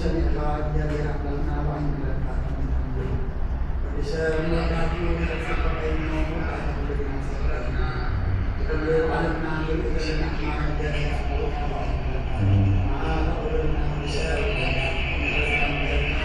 ሰሚዕካ እግዚኣብሔር ኣምላኽና ብዓይኒ ምሕረትካ ተመስገን። ወዲ ሰብ መወዳእትኡ ንኽትጸብቕ ኢልና መወዳእታ ኩሉ ግዜ ንሰብር ኣለና። ንኹሉ ዓለምና ንሪኦ ዘለና ሕማም እግዚኣብሔር ጽቡቕ ተባሂሉ። ንዓ ተቐበልና ወዲ ሰብ ምሕረትካ ምሕረትካ።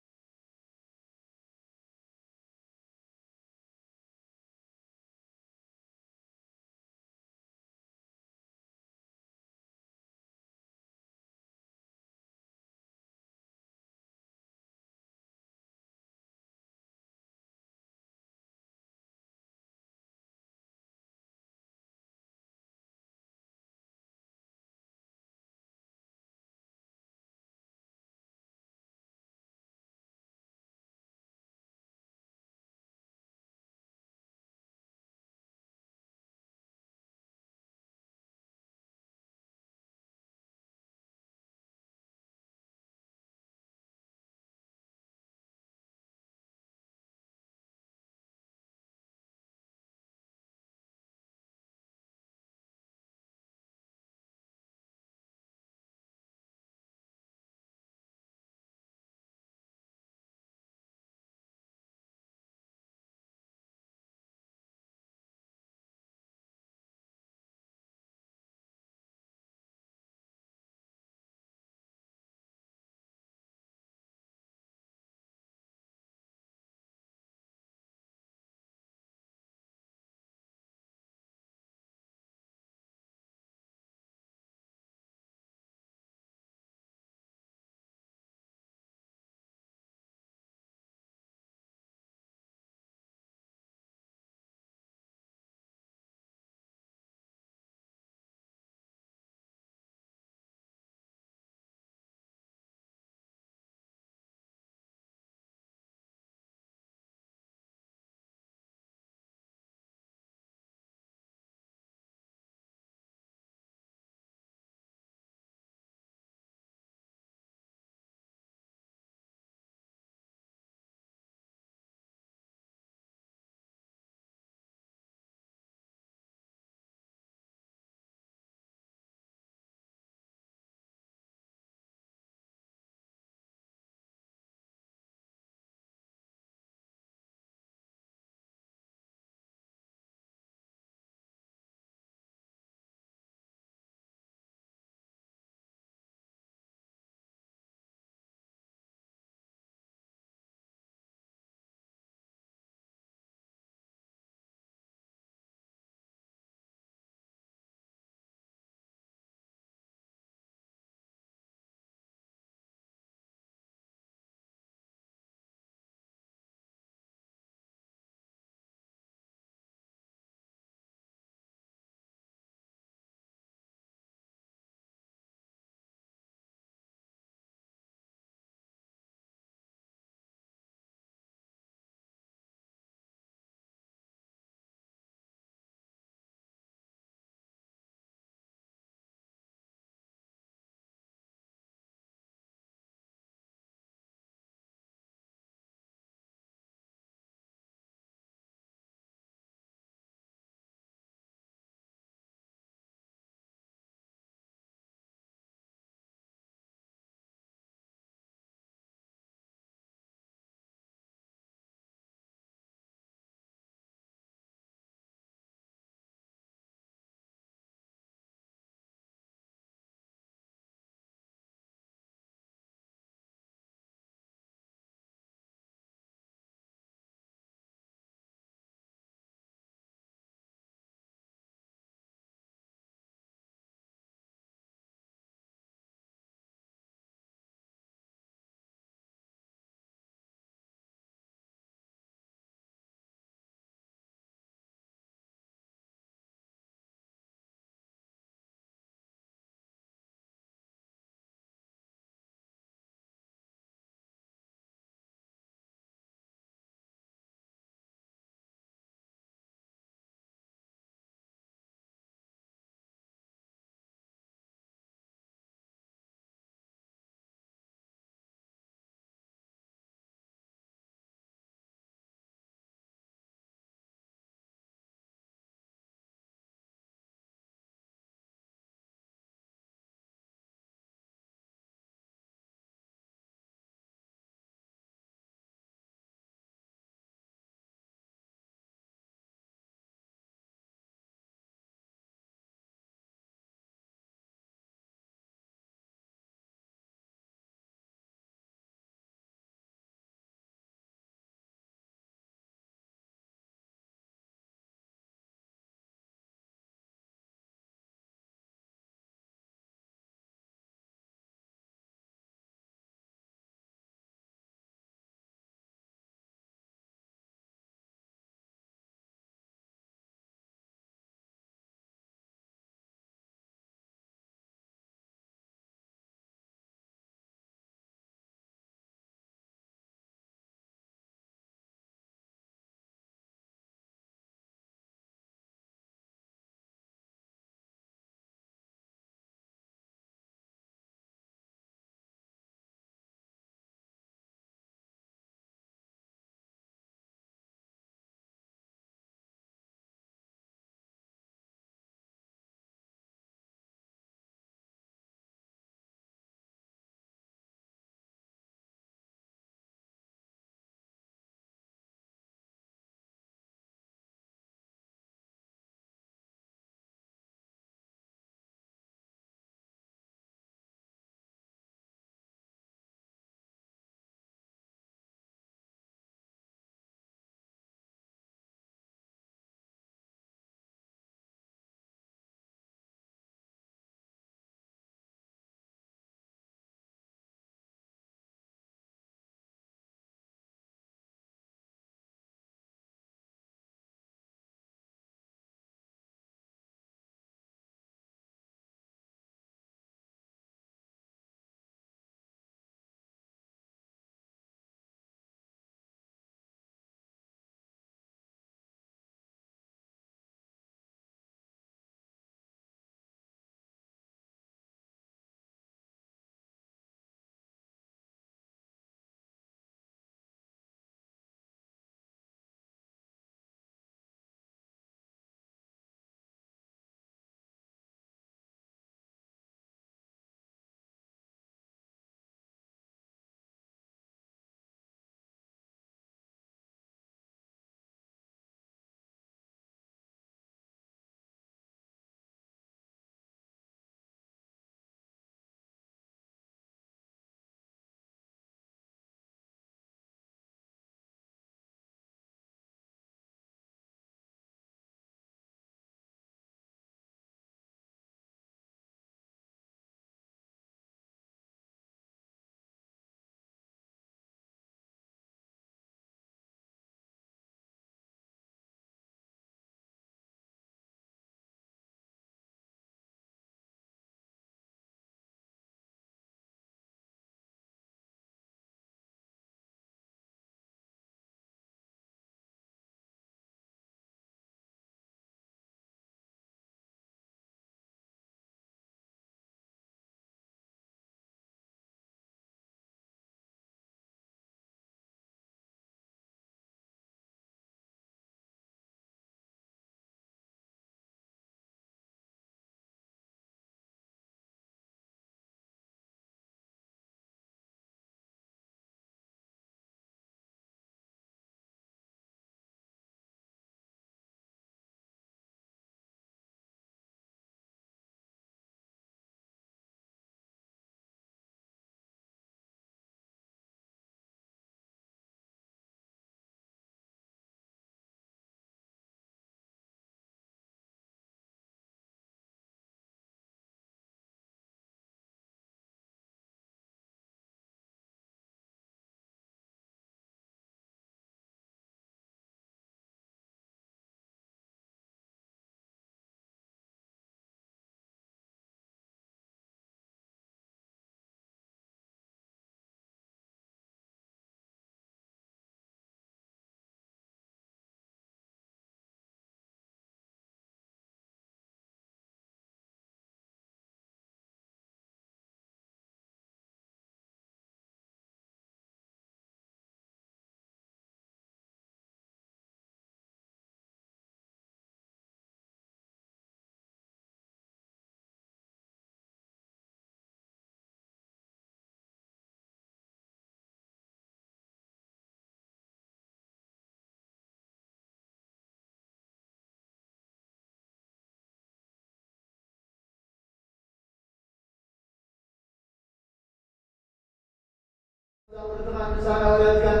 ንሳና ወላድካን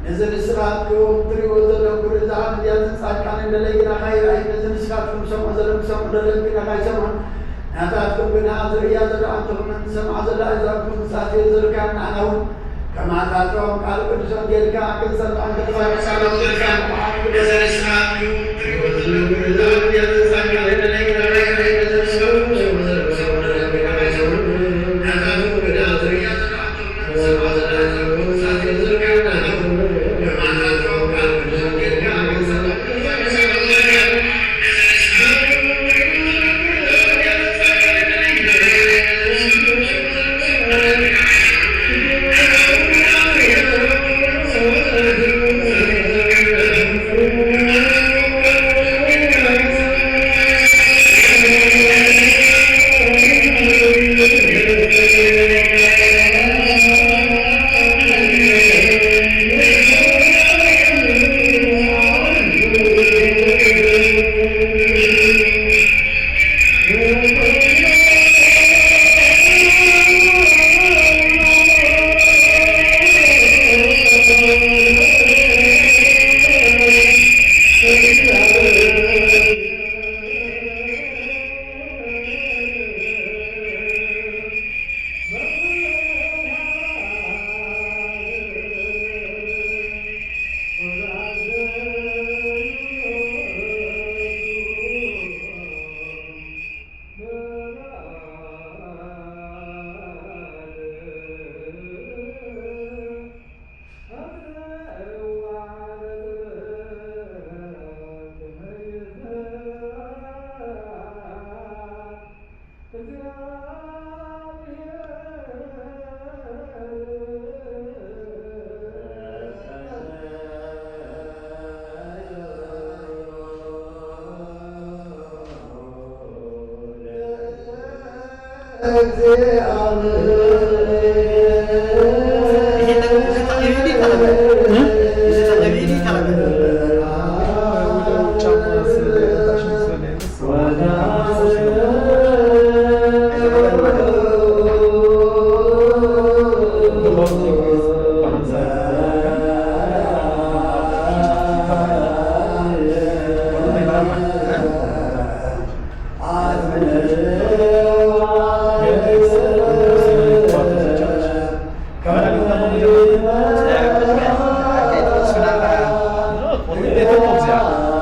ነዚ ንስኻትኩም ትሪእዎ ዘለኹም ኩሉ እዛ ዓመት እዚኣ ጻድቃን እንደለይ ግና ካይረኣይ፣ ነዚ ንስኻትኩም ሰምዖ ዘለኹም ክሰምዑ እንደለይ ግና ካይሰምዑ፣ ናታትኩም ግና ዝርእያ ዘሎ ኣንትኹምን ዝሰምዓ ዘሎ ኣእዛንኩም ምጻት እየ ዘልካ። ንዓና እውን ከማታቶም ቃል ቅዱስ ወንጌልካ ክንሰምዖም ክትባርኽ ኣለዎ።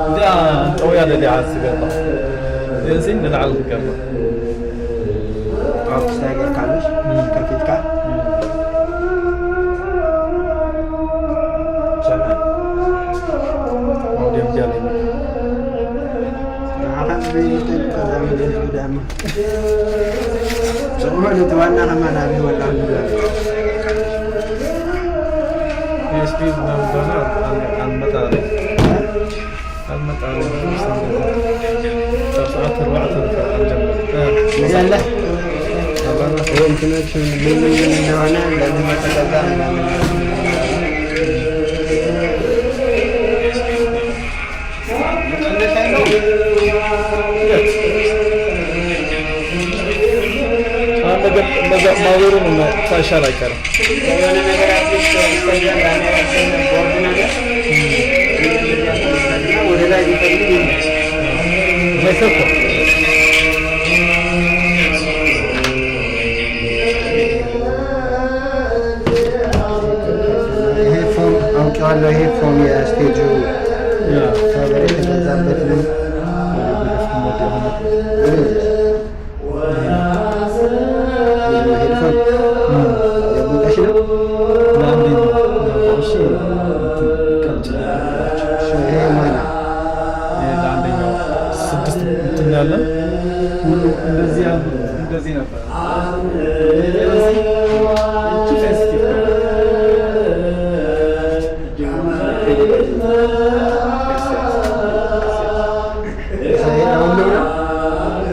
እዚኣ ጠውያ ደሊዓ ዝስገባ እዚእንሲ ንላዕሊ ዝገባ ኣብ ክስታይ ጌርካ ምሽ ከፊትካ ሰላም። ኣውዲዮ ብጃለኝ። ንዓኻ ብይተቀዳሚ ደስ ብዳማ። ዝኾነ እቲ ዋና ከማን ኣብይ ወላ ንብላ። ፒኤስፒ ዝነበረና ኣል-፣ ኣልመጣ፣ ኣልመጣ ካብ ሰዓት ኣርባዕተ ንፈ-፣ ኣልጀመረ። እዚኣ ኣላ። ኣባና ወይ እንትኖች ምን ምን ምን እንደሆነ ለምን ተዘጋ ምናምን። አሁን ነገር መዛ-፣ ማዞሩን እና ሳይሻል አይቀርም። የሆነ ነገር አትሊስት ስቴዲየም ላይ ቦርድ ነገር ወደ ላይ ቢፈልግ ይሆናል። ማይሰኮ። ይሄ ፎም አውቄዋለሁ። ይሄ ፎም የስቴጁ ያ። ከበር የተገዛበት ነው። ሄድፎን የሙቀሽ ነው። ለአንደኛው ለአንደኛው እሺ፣ እንትን ቀጭ። እሺ፣ ይሄ ማን? ይሄ ለአንደኛው ስድስት እንትን ያለን ሁሉ እንደዚህ ያሉ እንደዚህ ነበር። ስለዚህ እቺ ሴንሲቲቭ ነው።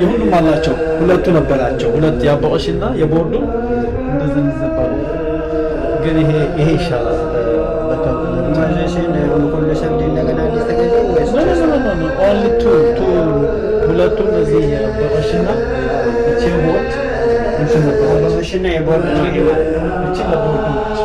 የሁሉም አላቸው። ሁለቱ ነበራቸው። ሁለት የአባቆሽና የቦርዱ እንደዚህ የሚዘባሉ። ግን ይሄ፣ ይሄ ይሻላል። ለካ ማዘሽን ሁሉ ሰብድ እንደገና እንዲተገኘ ወይስ? ኖ፣ ኖ፣ ኖ፣ ኖ፣ ኖ። Only two፣ two፣ ሁለቱ እነዚህ የአባቆሽና እቺ ቦርድ እንትን ነበር። አባቆሽና የቦርድ ነው ይሄ ማለት ነው። እቺ ለቦርዱ ነች።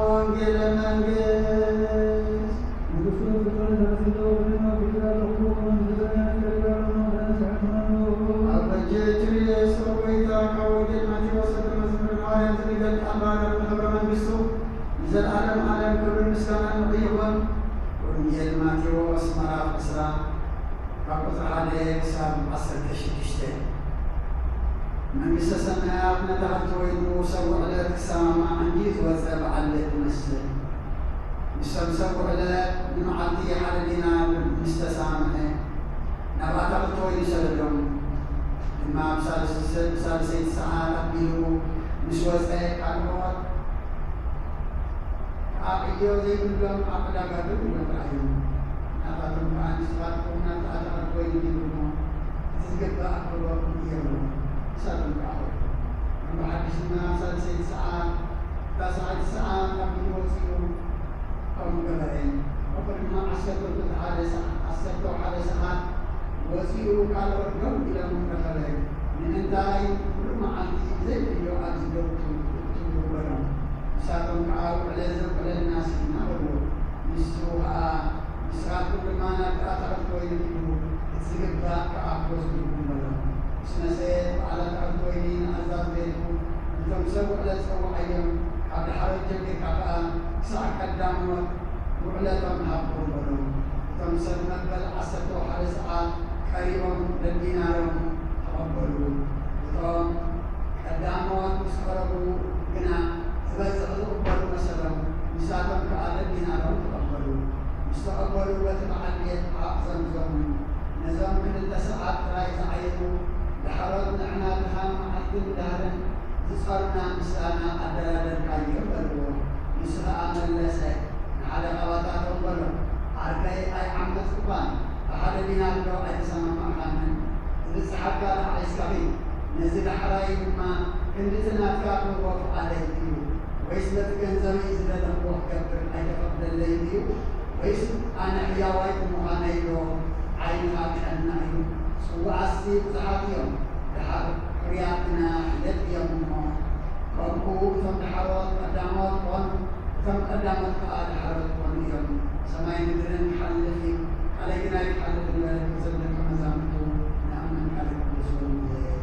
ወንጌለ መንግስት ኣብ በጀ ችርየ ሰው ጎይታ ካብ ወንጌል ማቴዎስ ወደ መዝሙር ሃዋርያት ዝንገር ቃል ባርነት ክብረ መንግስቱ ንዘለዓለም ዓለም ክብርን ምስጋናን ንዕኡ ይኹን። ወንጌል ማቴዎስ ምዕራፍ ዕስራ ካብ ቁጽሪ ሓደ ክሳብ ዓሰርተ ሽዱሽተ። መንግስተ ሰማያት ነታ ክልተ ወይኑ ሰብ ውዕለት ክሰማማዕ እንድዩ ዝወጸ በዓል ቤት ትመስል። ንሶም ሰብ ውዕለት ንመዓልቲ ሓደ ዲናር ምስ ተሰማምዐ፣ ናብ ኣታኽልቲ ወይኒ ሰደዶም። ድማ ብሳልስ-፣ ብሳልሰይቲ ሰዓት ኣቢሉ ምስ ወጸ፣ ካልኦት ከኣ ዕዮ ዘይብሎም ኣብ ዕዳጋ ደው ኢሎም ረኣዮም። ናታቶም ከኣ፣ ንስኻትኩም ናብቲ ኣታኽልቲ ወይኒ ሂቡ እሞ፣ እቲ ዝግባእ ክህበኩም እየ በሎም። ንሳቶም ከኣ ከዱ። እሞ ብሓድሽ ድማ ኣብ ሳልሰይቲ ሰዓት፣ እታ ሰዓት ሰዓት ኣቢሉ ወጺኡ፣ ከምኡ ገበረ። ከምኡ ድማ ዓሰርተ ሓደ ሰዓ-፣ ዓሰርተ ሓደ ሰዓት ወጺኡ ካልኦት ደው ኢሎም ረኸበ። ንምንታይ ኩሉ መዓልቲ ብዘይ ዕዮ ኣብዚ ደው ትብሉ? በሎም። ንሳቶም ከኣ፣ ውዕለት ዘብዕለልናስ ኢና በልዎ። ንሱ ከኣ፣ ንስኻትኩም ድማ ናብቲ ኣታኽልቲ ወይኒ ኪዱ፣ እቲ ዝግባእ ከኣ ክወስደልኩም በሎም። ምስ መጸ በዓል ኣታኽልቲ ወይኒ ንኣዛዚ ቤቱ፣ ነቶም ሰብ ውዕለት ጸውዓዮም፣ ካብ ዳሕሮት ጀሚርካ ከኣ ክሳዕ ቀዳሞት ውዕለቶም ሃቦም በሎም። ዓሰርተ ሓደ ሰዓት ቀሪቦም ደዲናሮም ተቐበሉ። እቶም ቀዳሞት ምስ ቀረቡ ግና ዝበዝሕ ዝቕበሉ መሰሎም፣ ንሳቶም ከኣ ደዲናሮም ተቐበሉ። ምስ ተቐበሉ በቲ በዓል ቤት ዓቕ ዘምዘሙ። ነዞም ክልተ ሰዓት ጥራይ ዝዓየኑ ዳሕሮት ንዕና ድኻም መዓልትን ዳህርን ዝጸሩና ምሳና ኣደላደልካዮ በልዎ። ንሱ ኸኣ መለሰ፣ ንሓደ ኻባታቶም በሎ፣ ዓርከይ ኣይዓመጽኩኻን፣ ብሓደ ዲናር ዶ ኣይተሰማማዕካንን? ዝብጽሓካ ንዓይ እስካኺ፣ ነዚ ዳሕራይ ድማ ክንድቲ ናትካ ክህቦ ፍቓደይ እዩ። ወይስ በቲ ገንዘበይ ዝደለኽዎ ክገብር ኣይተፈቕደለይን እዩ? ወይስ ኣነ ሕያዋይ ብምዃነይ ዶ ዓይንኻ ቀናዕ እዩ? ጽዋኣትሲ ብዙሓት እዮም፣ ደሓር ሕሩያት ግና ሒደት እዮም እሞ። ከምኡ እቶም ደሓሮት ቀዳሞት ኮኑ፣ እቶም ቀዳሞት ከኣ ደሓሮት ኮኑ እዮም። ሰማይን ምድርን ክሓልፍ እዩ፣ ቃለይ ግና ኣይክሓልፍን በለ። እዞም ደቀ መዛሙርቱ ንኣምን ቃለ ቅዱስ ወንጌል።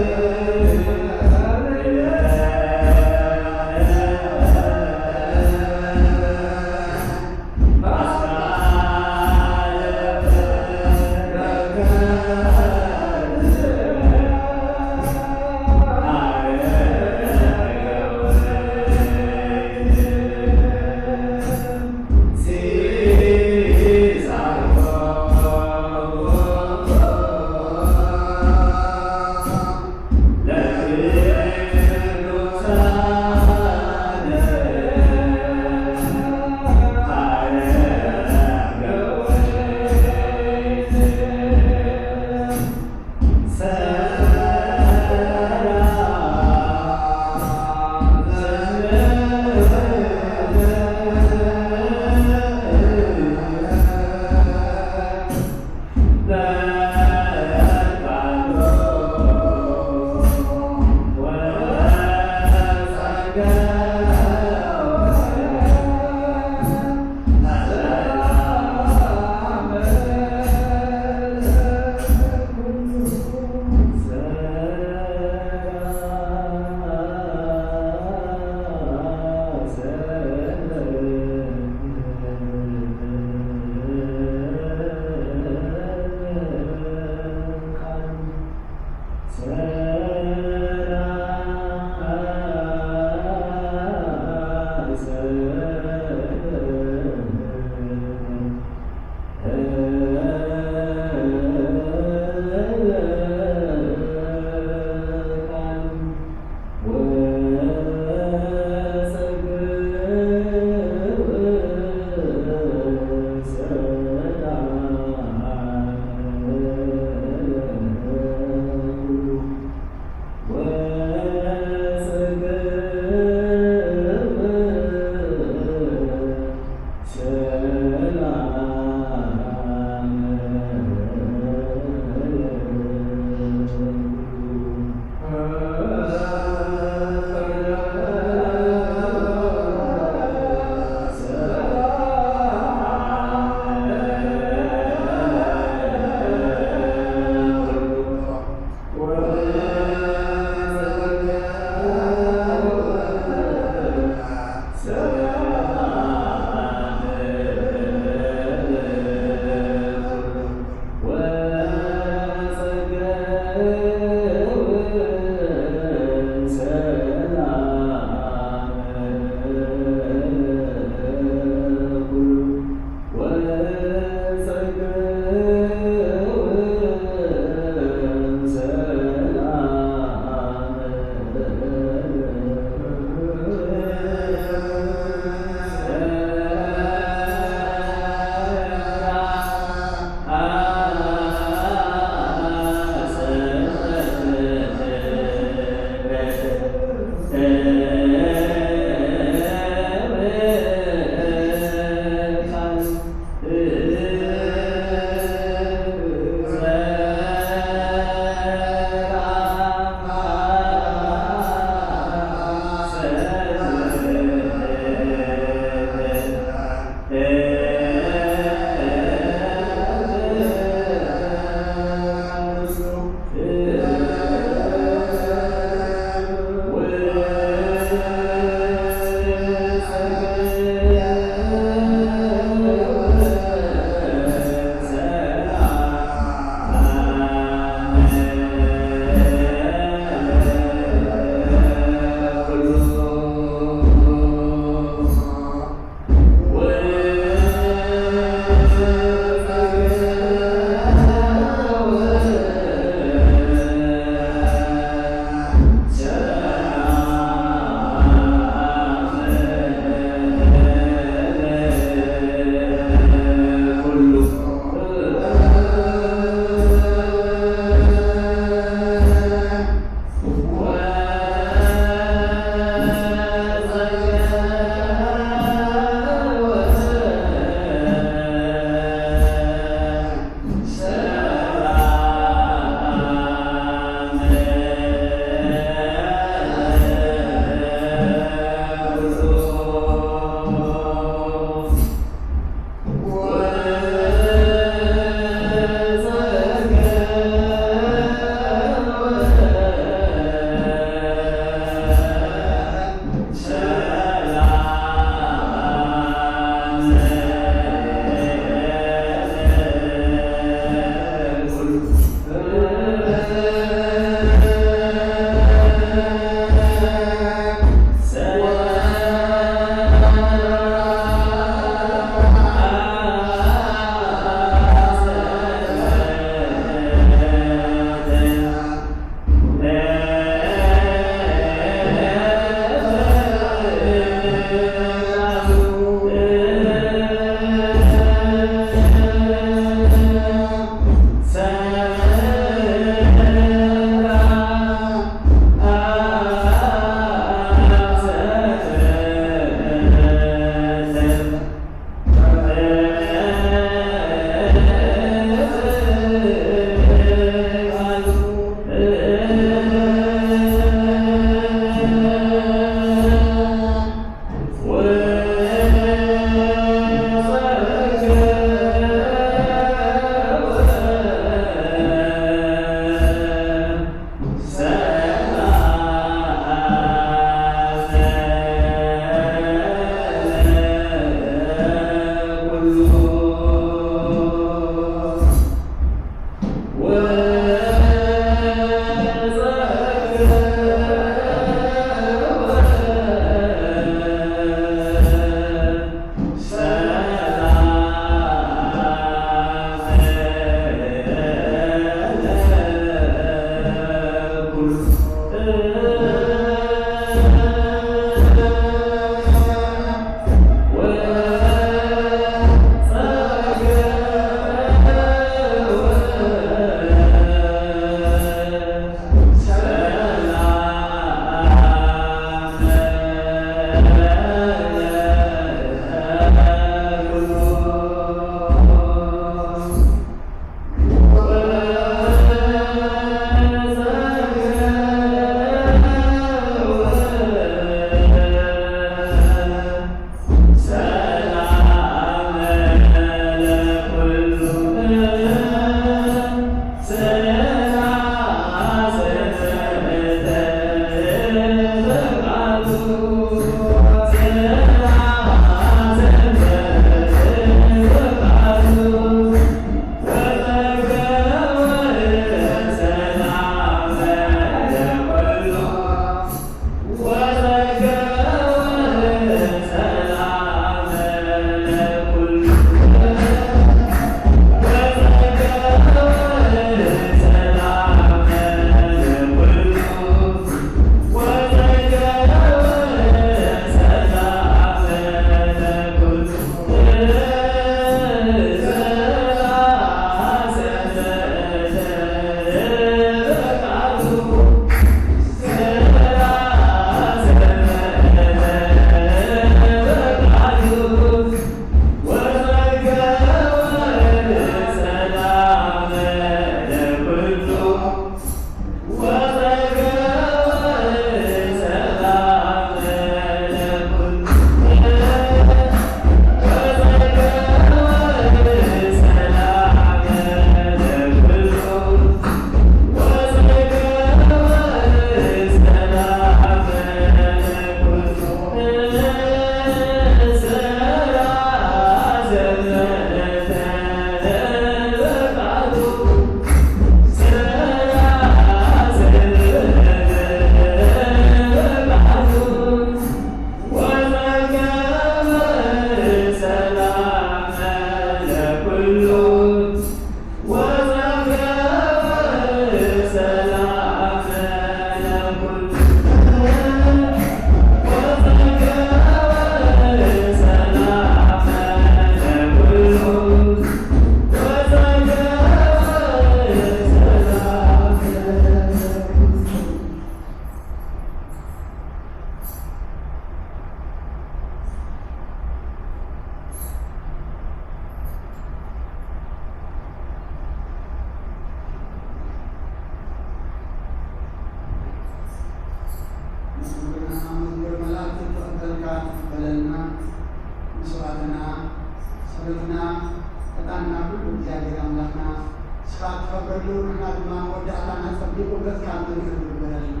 ንሕና ድማ መወዳእታና ጸቢቑ ገጽካ ንርእየሉ ግበረልና።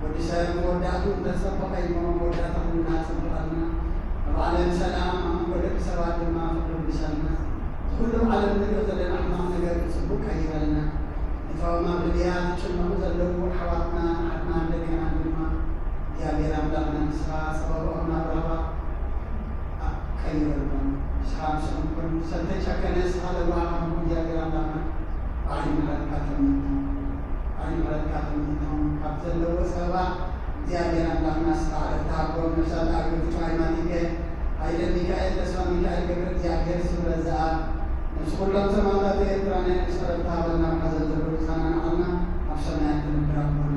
ወዲ ሰብ መወዳእቱ እንተጸበቐ እሞ መወዳእታ ኩልና ጸብቐልና። ኣብ ዓለም ሰላም፣ ኣብ መንጎ ደቂ ሰባት ድማ ፍቕሪ ምሰልና። እዚ ኩሉ ኣብ ዓለም ንሪኦ ዘለና ሕማቕ ነገር ብጽቡቕ ቀይረልና። ነቶም ኣብ ሊብያ ዝጭነቑ ዘለዉ ኣሕዋትና፣ ኣሓትናን ደቅናን ድማ እግዚኣብሔር ኣምላኽና ንስኻ ጸባብኦም ናብ ራህዋ ቀይረሎም። ንስኻ ምስኦም ኩን። ሰልተጨከነ ንስኻ ለዋህ ካብ ምኹን እግዚኣብሔር ኣምላኽና ብዓይኒ ምሕረትካ ተመልከቶም። ብዓይኒ ምሕረትካ ተመልከቶም። ካብ ዘለዎ ጸበባ እግዚኣብሔር ኣምላኽና ንስኻ ዕረፍቲ ሃቦም። ነፍሳት ኣገልግሎት ማይ ማቲከ፣ ኃይለ ሚካኤል፣ ተስፋ ሚካኤል፣ ገብረ እግዚኣብሔር፣ ስምረት ዘኣብ፣ ነፍሲ ኩሎም ሰማእታት ኤርትራ ናይ ነፍሲ ዕረፍቲ ሃበልና። ኣብ ሓዘን ዘለዉ ተጸናንዓልና፣ ኣብ ሰማያት ትነብር ኣቦና።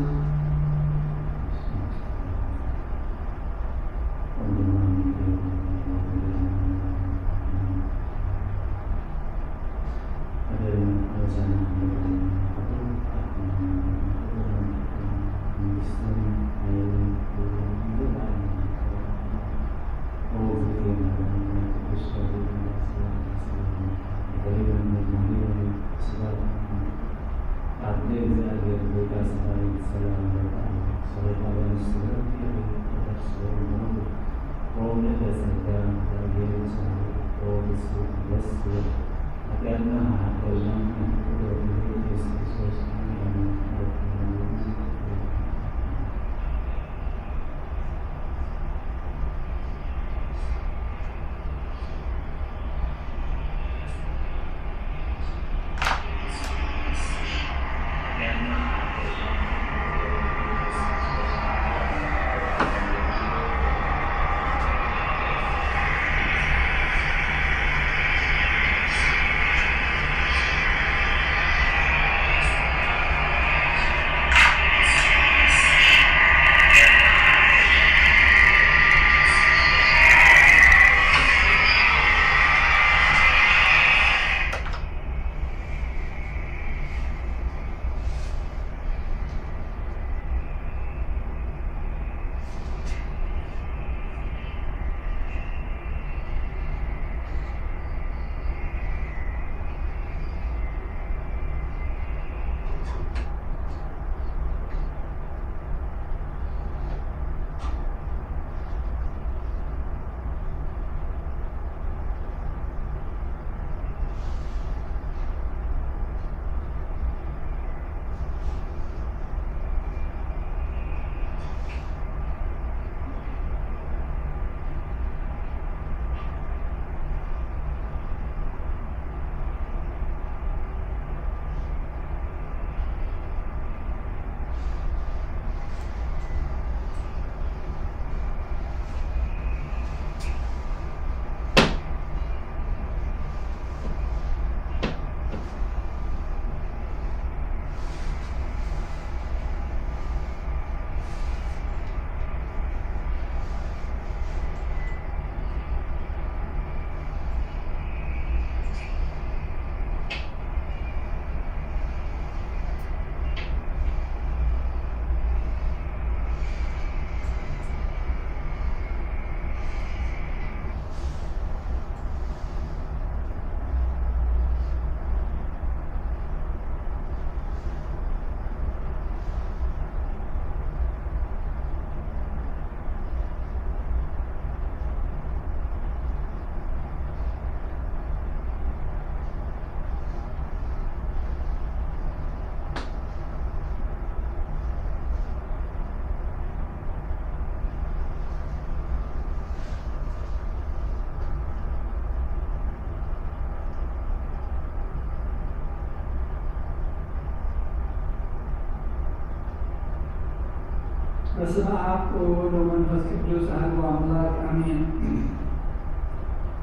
በስመ አብ ወወልድ ወመንፈስ ቅዱስ አሐዱ አምላክ አሜን።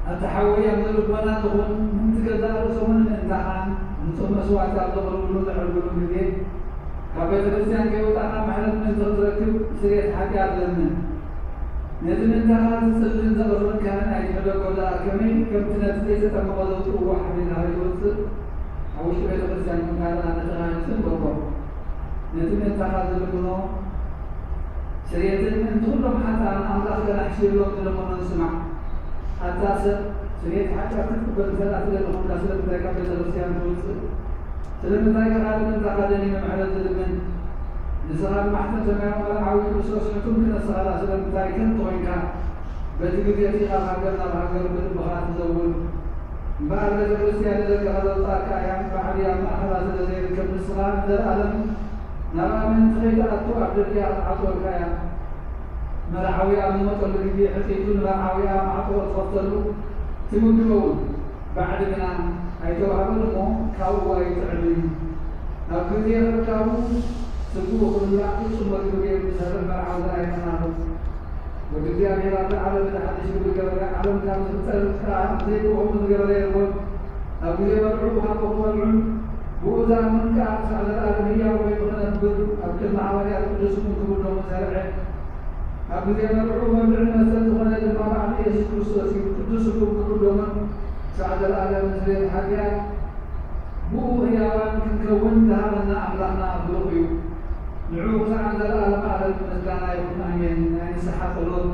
ኣታ ሓወይ፣ ኣብ ልቦና ትኹን፣ ምእንቲ ገዛእ ርእሶምን ምእንታኻን ንጹህ መስዋዕቲ ኣብ ዘቕርብሉ ዘዕርግሉ ግዜ፣ ካብ ቤተ ክርስቲያን ከይወጻእካ ምሕረት ምእንቲ ክትረክብ ስርየት ሓጢኣት ለምን። ነቲ ምእንታኻ ዝጽልን ዘቕርብን ካህን ኣይትሕደጎ ደኣ፣ ከመይ ከምቲ ነቲ ዘይተጠመቐ ዘውጽእዎ ሓቢርካ ከይትወጽእ፣ ኣብ ውሽጢ ቤተ ክርስቲያን ኮንካ ደኣ ነቲ ካህን ጽን በሎ። ነቲ ምእንታኻ ዝልምኖ ስርየትን ምእንቲ ኩሎም ሓጥኣን ኣምላኽ ከነሕስየሎም ዝለመኖን ስማዕ። ኣታ ሰብ፣ ስርየት ሓጢኣት ክትቅበል እንተ ደኣ ትደሊ ኾንካ፣ ስለምንታይ ካብ ቤተ ክርስቲያን ትወጽእ? ስለምንታይ ኢኻ ልምን ተኻደኒ ምሕረት ትልምን? ንስኻ ብማሕተም ሰማያዊ መልኣካዊ ክርስቶስ ሕቱም ክነስኻ ደኣ ስለምንታይ ከምቲ ኾይንካ? በቲ ግዜ እቲ ካብ ሃገር ናብ ሃገር ብልብኻ ትዘውር። እምበኣር ቤተ ክርስቲያን ንደቅኻ ዘውጽኣካ እያ፣ ባዕዲ ኣብ ማእከላ ስለ ዘይርከብ ንስኻ ንዘለኣለም ናብኣ ምእንቲ ከይትኣቱ ኣብ ደገኣ ክትዓጽወካ እያ። መርዓዊ ኣብ ዝመጸሉ ግዜ ሕጽይቱ ንመርዓዊኣ ማዕጾ ትኸፍተሉ፣ ትምግቦ እውን። ባዕዲ ግና ኣይተዋህቦን እሞ ካብኡ ኣይጥዕምን እዩ። ኣብ ግዜ ርካቡ ስግኡ ክብላዕ ፍጹም መግቢ ገይሩ ዝሰርዕ መርዓዊ ተራእየና ኣሎ። ወዲ እግዚኣብሔር ኣብቲ ዓለም እቲ ሓድሽ ግብሪ ገበረ፣ ዓለም ካብ ዝፍጠር ከኣ ብዘይ ብእኡ ዝገበረ የልቦን። ኣብ ግዜ መርዕኡ ብሓጎስ ክበልዑን ብኡ ዝኣምን ከኣ ክሳዕ ዘለኣለም ህያው ኮይኑ ክነብር ኣብ ቅድሚ ሃዋርያት ቅዱስ ስሙ ክብሎምን ሰርዐ። ኣብ ግዜ መርዕኡ መብልዕን መስተን ዝኾነ ድማ ባዕሉ ኢየሱስ ክርስቶስ እዩ። ቅዱስ ስግኡ ክብሎምን ክሳዕ ዘለኣለም ንስርየት ሓጢኣት ብኡ ህያዋን ክንከውን ዝሃበና ኣምላኽና ብሩኽ እዩ። ንዕኡ ክሳዕ ዘለኣለም ዓለም ምስጋና ይኹን፣ ኣሜን። ናይ ንስሓ ጸሎት።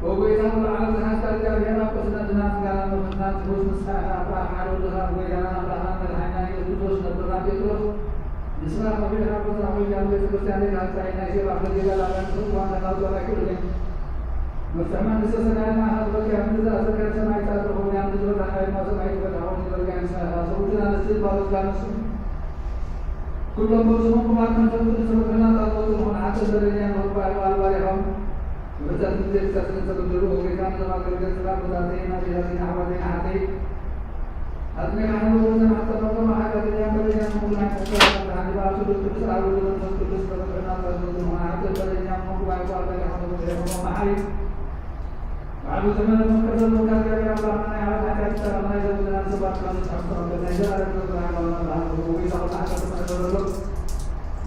ወጎይታ ብዓለም ዝሓዝካ እግዚኣብሔር ኣቦ፣ ስለ ድና ምስጋና ብምስጋና ትሑት ንስኻ ኢኻ። ኣባ ሓደ ወድኻ ጎይታና ኣምላኽና መድሓኒና ኢየሱስ ክርስቶስ ነብርና ጴጥሮስ ንስኻ ከፊልካ ብዛ ኮይንካ ቤተ ክርስቲያን ዘይትሃንጻ ናይ ሴባ ከዚጋ ላብያን ትሑት ዋንታ ናውጾር ኣይክእልን እዮም። መፍትሕ መንግስተ ሰማይ ንዓኻ ዝበልካዮ ምድሪ ዝኣሰርካዮ ሰማይ ይትኣሰር ክኸውን እያ፣ ምድሪ ዝበልካዮ ድማ ሰማይ ይትፈታሕ ክኸውን ዝበልካዮ ንስኻ ኢኻ። ሰብኡትን ኣንስትን ባሮትካ ንሱ ኩሎም በስሙ ቅዱሳት መንፈስ ቅዱስ ተፈጥሮና ጣልቆ ዝኾነ ሓጥእ በደለኛ ንኽባል ባል ባሪኻም ብብርታት ምድሪ ክሳስን ተበደሉ። ኦ ጎይታ፣ ንዘማገልገል ስራ ቦታተይ፣ ናቤታተይ፣ ንኣሕዋተይ፣ ንሓተይ፣ ኣጥሚኻ ሕንብሩ ዘማሕጸኖ ከማ ሓጢኣተኛ በደለኛ ንኹሉ ናይ ተስፋ ብርሃን ንባብ ስሉስ ቅዱስ ኣብ ወልድ መንፈስ ቅዱስ ተፈጥሮና ጣልቆ ዝኾነ ሓጥእ በደለኛ ንኽባል ባል ባሪኻም ተበደሉ። መሓሪ ባዕሉ ተመለመ ከዘለካ እግዚኣብሔር ኣምላኽና ናይ ዓለም ሓጢኣት ይሰረቕ ናይ ዘውፅና ንሰባት ካብ ንስሓ ተቐበል ናይ ዘላለም ክብሪ ሃይማኖት ኣምላኽ ንጉስ ወይ ሳውና ሓጢኣት ተመለመ ዘሎ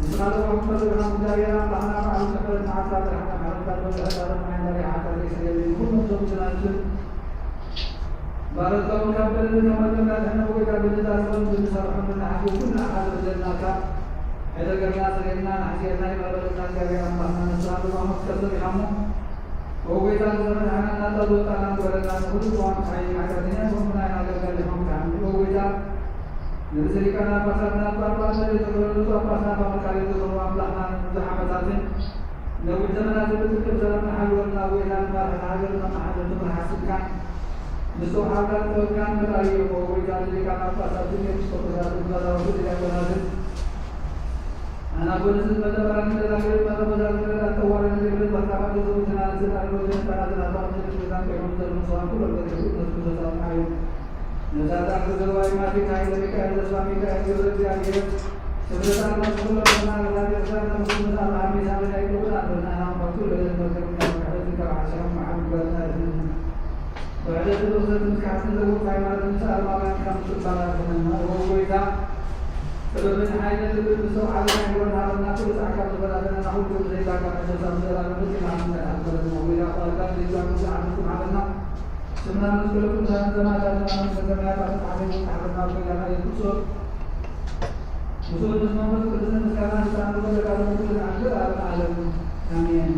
ንስኻ ለባም ከዘለካ እግዚኣብሔር ኣምላኽና ባዕሉ ተመለመ ሓጢኣት ርሓና ሓረምካ ዝበፅሐ ዛረብ ናይ እንዳሪ ሓጢኣት ይስረየለይ ንኩሎም ዘውፅናችን ባረታውን ካብ በደል ተመለመ ያድሕነ ጎይታ ብንዛዘውን ብንሰርሖም ብንሓስቡ ኩልና ሓደ ዘለና ካብ ሕደገርና ስሬና ናሕስየና ይቐበልና እግዚኣብሔር ኣምላኽና ንስኻ ለባም ከዘለካ እሞ ኦ ጎይታ ንዘመድሓና እናጠበቃና ንበረና ንኹሉ እዋን ሓይሊ ሓጢኣተኛ ዝኾንኩና ኢና ኣገልጋሊ ኾንካ። ኦ ጎይታ ንርእሰ ሊቃነ ጳጳሳትና ኣባ ጳውሎስ ዘተገለጹ ጳጳስና ኣባ መቃርዮስ ዝኾኑ ኣምላኽና ንብዙሕ ዓመታትን ነዊሕ ዘመናትን ብጽድቂ ብሰላም ንሓልወልና። ጎይታ ንባርኻ ሃገር መመሓደር ትምርሓ ስምካ ምስተውዓልካ ጥበብካን መላእዩ። ኦ ጎይታ ንሊቃነ ጳጳሳትን ኤጲስቆጶሳትን ቀሳውስትን ዲያቆናትን ኣናጎንስን መደበራን ደናግል መነኮሳትን ረዳት ጠዋርን ዝብል መርካባት ዘውትና ንስን ኣልቦትን ጠራዝናት ኣምስል ክዛን ኮይኖም ዘርምሰዋን ኩሎም በዚሑ እነሱ ተሳትሓዩ ነዛ ዳር ዘለዋይ ማቲካ ኢለ ሚካኤል ተስፋ ሚካኤል ገብረ እግዚኣብሔር ስብረት ኣርባዕተ ኩሎም ና ራዲዮስና ተምስሉ ኣርባዓ ሚሳምን ኣይቅቡል ኣንበና ናምኳቱ ለለን መርከብና መካፈትን ካብ ዓሰርተ መዓል ጉዳትና ይህልና ውሕደትን ርኽሰትን ምስካሕትን ዘውርት ሃይማኖትን ምስ ኣረማውያን ከም ምትባል ኣይኮነና። እወ ጎይታ፣ ጥበብን ሓይልን ልብን ምስተውዓለ ናይ ምሮን ሃበና። ኩሉ ጻዕካ ዝፈታተነና ኩሉ ብዘይዳጋ መሸሳ ምስ ዘላለሙ ጺማ ምንዳይ ኣክበረና። ጎይታ ቃልካ ዘይዛጉ ዝዓመጽ ሃበና። ስምና ንስለ ቅዱሳን ሰማዕታትና መንግስተ ሰማያት ኣብ መጽሓፈይ ዝተሓፈና ኣብ ጎይታና ኢየሱስ ክርስቶስ ምስኡ ምስ መንፈስ ቅዱስን ምስጋና ምስጋና ንዘለኣለሙ ኩሉ ንዓለም ዓለም ኣሜን።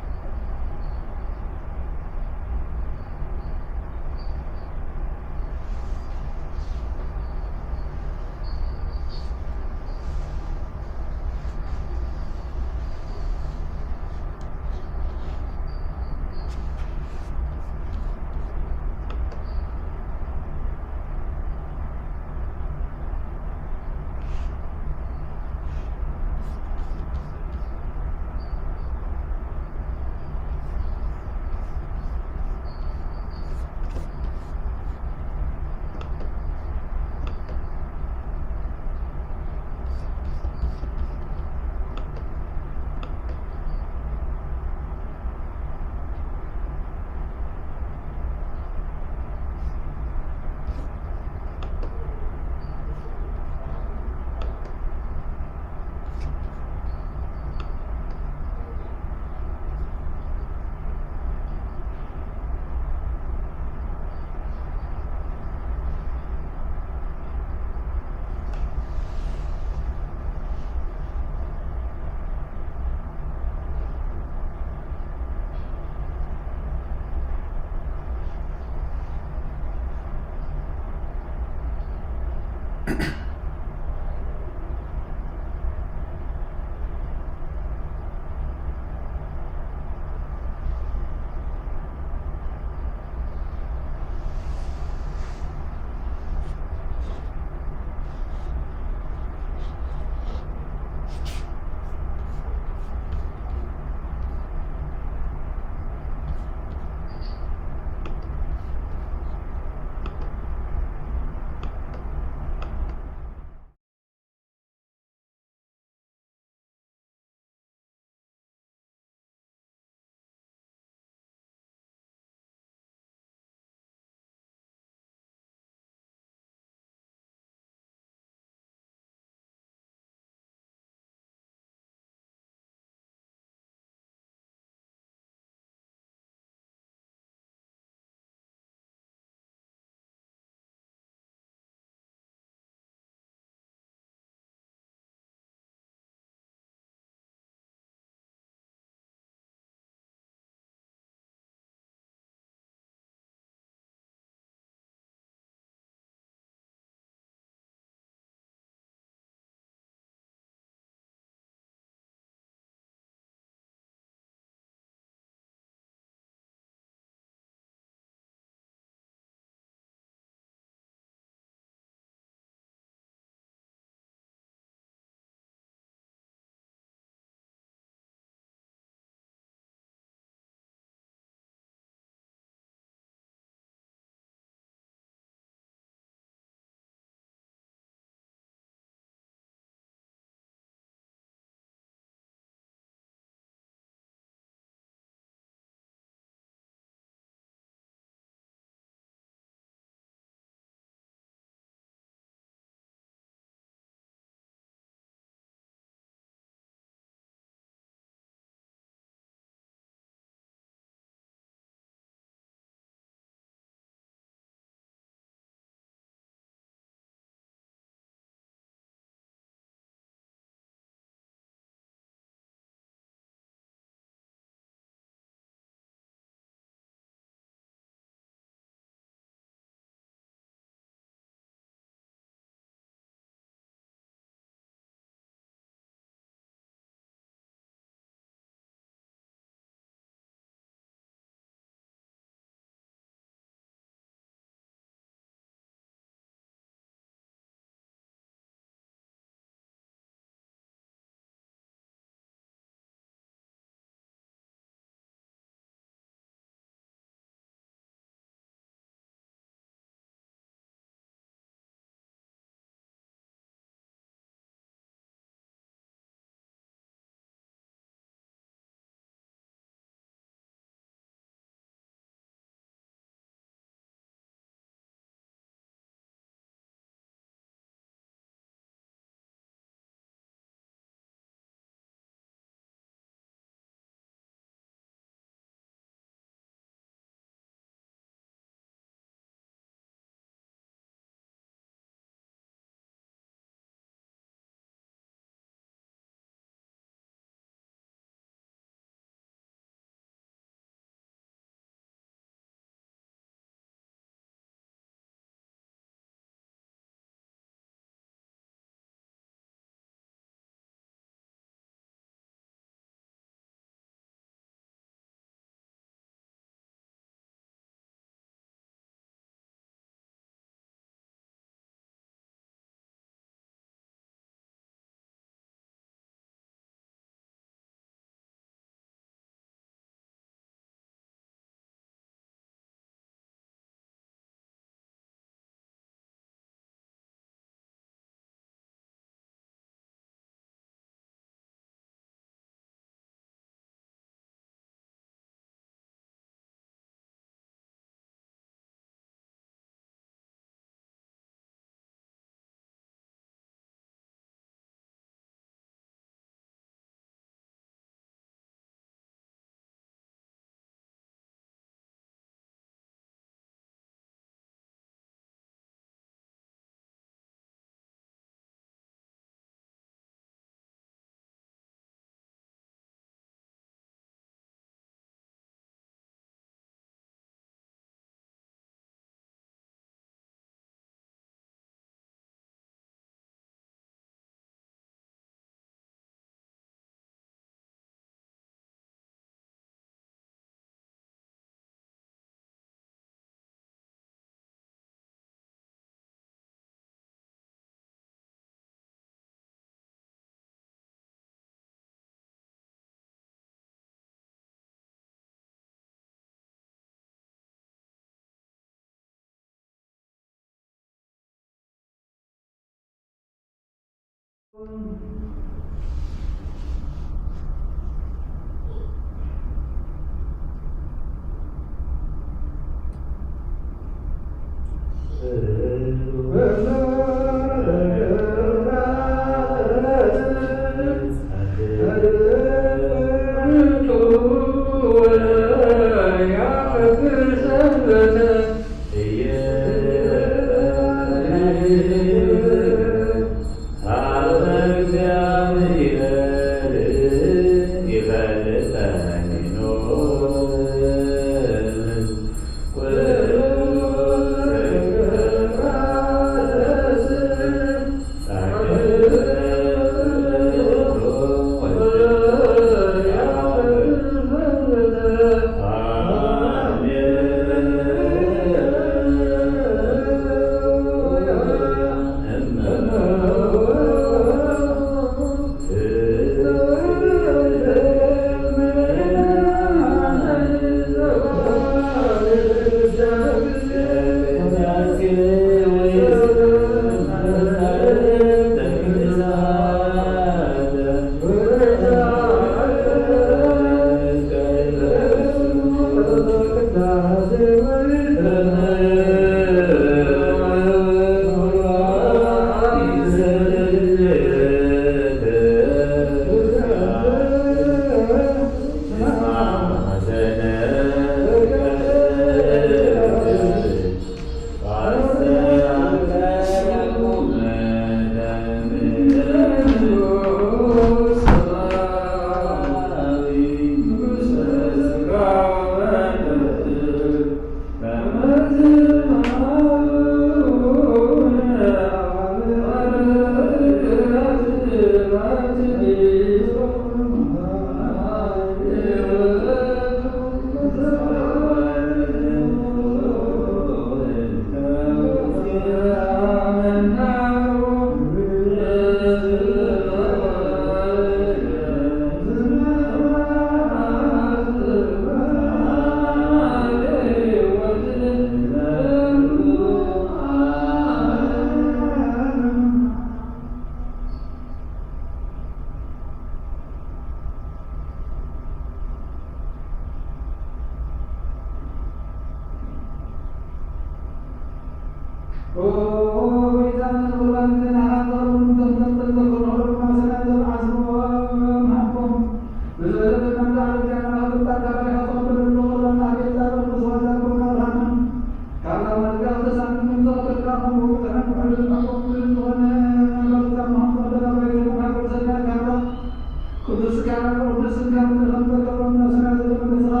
ቅዱስ ቃል ቅዱስ ስጋ ምድሪ ከም ተገብረ ነፍስና ዘተመለስኻ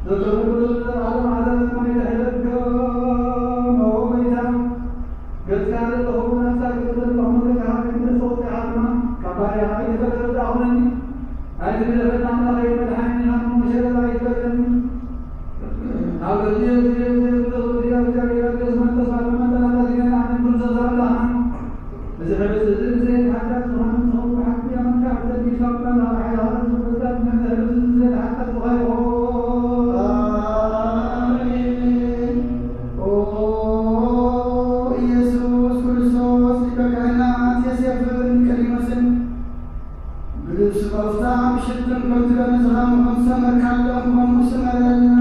ዘተመለሱ ዘተዓለም ዓለም ማይ ተሕለብከ መወመይታ ገጽካ ዘለኹ ናፍታ ክትብል መኽመልካ ከመይ ትመስል ወጽኻ ድማ ካብ ባርያኻ ይትፈለጥ ኣኹነኒ ኣይትግደፈና ኣምላኸይ መድሓኒና መሸለላ ይትበለኒ። ኢየሱስ ክርስቶስ ሊቀ ካህናት ዮሴፍን ኒቆዲሞስን ብልብሱ ቆፍታ ምሽትን ከምቲ ገመዝኻ ምኹን ሰመርካሎም ከምኡ ስመረልና።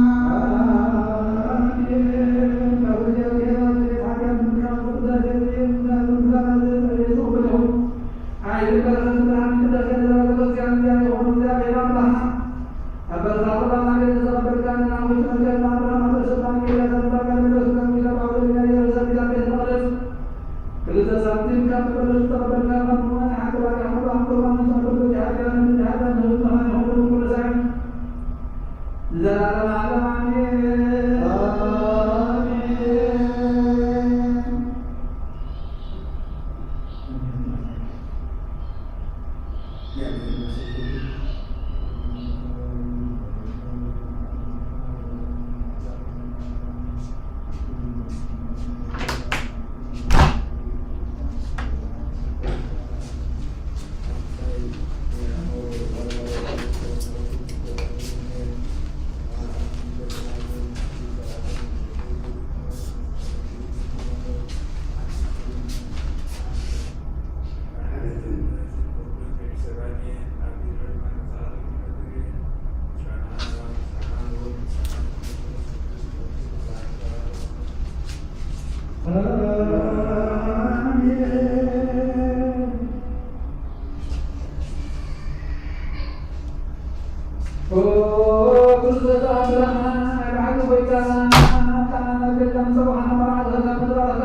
ክልተ ሳንቲም ካብ ተበደሉ ዝተቐበልካ ካብ ምዃን ሓንቲ ባርያ ሙሉ ኣንኮርባን ንጸበሉ ጃሃድያን ንድሃዳን ንህዝብኻ ንኹሉ ኩሉ ሳዕን ኣሜን። ኦ ክርስቶስ ኣምላኽና፣ ናይ ብሓቂ ጎይታና፣ ኣምጣና ናብ ገዳም ጸባኦት መርዓት ኸዛ ምድራ ኸዛ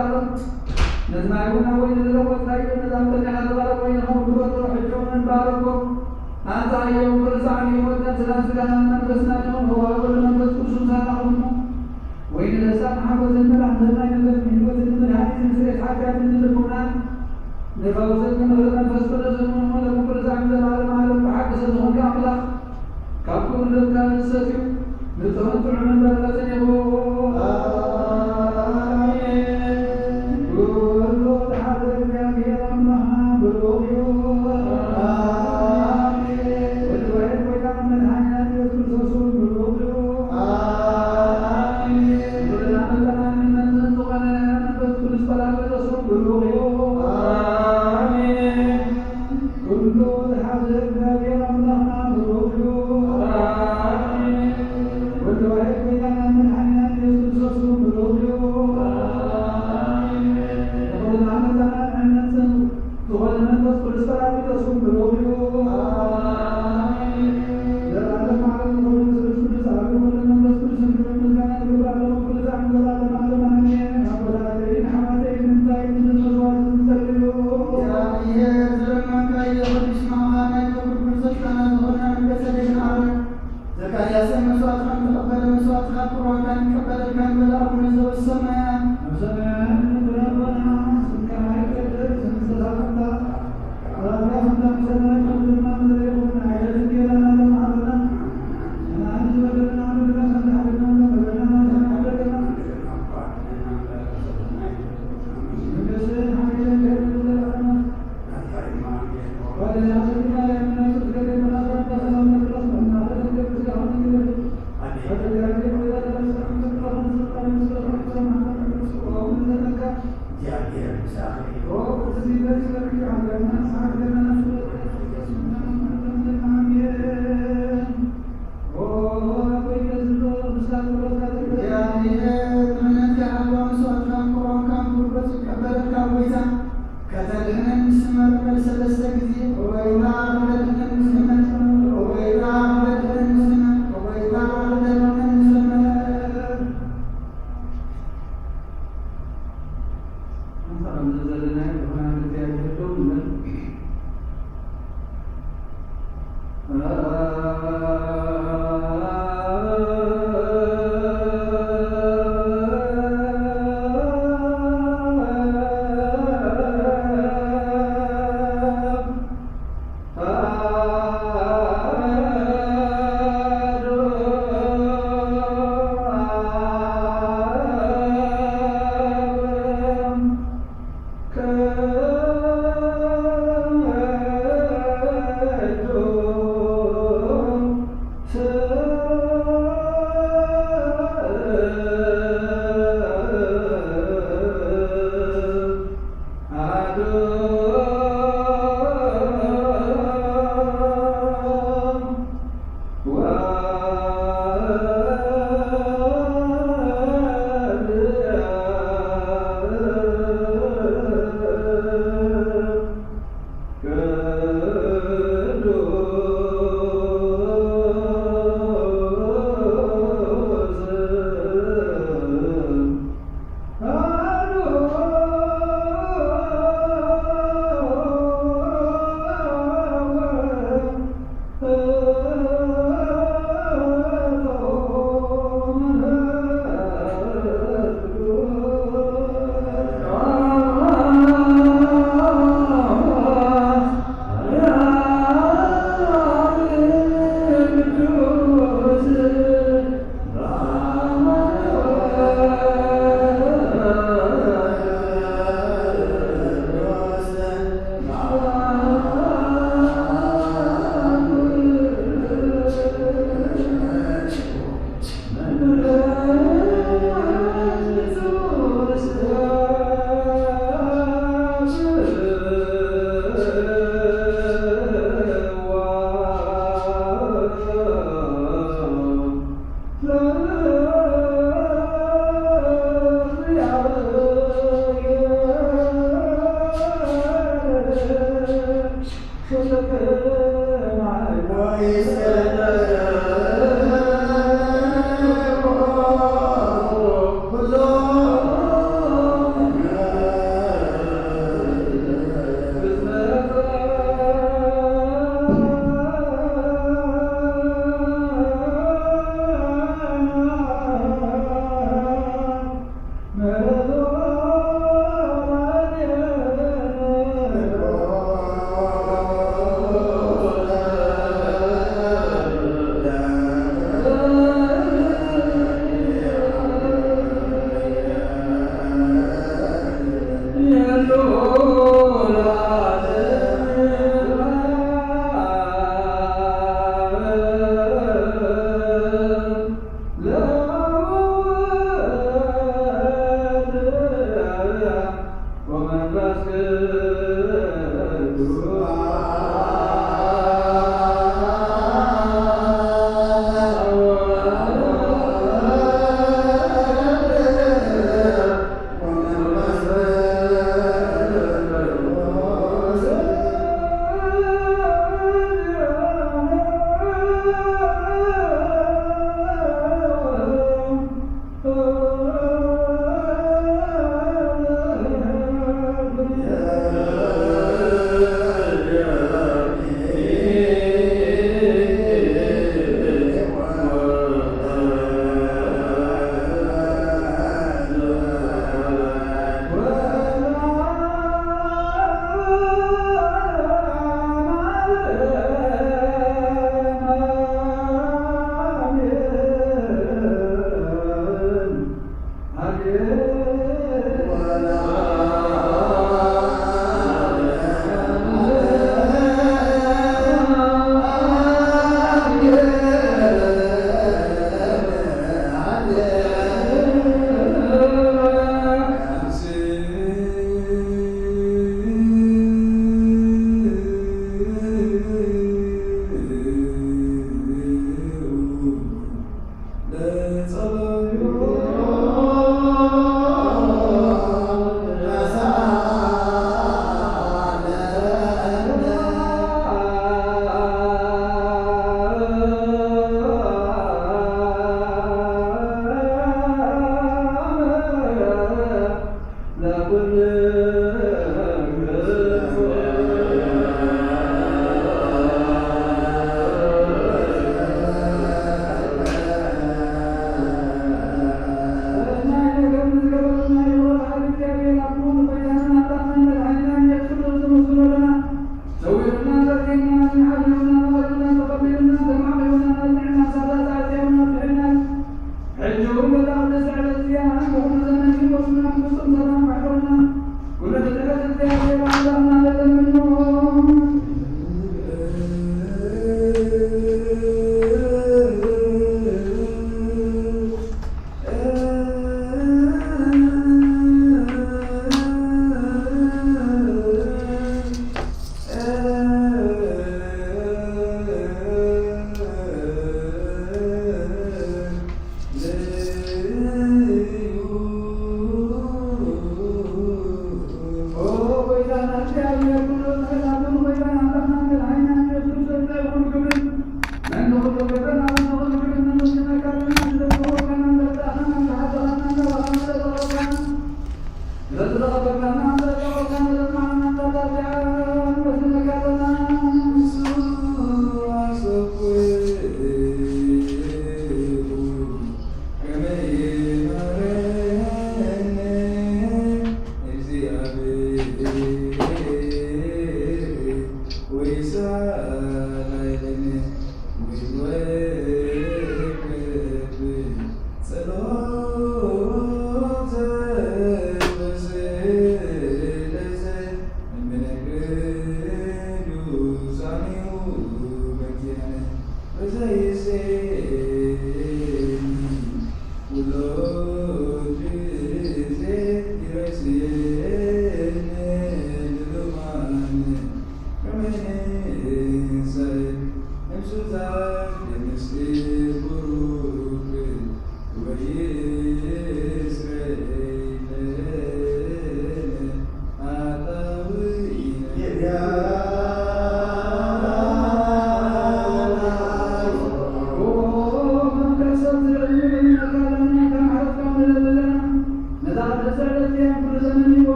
ነዚ ማይ እውን ኣብ ወይኒ ዝለወጥካዮ፣ ነዛ ኣብ ቅድሜኻ ዝቐረበ ወይኒ ኸም ግበሮ፣ ሕጂ እውን ባርኮ። ኣንጻ እዮም ክርስቲያን ህይወት ነፍስና ስጋና መንፈስና ይኹን፣ ህዋ ወልድ መንፈስ ቅዱስ ምሳና ኹኑ። ወይኒ ደስታን ሓጎስን መድኃኒትና ይንበር፣ ንህይወትን ንመድኃኒትን ስርየት ሓጢኣትን ንልቡናን ንፈውስን ንምኽሪ መንፈስ ቅዱስን እውን ለኩሉ ዛዕሚ ዘላለም ዓለም ብሓቂ ሰብ ዝኾንካ ኣምላኽ ካብ ክቡር ደምካ ንሰትዩ ንጽሑን ጥዑምን በረኸትን ይኹን። ኣሜን። ኩሉ ተሓተ እግዚኣብሔር ኣምላኽና ብሩኽ እዩ። ኣሜን። ወልድ ዋሕድ ጎይታና መድኃኒና ኢየሱስ ክርስቶስ እውን ብሩኽ እዩ። ኣሜን። ወልድና መጠናን መጠን ዝኾነ መንፈስ ቅዱስ ጳራቅሊጦስ እውን ብሩኽ እዩ። ኣሜን። ኩሉ ዝሓዘ እግዚኣብሔር ኣምላኽና ብሩኽ እዩ። ኣሜን። ወልድ ዋሕድ ጎይታና መድኃኒና ኢየሱስ ክርስቶስ እውን ብሩኽ እዩ። ኣሜን። ንኹልና መጠናን እምነትን ዝኾነ መንፈስ ቅዱስ ጳራቅሊጦስ እውን ብሩኽ እዩ። ኣሜን። ዘላለም ዓለም ዝኾነ ስሉስ ቅዱስ ኣብ ወልድ መንፈስ ቅዱስን ክብርን ምስጋናን ይግባእ፣ ሎሚ ኩሉ ዛዕሚ ዘላለም ዓለም ኣሜን። ኣቦታተይን ኣሕዋተይን እንታይ ምድር መስዋዕት ዝጸልዩ። እግዚኣብሔር ዝለመንካዮ ቅዱስ ማእኻ ናይ ክብር ፍርሰት ቃና ዝኾነ መንፈሰ ድንግል ኣሮን ዘካርያስን መስዋዕትኻን ተቐበለ፣ መስዋዕትኻ ቁርባንካን ይቀበለልካ ንበል። ኣቡነ ዘበሰማያት። ኣብ ሰማያት እትነብር ኣቦና፣ ስምካ ይቀደስ፣ መንግሥትኻ ትምጻእ፣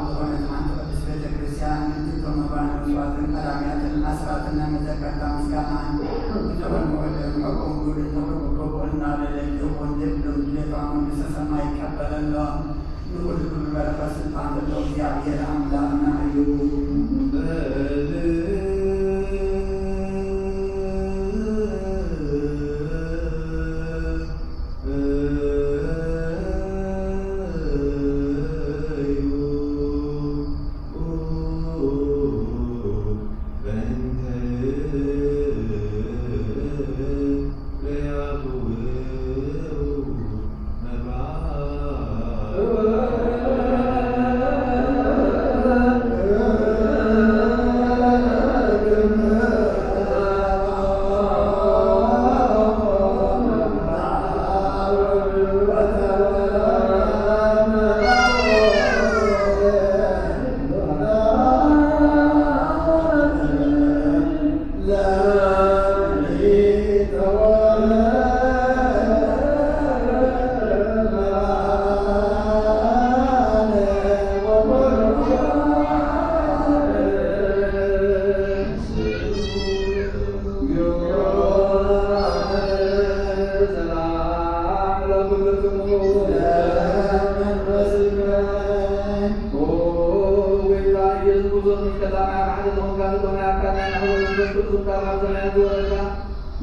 ዝኾነት ሓንቲ ቅድስት ቤተ ክርስቲያን፣ ምእንቲ እቶም መባን መስዋዕትን ቀዳሚያትን ኣስራትን ናይ መዘከርታ ምስጋናን፣ ብዘበን ውዕልን ሕቁን ጉድን ተኽብር ብግቡእ እናበለ ይኹን የብሉን ድሌቶም መንግስተ ሰማይ ይቀበለሎም። ንኹሉ ክብሪ በረኸት ስልጣን ዘለዎ እግዚኣብሔር ኣምላኽና እዩ።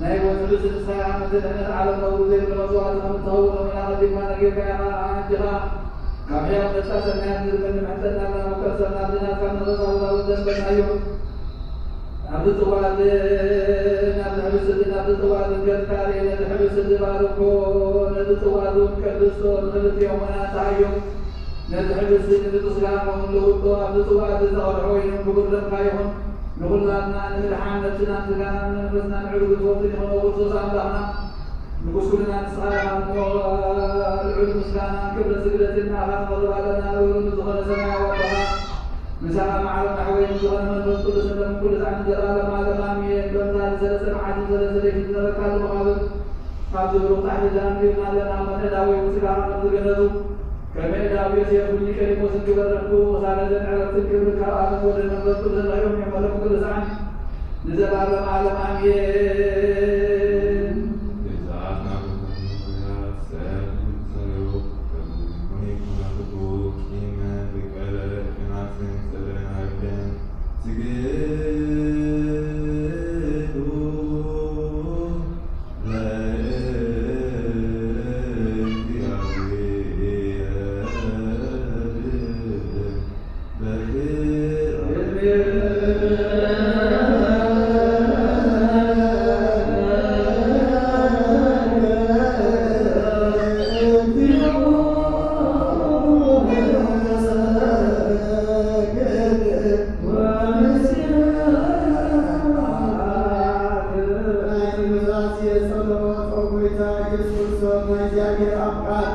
ናይ ወትሩ ስንሳይ ዓመተ ድሕነት ዓለም ነውሩ ዘይብሎ መስዋዕቲ ከም እትኸውን ኢና ቀዲምና ነጊርካና ኢኻ። ኣንቲኻ ካብ ሕያው ነጻ ሰናያት ንርበን ንምሕጸና ናብ ከርሰና ብናትካ ንረሳውታ ውደን በናዮ። ኣብዚ ጽዋዕ እዚ ናብ ትሕብስቲ ናብ ጽዋዕ ዝንገርካ ርእ ነቲ ሕብስቲ ባርኮ ነቲ ጽዋዕ እውን ቀድሶ ንኽልቲኦም ወናት ሃዮ። ነቲ ሕብስቲ ንምጥስጋን ውን ልውጦ ኣብዚ ጽዋዕ እዚ ዝተቐድሖ ወይን ክቡር ደምካ ይኹን። ንኹላትና ንምድሓን ነብስናን ስጋናን መንፈስናን ዕርጉት ፈውሲ ንኽንረኽቦ ክርስቶስ ኣምላኽና ንጉስ ኩልና ንስኻ ኢኻ እሞ ልዑል ምስጋናን ክብርን ስግደትን ንኣኻ ነቕርብ ኣለና። ልዑል ዝኾነ ሰማያዊ ኣቦኻ ምስ ኣኻ ማዕረ ማሕወይ ዝኾነ መንፈስ ቅዱስ እንደ ኩሉ ዛዕሚ ዘላለም ዓለም ኣሜን። በምታ ንሰለስተ መዓልቲ ሰለስተ ለይቲ ዝነበርካ ዝመቓብር ኣብዚ ብሩኽ ጻሕሊ ዘኣንቢርና ኣለና። እሞ ንእዳወይ ውስጋ ከም ዝገነዙ ከመይ እዳዊ ዮሴፍ ኒቆዲሞስ እንክበረርኩ፣ ቅሳነትን ዕረፍትን ክብርን ካብ ኣብን ወልድን መንፈስ ቅዱስን ረኺቦም እዮም በሎም ቅዱሳን ንዘላለም ዓለም ኣሜን። ግዛት ናብርኩም ምሕረት ሰብ ይጸልዩ፣ ከምኡ ይኹን ይኩነትኩ፣ ቂምን ብቀለ ቅናትን ጽልእን ኣይብልን። ስግዱ ናይ ኑዛዜ ጸሎት። ኦ ጎይታ ኢየሱስ ክርስቶስ፣ ናይ እግዚኣብሔር ኣብ ቃል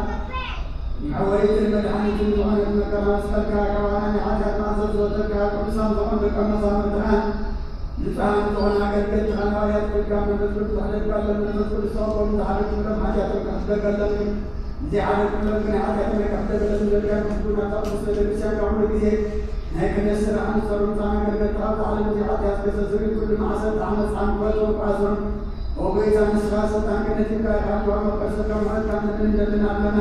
ሓወይትን መድሓኒትን ዝኾነት መከራ መስቀልካ ካባና ናይ ሓጢኣት ማእሰር ዝፈተካ፣ ቅዱሳን ዝኾኑ ደቀ መዛሙርትኻን ንጹሓን ዝኾኑ ኣገልገልትኻን ሃዋርያት ኮይንካ መንፈስ ቅዱስ ኣሕደርካሎም። መንፈስ ቅዱስ ተቐበሉ፣ ዝሓደግኩሎም ሓጢኣቶም ከሕደገሎም እዩ። ዘይሓደግኩሎም ግን ሓጢኣቶም ኣይከሕደገሎም ዝበልካ ምስጉን ኣብታ ቅድስት ቤተክርስትያንካ ኩሉ ግዜ ናይ ክህነት ስራሕን ዝሰሩ ንጹሓን ኣገልገልትኻ ኣብዛ ዓለም እዚኣ ሓጢኣት ከስተስርዩ ኩሉ ማእሰርቲ ዓመፃን ክፈትሑ ክኣስሩ። ኦ ጎይታ፣ ንስኻ ስልጣን ክህነት ሂብካ ኢኻ፣ እኳ መፍቀር ስጋ ምሕረትካ ንልምን እንደልን ኣለና።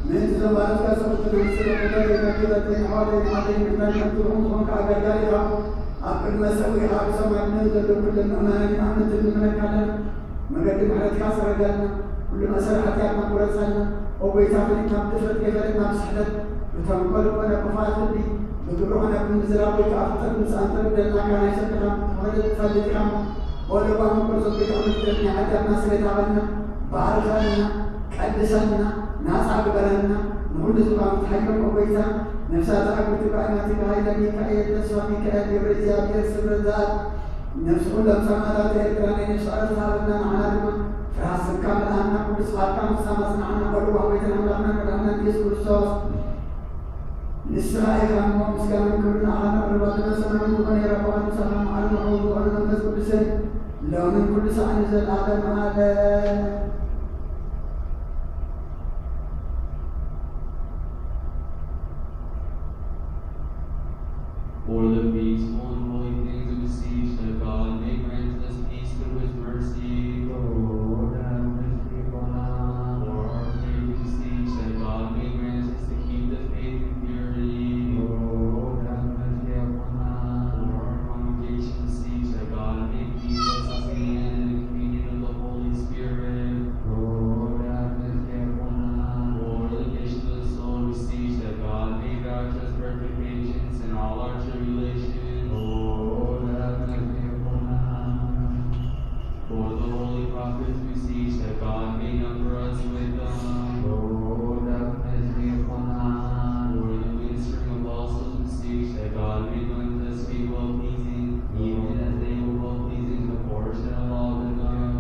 ምእንቲ ዘባረትካ ሰብኡት ናይ ስለ ክብረት ናይ ክብረተይ ንሓወተይ ንሓተይ ምእንታን ከምቲ ልኹም ዝኾንካ ኣገልጋሊ ኢኻ። ኣብ ቅድመ ሰብኡ ኢኻ ብሰማይ ብምድሪ ዘለዉ ኩሎም ምእመናን ኣመንትን ንምለካ ኣለና። መገዲ ምሕረትካ ጽረገልና። ኩሉ መእሰሪ ሓጢኣትና ቁረጸልና። ኦ ጎይታ፣ ፈሊጥና ብድፍረት ከይፈለጥና ብስሕተት፣ ብተንኮል ኮነ ብኽፉኣት ልቢ፣ ብግብሪ ኮነ ብምዝራብ ወይ ከኣ ፍልጠት ምምጻእ እንተበደልናካ ናይ ሰብ ኢኻ፣ ትፈልጥ፣ ትፈልጥ ኢኻ እሞ፣ ኦ ለባም ምቁር ሰብ፣ ቤተ ክርስቲያን ናይ ሓጢኣትና ስርየት ሃበልና፣ ባርኸልና፣ ቀድሰልና፣ ናጻ ግበረልና። ንኹሉ ዝባ ምትሓዮም ኦ ጎይታ፣ ነፍሳት ኣግብቲ ባእናትካ ሃይለ ሚካኤል፣ ተስፋ ሚካኤል፣ ገብረ እግዚኣብሔር፣ ስምረት ዘኣብ፣ ነፍሲ ኩሎም ሰማእታት ኤርትራ ናይ ነፍሲ ዕረፍቲ ሃበና። ንዓና ድማ ፍርሃት ስምካ ምልኣና፣ ቅዱስ ቃልካ ምሳና ኣጽንዓና። ኦ ለዋህ ጎይታን ኣምላኽናን መድሓኒና ኢየሱስ ክርስቶስ፣ ንስኻ ኢኻ እሞ ምስጋናን ክብርን ንኣኻ ነቕርብ ኣለና። ሰማያዊ ዝኾነ የረባኻ ምሳኻ፣ መዓርን ሕውን ዝኾነ መንፈስ ቅዱስን ሎምን ኩሉ ሰዓት ንዘለኣለም ዓለም። For the peaceful and holy things, we beseech that God may grant us peace through his mercy. Lord, have mercy upon us. For our faith, we beseech that God may grant us to keep the faith in purity. Lord, have mercy upon us. For our congregation, we beseech that God may keep us in the communion of the Holy Spirit. Lord, have mercy upon us. For the patience of the soul, we beseech that God may vouch us perfect patience in all our tribulations. Lord, have mercy upon us. For the holy prophets, we beseech that God may number us with them. Lord, have mercy upon us. For the ministering apostles, we beseech that God may grant us to be well pleasing, even as they were well pleasing in the portion allotted them.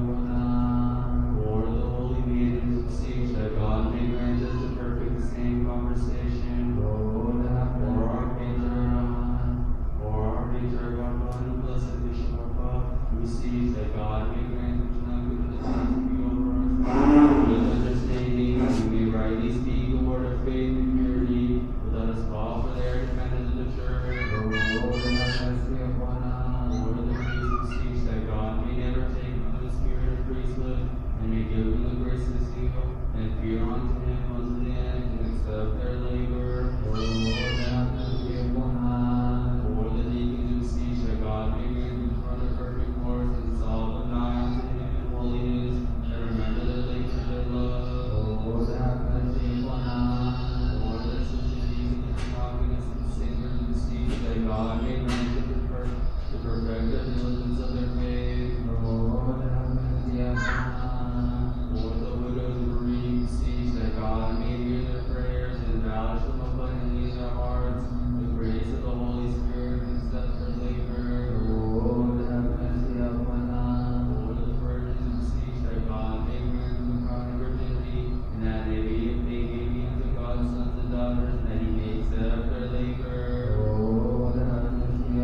For the holy maidens, we beseech that God may grant us to perfect the same conversation. Lord, have mercy upon us. For our patriarch, our father, and blessed Bishop, our God, we beseech that God may grant him to not give the things we offer us with understanding, that we may rightly speak the word of faith in purity, without a spot, for they are dependent on the church. Lord, have mercy upon us. For the priests, we beseech that God may never take from the spirit of priesthood, and may give them the grace to zeal and fear unto him unto the end, and accept their labor. Lord, have mercy upon us. For the deacons, we beseech that God may grant them to run a perfect course, and solve them nigh unto him in holiness, and remember their labors in love. Lord, have mercy upon us. For the assistant deacons and deaconesses and singers, we beseech that God may grant them to perfect to perfect the diligence of their faith. Lord, have mercy upon us. For the widows and bereaved, we beseech that God may hear their prayers and lavish them abundantly in their hearts the grace of the Holy Spirit and accept their labor. Lord, have mercy upon us. For the virgins, we beseech that God may grant them the crown of virginity, and that they may, they may be unto God sons and daughters, and that he may accept their labor. Lord, have mercy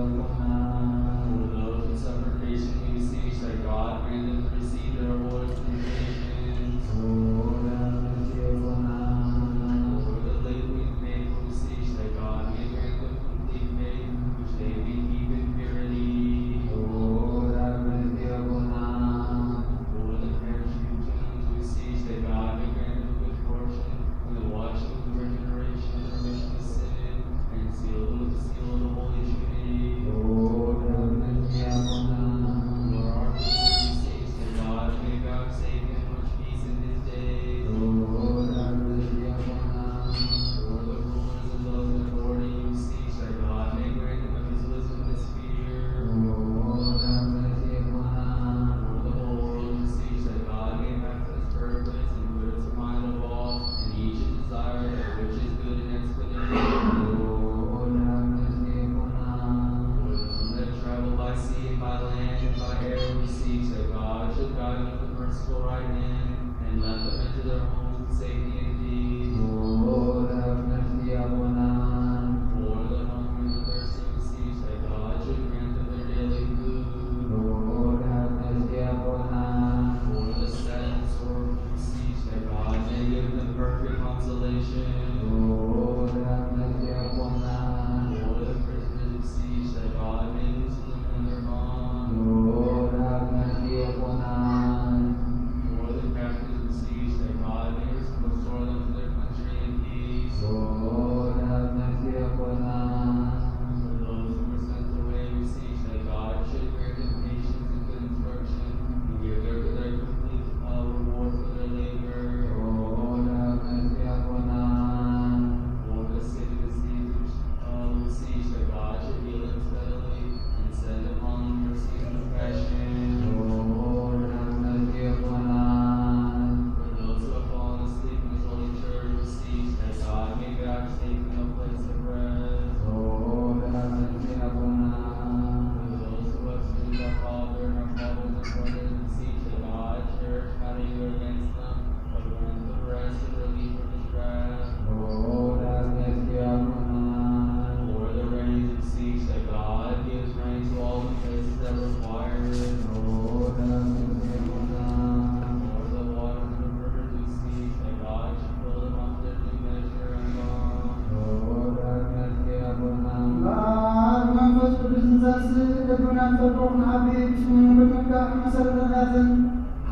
ልቡና ንጸልኦ ክንዓቢ ብሽሙ ብምልካዕ መሰረታትን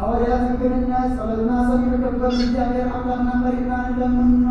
ሃዋርያትን ክንናይ ጸሎትና ሰሚዑ ክቕበል እግዚኣብሔር ኣምላኽና መሪሕና ንለምኖ።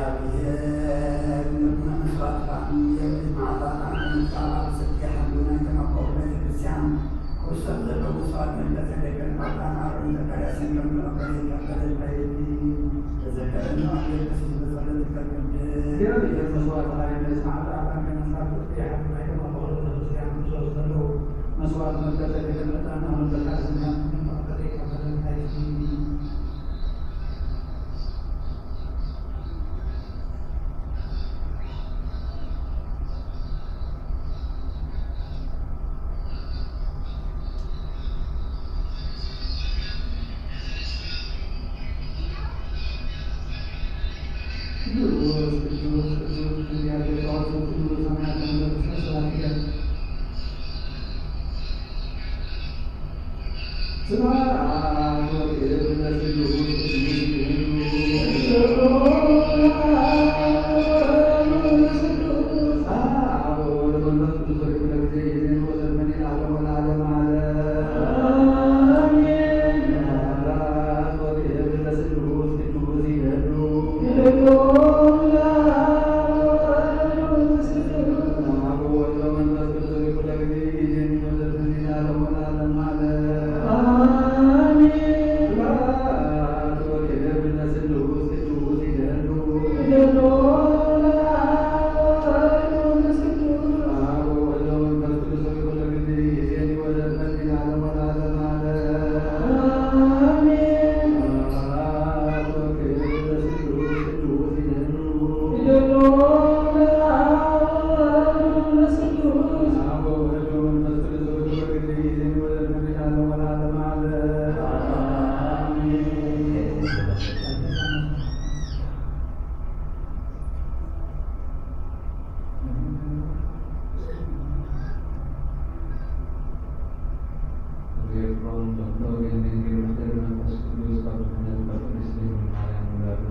እግዚኣብሔር ንመስዋዕትካ የብሪ መዓልታትና ንምጻእ ኣብ ጽድቂ ሓልዩ ናይ ተመኮሩ ቤተ ክርስቲያን ክርስቶስ ዘለዉ መስዋዕት መልከጼዴቅን ኣባና ኣሮን ዘካርያስን ከም ተቐበለ ይቀበልን ኣይብሊ። ተዘከረኒ ኣብ የሱስ በጸሎትካ ቅድስ። እግዚኣብሔር መስዋዕትካ የብሪ መዓልታትና ንምጻእ ኣብ ጽድቂ ሓልዩ ናይ ተመኮሩ ቤተ ክርስቲያን ክርስቶስ ዘለዉ መስዋዕት መልከጼዴቅን ዕጣን ኣሮን ዘካርያስን ከም ተቐበለ ይቀበልን ኣይብሊ። ገብሮም ዶክተር ገብረ መንፈስ ቅዱስ ካብ ዝኾነት ካብ ቅድስት ድንግል ማርያም ውላዱ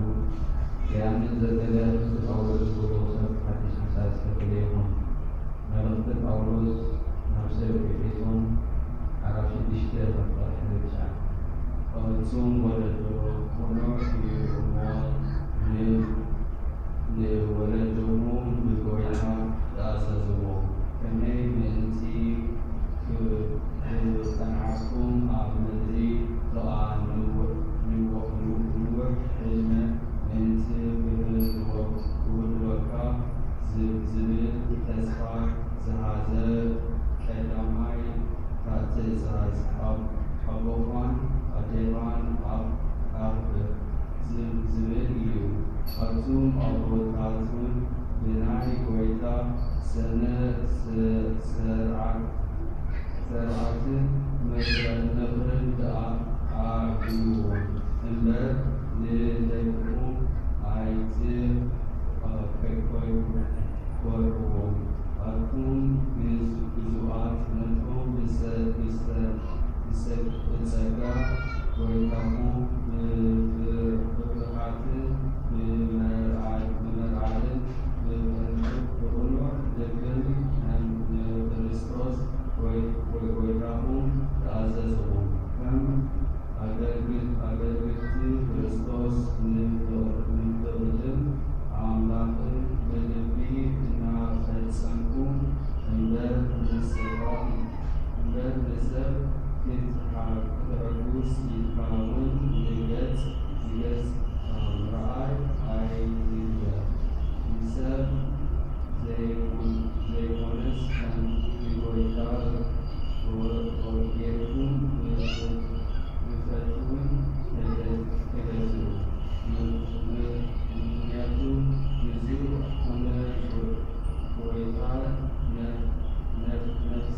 ብያምን ዘበለ ቅዱስ ጳውሎስ ዝብልዎ ሰብ ሓድሽ ምሳሌ ዝተፈልየ ይኹን። መልእኽቲ ጳውሎስ ናብ ሰብ ኤፌሶን ምዕራፍ ሽዱሽተ ካብ ቁጽሪ ሓደ ትሽዓተ። ፍጹም ወለዶ ቅኑዕ እዩ እሞ ን-፣ ንወለዶሙ ንጎይታ ተኣዘዝዎ። ከመይ ምእንቲ ክ-፣ ክጸንዓኩም ኣብ ምድሪ ከኣ ንውሕ፣ ንውሕ፣ ንውሕ ዕድመ ምእንቲ ክህልወ-፣ ክህልወካ ዝብ-፣ ዝብል ተስፋ ዝሓዘ ቀዳማይ ትእዛዝ፣ ኣብ ኣቦኻን ኣዴኻን ኣፍ-፣ ኣኽብር ዝብ-፣ ዝብል እዩ። ኣቱም ኣቦታቱን ብናይ ጐይታ ሰነ-፣ ሰ-፣ ሰርዓት-፣ ሰርዓትን ምኽር-፣ ምኽርን ደኣ ኣዕብይዎም እምበር፣ ንደቅኹም ኣይትከልክይዎም። ኣቱም ግዝ-፣ ግዙኣት፣ ነቶም ብጸ-፣ ብጸ-፣ ብጸ-፣ ብጸጋ ጐይታኹም ብፍ-፣ ብፍርሃትን ብመርዓ-፣ ብመርዓድን ብቕን-፣ ብቕኑዕ ልቢ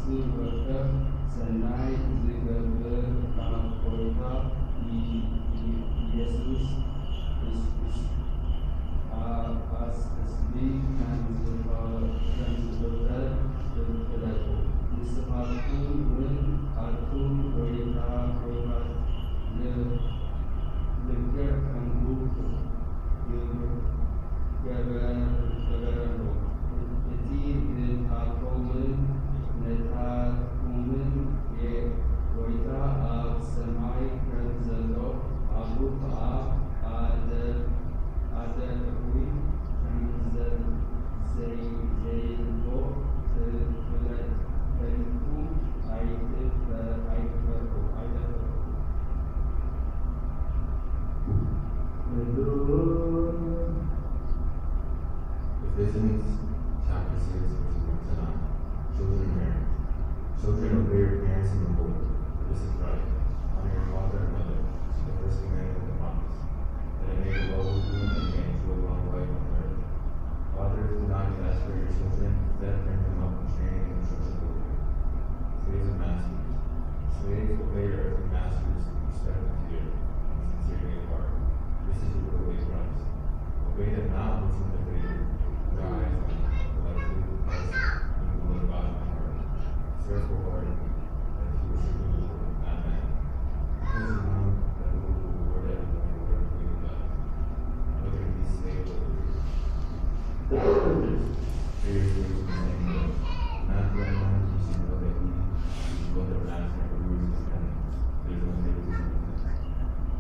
ዝወከፍ ሰናይ ዝገብር ኣብ ጐይታ ኢየሱስ ክርስቶስ ኣስቢ ከም ዝፍጠር ፍለጡ። ንስኻትኩም እውን ኣቱም ጐይታ ጐይታ ልክዕ ከምኡ ገበረሎም። እቲ ንታቶምን ነታትኩምን ጐይታ ኣብ ሰማይ ከም ዘሎ ኣብኡ ኸዓ ኣደ ኣደርዊ ከም ዘ- ዘይ- ዘይብሎ ትፍለ- ፈሊጥኩም ኣይትፈ- ኣይትፈርሑ ኣይተፍርሑ። Ephesians chapter six, verses one to nine. Children and parents. Children, obey your parents in the Lord, for this is right. Honor your father and mother, is the first commandment with a promise, that it may be well with you and may endure long life on earth. Fathers, do not exasperate your children, instead bring them up in training and instruction of the Lord. Slaves and masters. Slaves, obey your earthly masters with respect and fear, and sincerity of heart. This is your good way of Christ. Obey them not only in the faith, but their eyes on the light of Christ and the will of God in their heart. Serve wholeheartedly, as if you were serving the Lord, not men, because you know that the Lord will reward everyone for whatever way he does, whether he be slave or free. Treat your slaves in the same way. Do not threaten them, since you know that he who is both their master and ruler is his enemy. There is no favoritism with him.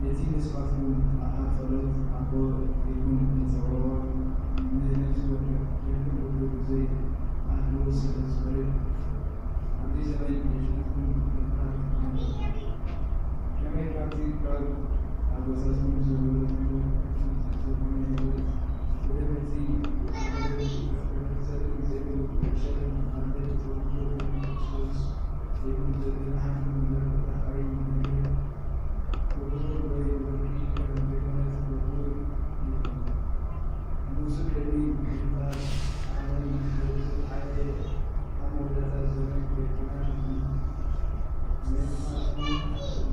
ነቲ ንስኻትኩም ኣብ ጸሎት ኣቦ ኢልኩም እትጽውዕዎ ንነፍሲ ወከፍ ጌርኩም ኩሉ ግዜ ኣድልዎ ስለ ዝኽእል፣ ኣብዚ ዘመን ንሕነትኩም ምፍራድ ይኹን። ከመይ ካብቲ ቃል ኣጎዛዝኩም ዝብሎ ትምህርቲ ዝኾነ ህይወት፣ ወደ በቲ ዘርኢ ዘይብሉ ሸርን ማለት ትውልዱ ክርስቶስ ዘይብሉ ዘለና ሓንቲ ነገር ተጣጣሪ ነገር ክቡር ወይ ወርቂ ከም ዘይኮነ ትፈልጡ ኢኹም። ንሱ ቅድሚ ምፍጣር ዓለም ብዝተሓተ ኣብ መወዳእታ ዘመን ጌርና ንስኻትኩም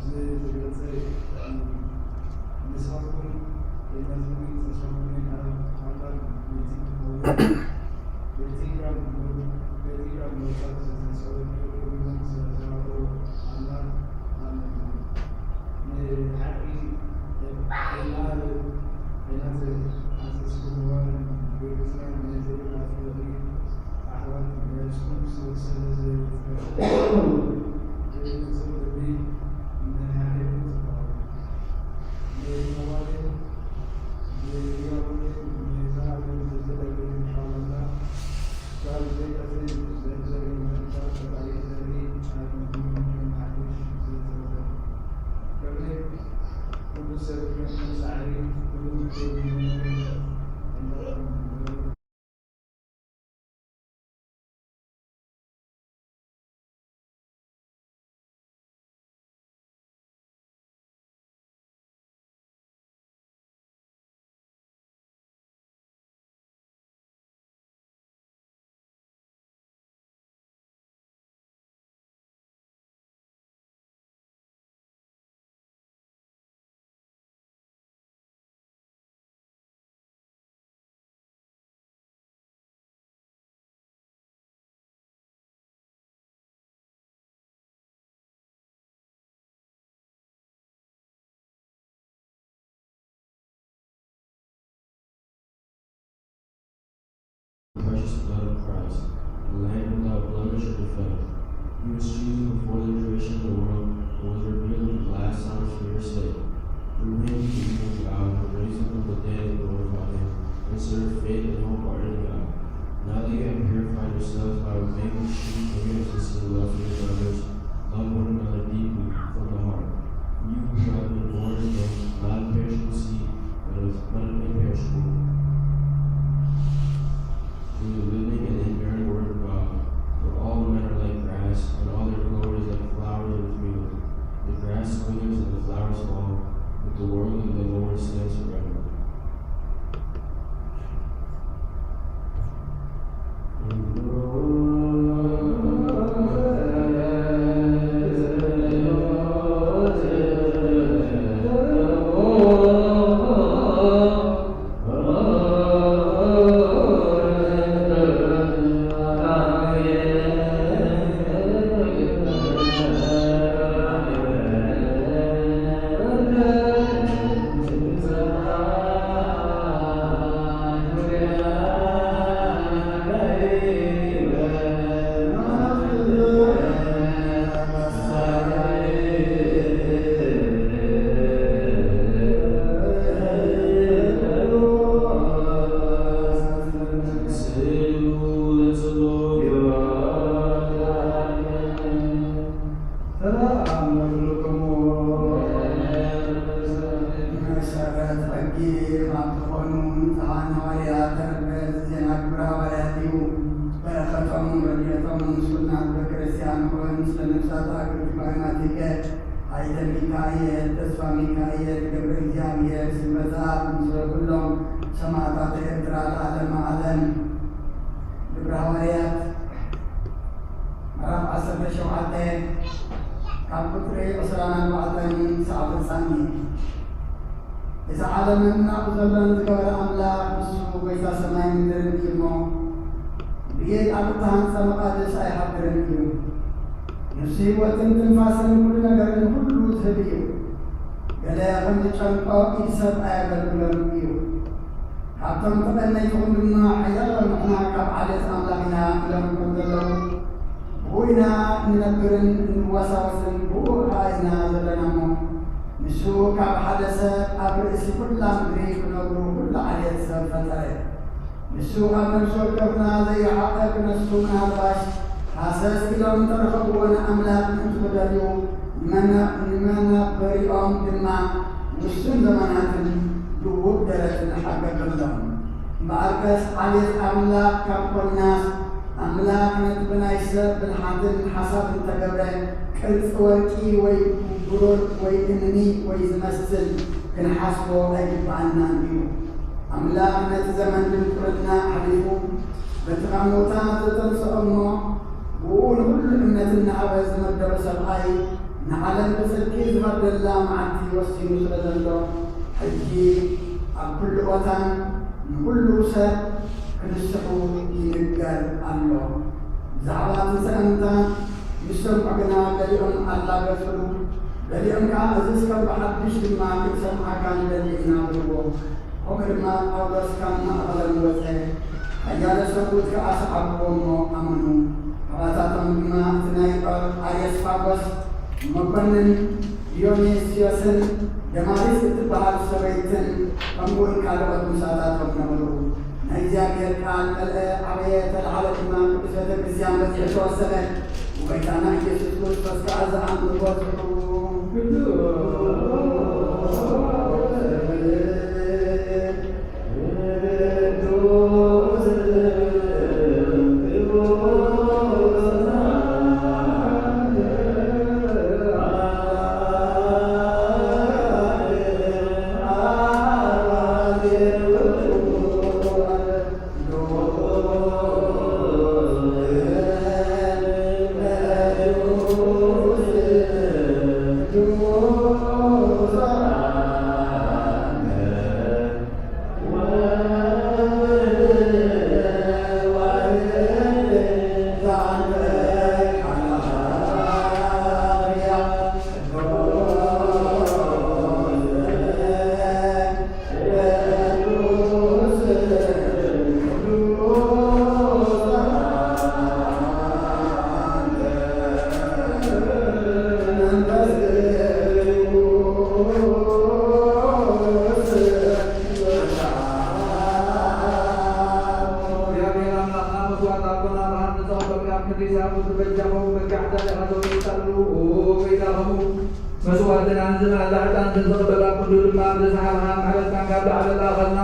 ዝገልጸ እዩ። ንስኻትኩም ጌርናትኩምን ጸስራኹምን ኣብ ኣምላኽ ብልቲ ክኸውን፣ ብልቲ ካብ ሞ- ብልቲ ካብ ሞት ዝተንስኦ ጌርኩምውን ዝተዋህቦ ኣምላኽ ኣመንኩም። ንሓቂ ቃል እናተኣዘዝኩምዎን ብርግጽና ነቲ ኣፍልጢ ኣሕዋት መያዝኩም ስለ ዝተረፈ ብንጹር ልቢ ንሓድሕድኩም ተፋቐሩ። ንመዋልን ንህያውን ንዘላለምን ብዝለምን ሓበንታ ካብ ዘይጠፍእ ዘንዘር ይመልካ ፈጣሪ ዘርኢ ኣብ ምድሪ ከም ሓድሽ ዝተወለደ ከመይ ኩሉ ሰብ ከም ጻዕሪ ኩሉ precious blood of Christ, the Lamb without blemish or defect. He was chosen before the creation of the world and was revealed in the last times for your sake. Through him the people of God have raised him from the dead and glorified him, and serve faith and hope are in God. Now that you have purified yourselves by obeying the truth, bring your sincere love for your brothers, love one another deeply from the heart. You who have been born again, not of perishable seed, but of but of imperishable, through the living and enduring word of God. For all men are like grass, and all their glory is like flowers of the field. The grass withers and the flowers fall, but the word of the Lord stands forever. ሰላም ለኩልክሙ። መሰረት ሕጊ ካብ ዝኾኑ ንጹሓን ሃዋርያት ተረፈ ዜና ግብረ ሃዋርያት እዩ። በረኸቶም ረድኤቶም ምስ ኩልና ህዝበ ክርስቲያን ይኹን፣ ስለ ነፍሳት ኣገልግሎት ማቴከ፣ ኣይተ ሚካኤል፣ ተስፋ ሚካኤል፣ ገብረ እግዚኣብሔር፣ ስንበዛ፣ ምስለ ኩሎም ሰማዕታት ኤርትራ ለዓለመ ዓለም። ግብረ ሃዋርያት ምዕራፍ ዓሰርተ ሸውዓተ ካብ ቁጽሪ ዕስራን ኣርባዕተን ክሳዕ ፍጻሜ። እዚ ዓለምን ኣብኡ ዘሎን ዝገበረ ኣምላኽ ንሱ ጐይታ ሰማይን ምድርን እዩ እሞ፣ ብኢድ ኣብ እተሃንጸ መቓድስ ኣይሓድርን እዩ። ንሱ ህይወትን ትንፋስን ኩሉ ነገርን ኩሉ ዝህብ እዩ። ገለ ከም ዝጨንቆ ኢድ ሰብ ኣየገልግሎን እዩ። ካብቶም ተቐነይትኹም ድማ ሓያሎ ንሕና ካብ ዓሌት ኣምላኽ ኢና ኢሎም ከም ዘለዉ፣ ብኡ ኢና እንነብርን እንወሳወስን፣ ብኡ ኸኣ ኢና ዘለና እሞ፣ ንሱ ካብ ሓደ ሰብ ኣብ ርእሲ ኩላ ምድሪ ክነብሩ ኩሉ ዓሌት ሰብ ፈጠረ። ንሱ ካብ ነፍሲ ወከፍና ዘይረሓቐ ክነሱ ምናልባሽ ሃሰስ ኢሎም እንተረኸብዎ ንኣምላኽ ምእንቲ ክደልዩ ንመና-፣ ንመናበሪኦም ድማ ውሱን ዘመናትን ድዉብ ደረትን ሓገገሎም። እምበኣርከስ ዓሌት ኣምላኽ ካብ ኮናስ፣ ኣምላኽ ነቲ ብናይ ሰብ ብልሓትን ሓሳብን እተገብረ ቅርጺ ወርቂ ወይ ብሩር ወይ እምኒ ወይ ዝመስል ክንሓስቦ ኣይግብኣናን እዩ። ኣምላኽ ነቲ ዘመን ድንቁርና ኣሕሊፉ በቲ ካብ ምዉታት ዘተንስኦ እሞ ብኡ ንኹሉ እምነት እናሃበ ዝመደቦ ሰብኣይ ንዓለም ብጽድቂ ዝፈርደላ መዓልቲ ወሲኑ ስለ ዘሎ፣ ሕጂ ኣብ ኩሉ ቦታን ንኹሉ ሰብ ክንስሑ ይንገር ኣሎ። ብዛዕባ ትንሳኤ እሙታን ምስ ሰምዑ ግና ገሊኦም ኣላገጹሉ፣ ገሊኦም ከኣ እዝስ ከም ብሓድሽ ድማ ክንሰምዓካ ንደሊ ኢና በልዎ። ከምኡ ድማ ጳውሎስ ካብ ማእኸሎም ወጸ፣ ሓያሎ ሰብኡት ከኣ ሰዓብዎ እሞ ኣመኑ። ካባታቶም ድማ እቲ ናይ ኣርዮስፋጎስ መኮንን ዲዮኒስዮስን ደማሪስ እትበሃል ሰበይትን ከምኡውን ካልኦት ምሳታቶም ነበሩ። ናይ እግዚኣብሔር ቃል መልአ፣ ዓበየ፣ ተላዓለ ድማ ቅዱስ ቤተ ክርስቲያን በጺሑ ተወሰነ። ጎይታና ኢየሱስ ክርስቶስ ከኣ ዝኣምኑ በዝሑ። በጃኹም መካሕዳ ዲኻ ተውፅኣሉ? በይናኹም መስዋዕትና ንዝመሃላ ዕጣን ተዝቕበላ ኩሉ ድማ ብዝሰሓብኻ ምሕረትካን ካብ ላዕሊ ለኣኸልና።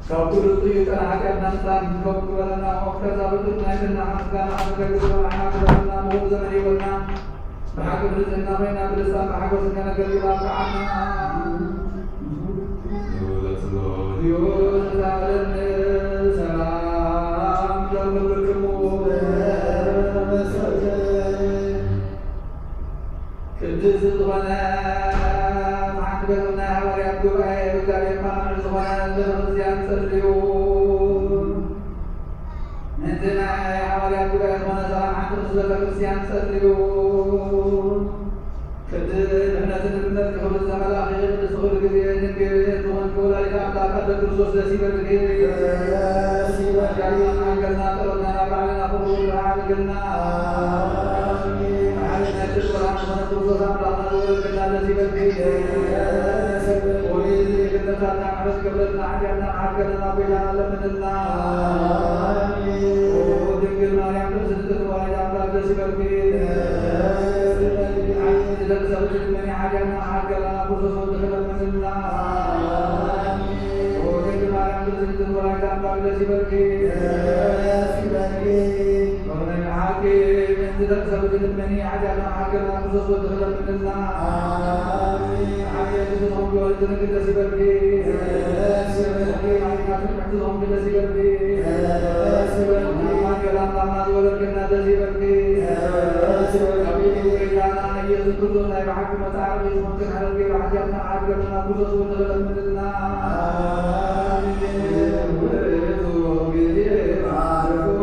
ካብ ኩሉ ጥዩይ ጠና ሓጢኣትና ንፃን ከም ግበረና። ኦፍ ከዛ ብጡት ናይ ጥና ሓስጋና ኣስገግዝ በላዕና ግበረና። ምሁር ዘመን ይበልና። ብሓቂ ብንጽህና ኮይና ብልሳን ብሓጎስ ከነገልግል ኣብቅዓና። ሰላም ለኩልክሙ። ቅድስቲ ዝኾነ ሓንቲ ቤተ ናይ ሃዋርያት ጉባኤ ብእግዚኣብሔር መራሒ ዝኾነ ቤተ ክርስቲያን ጸልዩ። ነቲ ናይ ሃዋርያት ጉባኤ ዝኾነ ሰላም ሓንቲ ቅድስቲ ቤተ ክርስቲያን ጸልዩ። ቅድስቲ ድሕነትን እምነት ክብሪ ዘመላኺ ቅድስቲ ኩሉ ግዜ ድንግል ዝኾንኪ ወላዲተ ኣምላክ ኣደ ክርስቶስ ደስ ይበልኪ። ደስ ይበልኪ። ኣጋና ማእከልና ጸሎትና ናብ ላዕልና ክብሩ ይበዓል ገና። ኣሜን። ብሓይሊ ናይ ጽድቂ ብርሃን ዝኾነ ክርስቶስ ኣምላኽና ዝወለደና ደስ ይበልኪ። ደስ ይበልኪ። ወይ ግነታትና ምሕረት ክብረትና ሓጢኣትና መሓር ገና ናብ ጎይታና ለምንልና። ኣሜን። ድንግል ማርያም ቅድስቲ ተዋሕዶ ኣምላክ ደስ ይበልኪ። ደስ ይበልኪ። ሓንቲ ደቂ ሰብ ትልመኒ ሓጢኣትና መሓር ገና ናብ ክርስቶስ ወልድኪ ለምንልና። ኣሜን። ድንግል ማርያም ቅድስቲ ተዋሕዶ ኣምላክ ደስ ይበልኪ። ደስ ይበልኪ። በእውነት ሓቂ ምእንቲ ደቂ ሰብ ትልመኒ ሓጢኣትና መሓር ገና ናብ ክርስቶስ ወልድኪ ለምንልና። ኣሜን። ሓቂ ትዝኾን ወልድ ንግደስ ይበልኪ። ደስ ይበልኪ። ሓጢኣትና ትምሕቲ ዝኾንኪ ደስ ይበልኪ። ደስ ይበልኪ። ኣምላክ ኣምላኽና ዝወለድክና ደስ ይበልኪ። ደስ ይበልኪ። ኣቤቱ ጎይታና ኢየሱስ ክርስቶስ ናይ ብሓቂ መጻዕሪ ዝኾንክን ሕረት ገይሩ ሓጢኣትና መሓር ገና ናብ ክርስቶስ ወልድኪ ለምንልና። ኣሜን። ውእቱ ጊዜ ባርኮ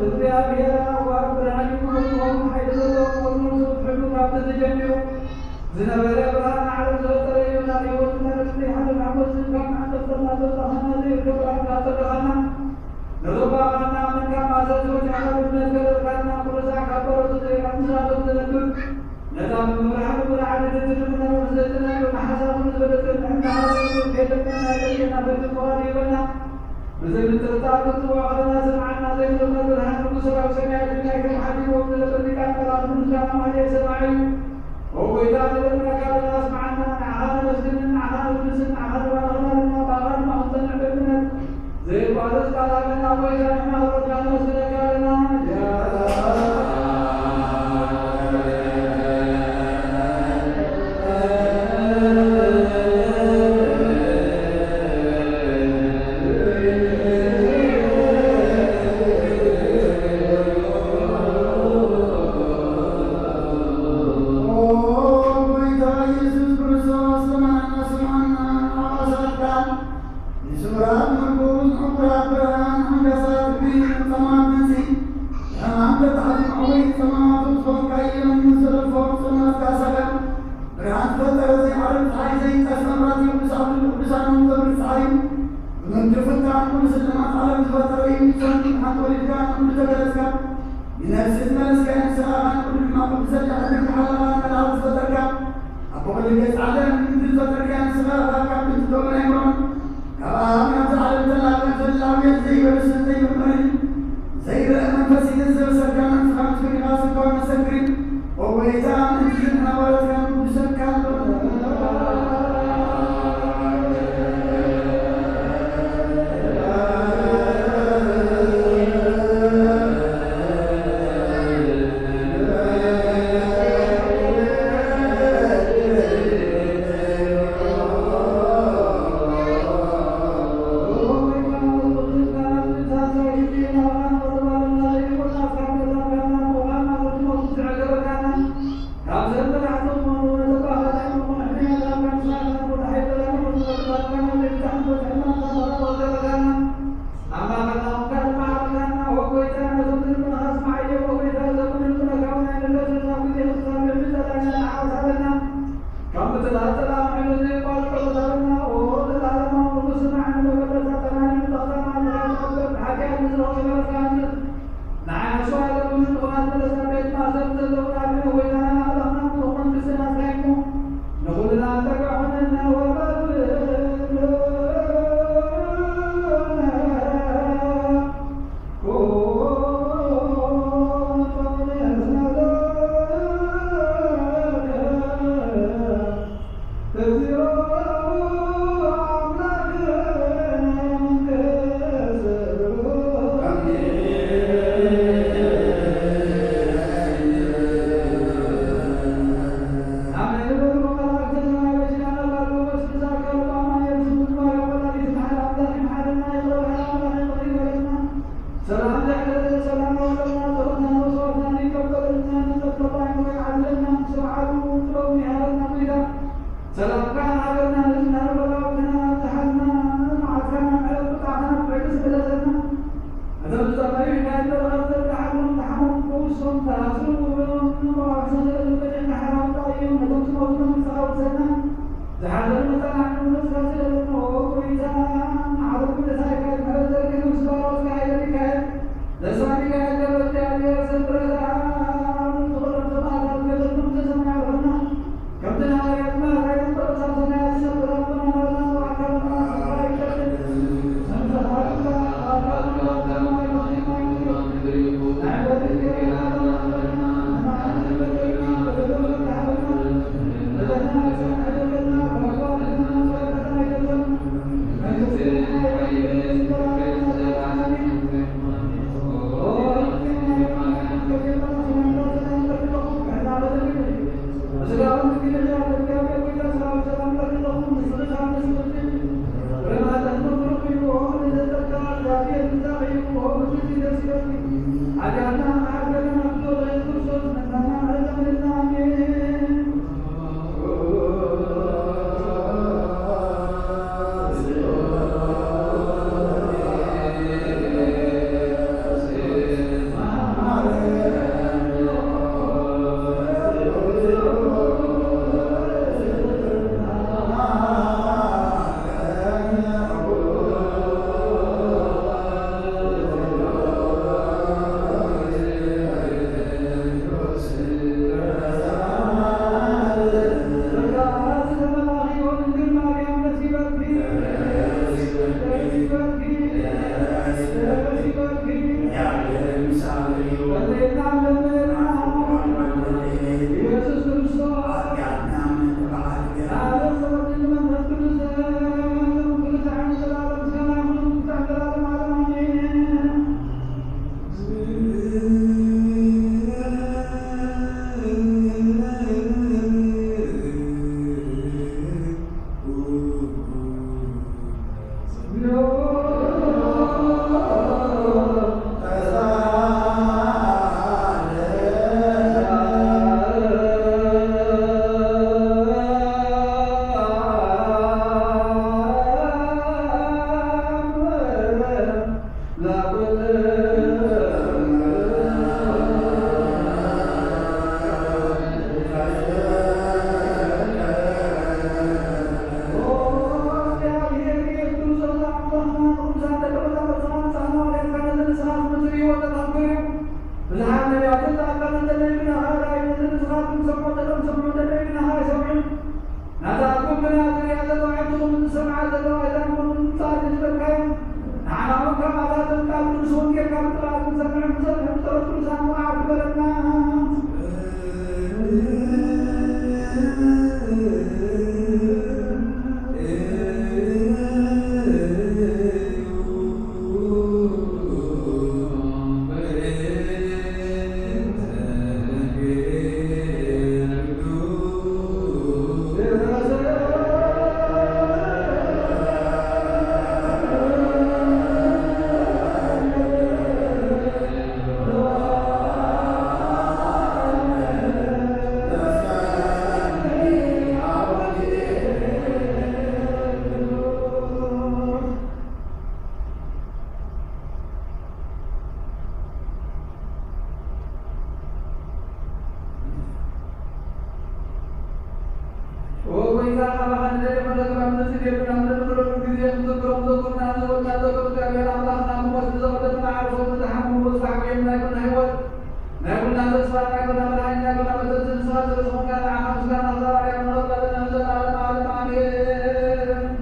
እግዚኣብሔር ኣብ ብርሃን እዩ፣ ክብሪ ይኹን ሓይሊ ዘለዎ፣ ክብሪ ንሱ፣ ሕሉ ካብቲ ዝጀሚሩ ዝነበረ ብርሃን ዓለም ዝፈጠረ እዩ። ናብ ህይወትና ርግቲ ሓደ ሓጎስ ካብ መዓንቀፍተና ዘውጻእኻና ዘይርከብ ብርሃን ካብ ጸደኻና፣ ነዞም ብኣኻልና ኣመንካ ማሰት ወዲዕና ብእምነት ገለጽካልና፣ ኩሉ ሳዕ ካብ በረቱ ዘይራብ ምስራቶም ዝነብር፣ ነታ ብምብርሃኑ ብርሃን ንትትርምና ብዘጥናዮ ንሓሳቡ ንዝበለጸ ንሕና ሃለሉ ከይደቀና የደልየና በቲ ፍቓዱ ይበና። ብዘይ ምጥርጣር ክትጽውዖ ከለና ስምዓና ዘይብለና ብርሃን ንጉስ ሰራዊት ሰማያት ብናይ ከም ሓዲጎም ዝነብር ሊቃነ መላእክት ምስጋና ማህሌት ሰማዒ እዩ። ኦ ጎይታ፣ ንለምነካ ኣለና፣ ስምዓና፣ ንዓኻ ነመስግንን ንዓኻ ነውድስን ንዓኻ ንባርኽን ኣለና፣ ብኣኻ ድማ ክንጸንዕ በእምነት ዘይቋረጽ ቃል ሃበና። ጎይታ፣ ንሕና ቁረጽና ነመስግነካ ኣለና። ኦ ጎይታ ኢየሱስ ክርስቶስ፣ ስምዓና፣ ስምዓና፣ ንዓኻ ሰላምታ ንስውራት ምርኩስ፣ ንዕውራት ብርሃን፣ ንኣንጋሳት እግሪ፣ ንጸማማት መንሲ፣ ብሕማም ተታሒዞም ኣወይ ጸማማት ዝኾንካ የመን ንዝተደፍኦም ጸማትካ ሰገር፣ ብርሃን ዝፈጠረ ዘይዓርብ፣ ጸሓይ ዘይንቀስ መብራህቲ፣ ቅዱስ ዓብዱ ቅዱሳን መብርህ ጸሓይ እዩ። ብምድሪ ፍጣን ኩሉ ስልማት ዓለም ዝፈጠረ እዩ። ንሰን ሓንቲ ወሊድካ ንኹሉ ተገለጽካ፣ ንነፍሲ ዝመለስካ ንስኻ፣ ንኹሉ ድማ ቅዱሰን ሓለኻ ንመላእኽት ዝፈጠርካ፣ ኣቦ ኩሉ ገጽ ዓለም ንምድሪ ዝፈጠርካ ንስኻ፣ ካብ ጥንቲ ዶብን ኣይምሮን ካብ ኣብ ናብዚ ዓለም ተላቒ ዘላውየት ዘይበስን ዘይምርመርን ዘይረአ መንፈስ ይገዘብ ሰካናን ዝኻን ትግሪኻ ስኳር መሰክሪ። ኦ ጎይታ፣ ነቲ ዝናባረትካን ቅዱሰካን ሰላም ዘዕለለ ሰላም ወለና ጸሎትና መስዋዕትና ይቀበለልና። ንጸሎት ተባይኑ ይዓድለና። ስርዓቱ ጥበቡ ይሃበና ጎይታ። ሰላምካ ንሃገርና ንህዝብና ንመላው ወገንና ዝሓልና መዓልትካ ናብ ዕለት ቁጣዕና ናብ ዕግስ ግለጸልና። ነቶም ዝጠመዩ ኢድካ ይበርኸት ዘርግሓሎም፣ ዝሓመሙ ፈውሶም፣ ዝኣስሩ ውበዮም፣ ንመዋዕሶ ዘለሉ በሊዕና ሓራውጣ እዮም። ነቶም ዝሞቱ መንግስቲ ኣውርሰና። ዝሓዘኑ መጸናዕቲ ንመንፈስ ዘለለዎ ጎይታ፣ ንዓለም ምሳይካ ምሕረት ዘርግሕ ምስ ባሮትካ ኃይለ ሚካኤል፣ ለሳ ሚካኤል ገብረ እግዚኣብሔር ዘምረታ፣ ንዝኾነ ሰማዕታት ኣይትጣቀም እንተደሊና ሃራይ ነዚ ንስኻትኩም ሰምዑ ተሎም ሰምዑ እንተደሊና ሃይ ሰምዑ። ናታትኩም ግና ዝሪኣ ዘሎ ዓይንትኹም ዝሰምዓ ዘሎ ኣእዛንኩም ምምጻእ ንዝበልካዮ። ንዓና እውን ካብ ኣዛዝን ቃል ቅዱስ ወንጌል ካብ ጥቓት ንሰምዕን ንሰምዕን ጸሎት ቅዱሳን መዓር ግበረልና። ወጎይታ ካባኻ ንደሊ ወደ ክብረት ንጽል የብና ምድር ብሎ ግዜ ንዝክሮም ዘጉርና ዘወድና ዘሎ እግዚኣብሔር ኣምላኽና ብሞት ንዘቕደምና ዓርሶም ንዝሓመሙ ብዝተሓጎየም ናይ ኩልና ህይወት ናይ ኩልና ተስፋ ናይ ኩልና መድሓኒት ናይ ኩልና መተንስን ንስኻ ስለ ዝኾንካ ንዓኻ ምስጋና ክሳብ ኣርያም ንቐርብ ኣለና ንዘለዓለም ዓለም ኣሜን።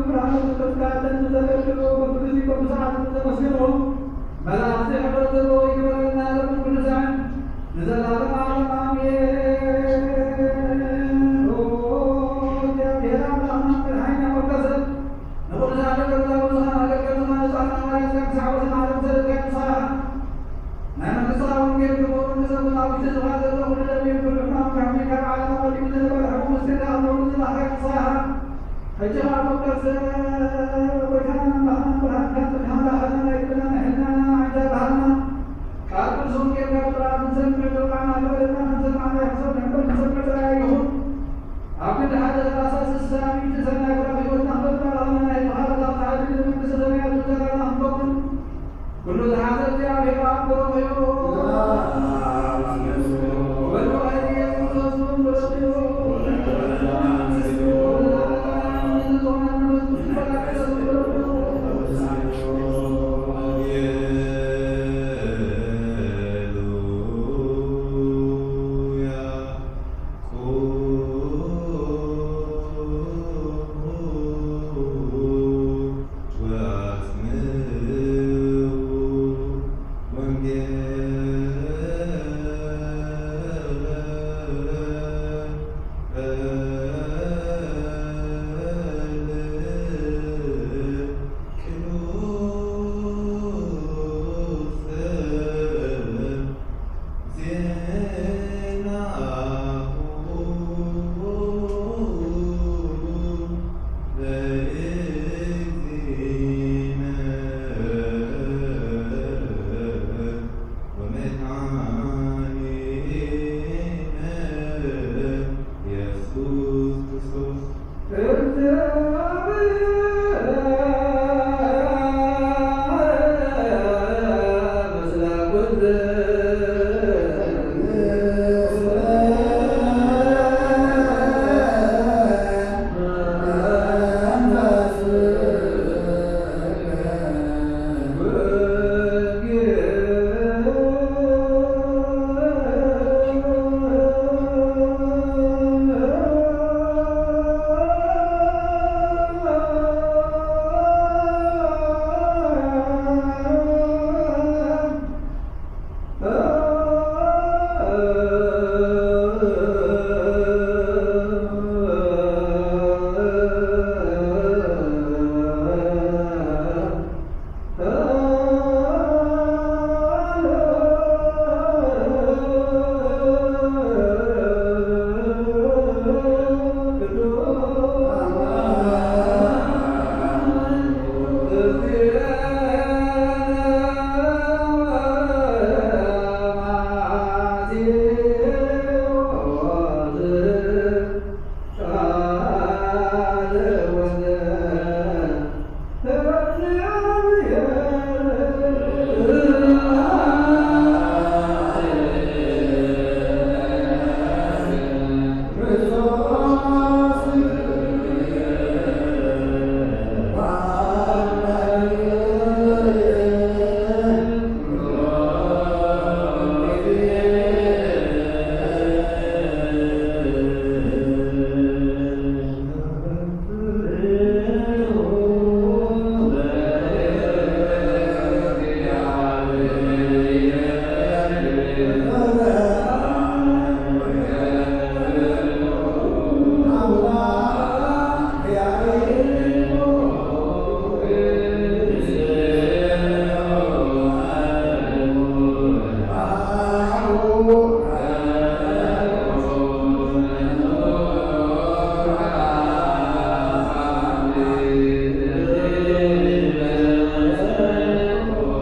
ብርሃኑ ተስካለን ንዘገልግሉ በብግዜኡ በብሰዓቱ ንዘመስግንዎ መላእኽቲ ሕብረት ዘለዎ ይግበረልና ለኩም ቅዱሳን ንዘላለም ዓለም ኣሜን። ኦ እግዚኣብሔር ኣምላኽና መድሓኒና መበገሰ ንቕዱሳን ኣገልጋሊ ዝኾነ ኣገልጋሊ ዝኾነ ጻድቃን ሃዋርያት ክሳዕ ወሰን ዓለም ዘለካ ንስኻ ናይ መንግስትና ወንጌል ክብሩ ንዘመናዊት ህዝብኻ ዘሎ ኩሉ ደልዩ ኩሉ ሕማም ከሕሚልካ ኣብ ዓለም ኣቐዲሙ ዝነበረ ሕቡእ ምስጢርካ ክብሩ ዝባህርካ ንስኻ ሕጂ ኸኣ መበገሰ ጎይታና ኣምላኽና ብርሃንካ ጽድቅኻ መላእኽትና ናይ ልብና ናይ ሕልናና ናይ ዓይንታ ባህልና ቃል ቅዱስ ወንጌልካ ብጥራዝ ንሰምዕ ዘውዓና ክበለና ከም ሰማዕና ይሕሰብ ንሕበር ንሰምዕ ጥራይ ኣይኹን። ኣብ ክንዲ ሓደ ሰላሳ ስሳ ሚእቲ ሰናይ ወራብ ህይወትና ክበልዕ ኣለና ናይ ብኻልእ ጻዕሪ ንመንግስተ ሰማያት ብዘራና ክንከውን ኩሉ ዝሓዘ እግዚኣብሔር ኣብ ብረኽዮ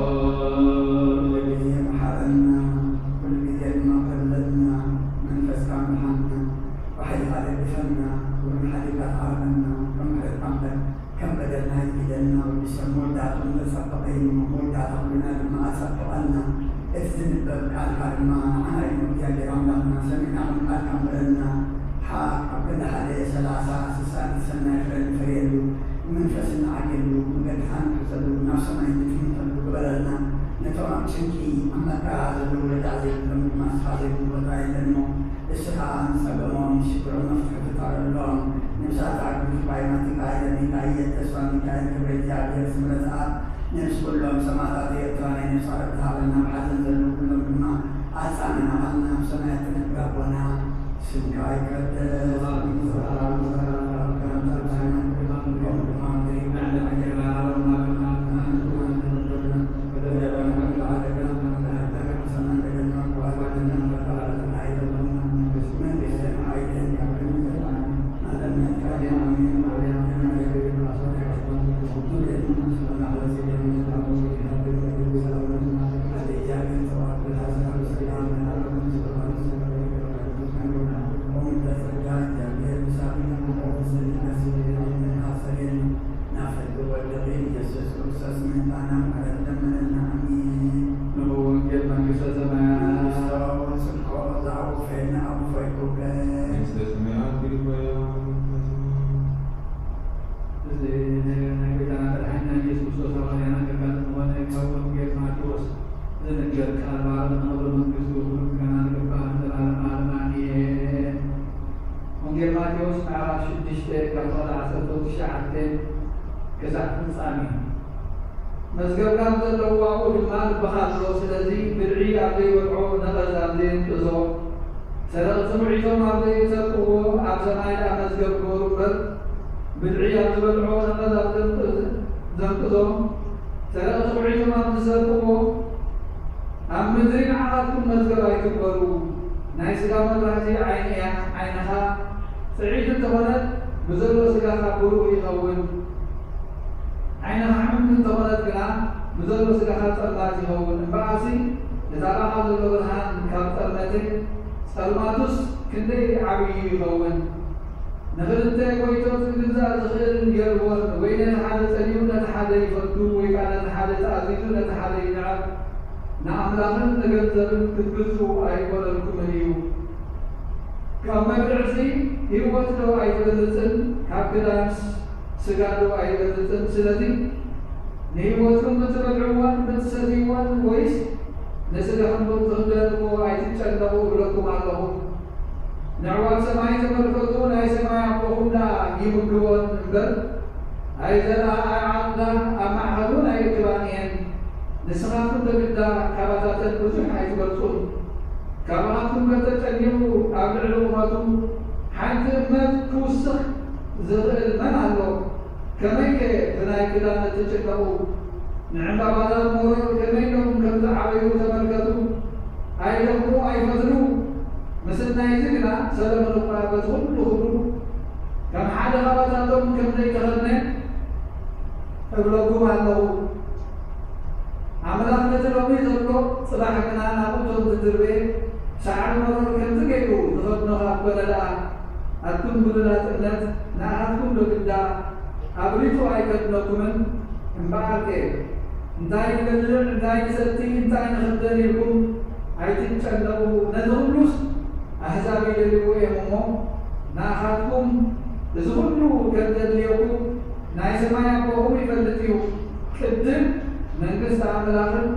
ኩሉ ግዜ መሓረና፣ ኩሉ ግዜ ድማ ከብለልና፣ መንፈስካ ምርሓና፣ ብሓይልኻ ደግፈና፣ ክብርን ሓይልካ ተዓረቀና፣ ከም ምሕረትካ እምበር ከም በደልና ኣይትኪደና። ወዲ ሰብ መወዳእትኡ እምበር ጸብቕ እዩ እሞ፣ መወዳእታ ኩልና ድማ ኣጸብቐልና። እቲ ዝንበብ ቃልካ ድማ ንዓና እዩ እሞ፣ እግዚኣብሔር ኣምላኽና፣ ሰሚዕና ከም ቃልካ ንበረልና። ሓ-፣ ኣብ ክንዲ ሓደ ሰላሳ፣ ስሳ፣ ሰናይ ፍረ ንፈርየሉ፣ ንመንፈስ ንዓግየሉ፣ መገድኻ ንሕዘሉ፣ ናብ ሰማይ ንጥምተሉ ግበረልና። ነቶም ኣብ ጭንቂ፣ ኣብ መከራ ዘለዉ፣ ረዳእ ዘይብሎም ድማ ንስኻ ዘይብሉ ቦታ የለን እሞ፣ ንስኻ ንጸገሞም፣ ንሽግሮም መፍትሒ ፍጠረሎም። ነብሳት ኣግድፍ ባይ ማቲካ የለኒካ ተስፋ ሚካኤል፣ ክብረ እግዚኣብሔር፣ ስምረት ኣብ ነፍሲ ኩሎም ሰማዕታት ኤርትራ ናይ ነፍሲ ዕረፍቲ ሃበልና። ኣብ ሓዘን ዘለዉ ኩሎም ድማ ኣጽናንዓልና፣ ኣብ ሰማያት ትነብር ኣቦና ስምካ ይቀደስ። ንወንጌል መንግስተ ሰማያት። መንግስተ ሰማያት ይግበያ። እዚ ናይ ጎይታና መድሓኒና ኢየሱስ ክርስቶስ ሃዋርያና ዘጋለጸ ዝኾነ ካብ ወንጌል ማቴዎስ ዝንገር ቃል ባርነት ንኽብሪ መንግስቱ ክብሪ ምስጋና ዝግባእ ንዘለዓለም ዓለም ኣሜን። ወንጌል ማቴዎስ ምዕራፍ ሽዱሽተ ካብ ቁጽሪ ዓሰርተ ትሽዓተ ክሳዕ ፍጻሜ። መዝገብካ ኣብ ዘለዎ ኣብኡ ድማ ልብኻ ኣሎ። ስለዚ ብልዒ ኣብ ዘይበልዖ ነቐዝ ኣብ ዘየንቅዞ፣ ሰረቕቲ ጒዒቶም ኣብ ዘይሰርቅዎ ኣብ ሰማይ ደኣ መዝገብ ግበሩ እምበር፣ ብልዒ ኣብ ዝበልዖ ነቐዝ ኣብ ዘንቅ-፣ ዘንቅዞ፣ ሰረቕቲ ጒዒቶም ኣብ ዝሰርቅዎ ኣብ ምድሪ ንዓኻትኩም መዝገብ ኣይትግበሩ። ናይ ስጋ መብራህቲ ዓይኒ እያ። ዓይንኻ ጽዕይቲ እንተኾነት ብዘሎ ስጋኻ ብሩህ ይኸውን። ዓይንኻ ሕምምቲ እንተኾነት ግና ብዘሎ ስጋኻ ጸልማት ይኸውን። እምበኣርሲ ነቲ ኣባኻ ዘሎ ብርሃን ካብ ጸልመተ፣ ጸልማቱስ ክንደይ ዓብዪ ይኸውን። ንኽልተ ጎይቶት ክግዛእ ዝኽእል የልቦን። ወይ ነቲ ሓደ ጸሊኡ ነቲ ሓደ ይፈቱ፣ ወይ ከኣ ነቲ ሓደ ተኣዚዙ ነቲ ሓደ ይንዕቕ። ንኣምላኽን ንገንዘብን ክትግዝኡ ኣይኮነልኩምን እዩ። ካብ መብልዕሲ ህይወት ዶ ኣይትበልጽን? ካብ ክዳንስ ስጋ ዶ ኣይበልጽን? ስለዚ ንህይወትኩም ብትበልዕዎን ብትሰትይዎን ወይስ ንስጋኹም ብትኽደንዎ ኣይትጨነቑ እብለኩም ኣለኹ። ንዕዋት ሰማይ ተመልከቱ፣ ናይ ሰማይ ኣቦኹም ደኣ ይምግቦን እምበር፣ ኣይዘርኣ ኣይዓጽዳ፣ ኣብ ማዕኸል እውን ኣይእክባን እየን። ንስኻትኩም ዶ ግዳ ካባታተን ብዙሕ ኣይትበልጹን? ካባኻትኩም ከተጨኒቑ ኣብ ልዕሊ ቁመቱ ሓንቲ እመት ክውስኽ ዝኽእል መን ኣሎ? ከመይከ ብናይ ክዳን እትጭነቑ? ንዕምባባታት መሮር ከመይ ኢሎም ከም ዝዓበዩ ተመልከቱ። ኣይደኽሙ፣ ኣይፈትሉ። ምስናይዚ ግና ሰለሙን እኳ በቲ ኹሉ ክብሩ ከም ሓደ ካባታቶም ከም ዘይተኸድነ እብለኩም ኣለኹ። ኣምላኽ ነቲ ሎሚ ዘሎ ጽባሕ ግና ናብ እቶን ዝድርበ ሳዕሪ መሮር ከምዚ ገይሩ ዝኸድኖ ካብ ኮነ ደኣ፣ ኣቱም ብሉላት እምነት፣ ንኣኻትኩም ዶ ግዳ ኣብሪቱ ኣይከድነኩምን? እምበኣርከ እንታይ ንበልዕ፣ እንታይ ንሰቲ፣ እንታይ ንኽደን ኢልኩም ኣይትጨነቑ። ነዚ ኹሉስ ኣህዛብ ይደልይዎ እዮም እሞ፣ ንኣኻትኩም እዚ ኹሉ ከም ዘድልየኩም ናይ ሰማይ ኣቦኹም ይፈልጥ እዩ። ቅድም መንግስቲ ኣምላኽን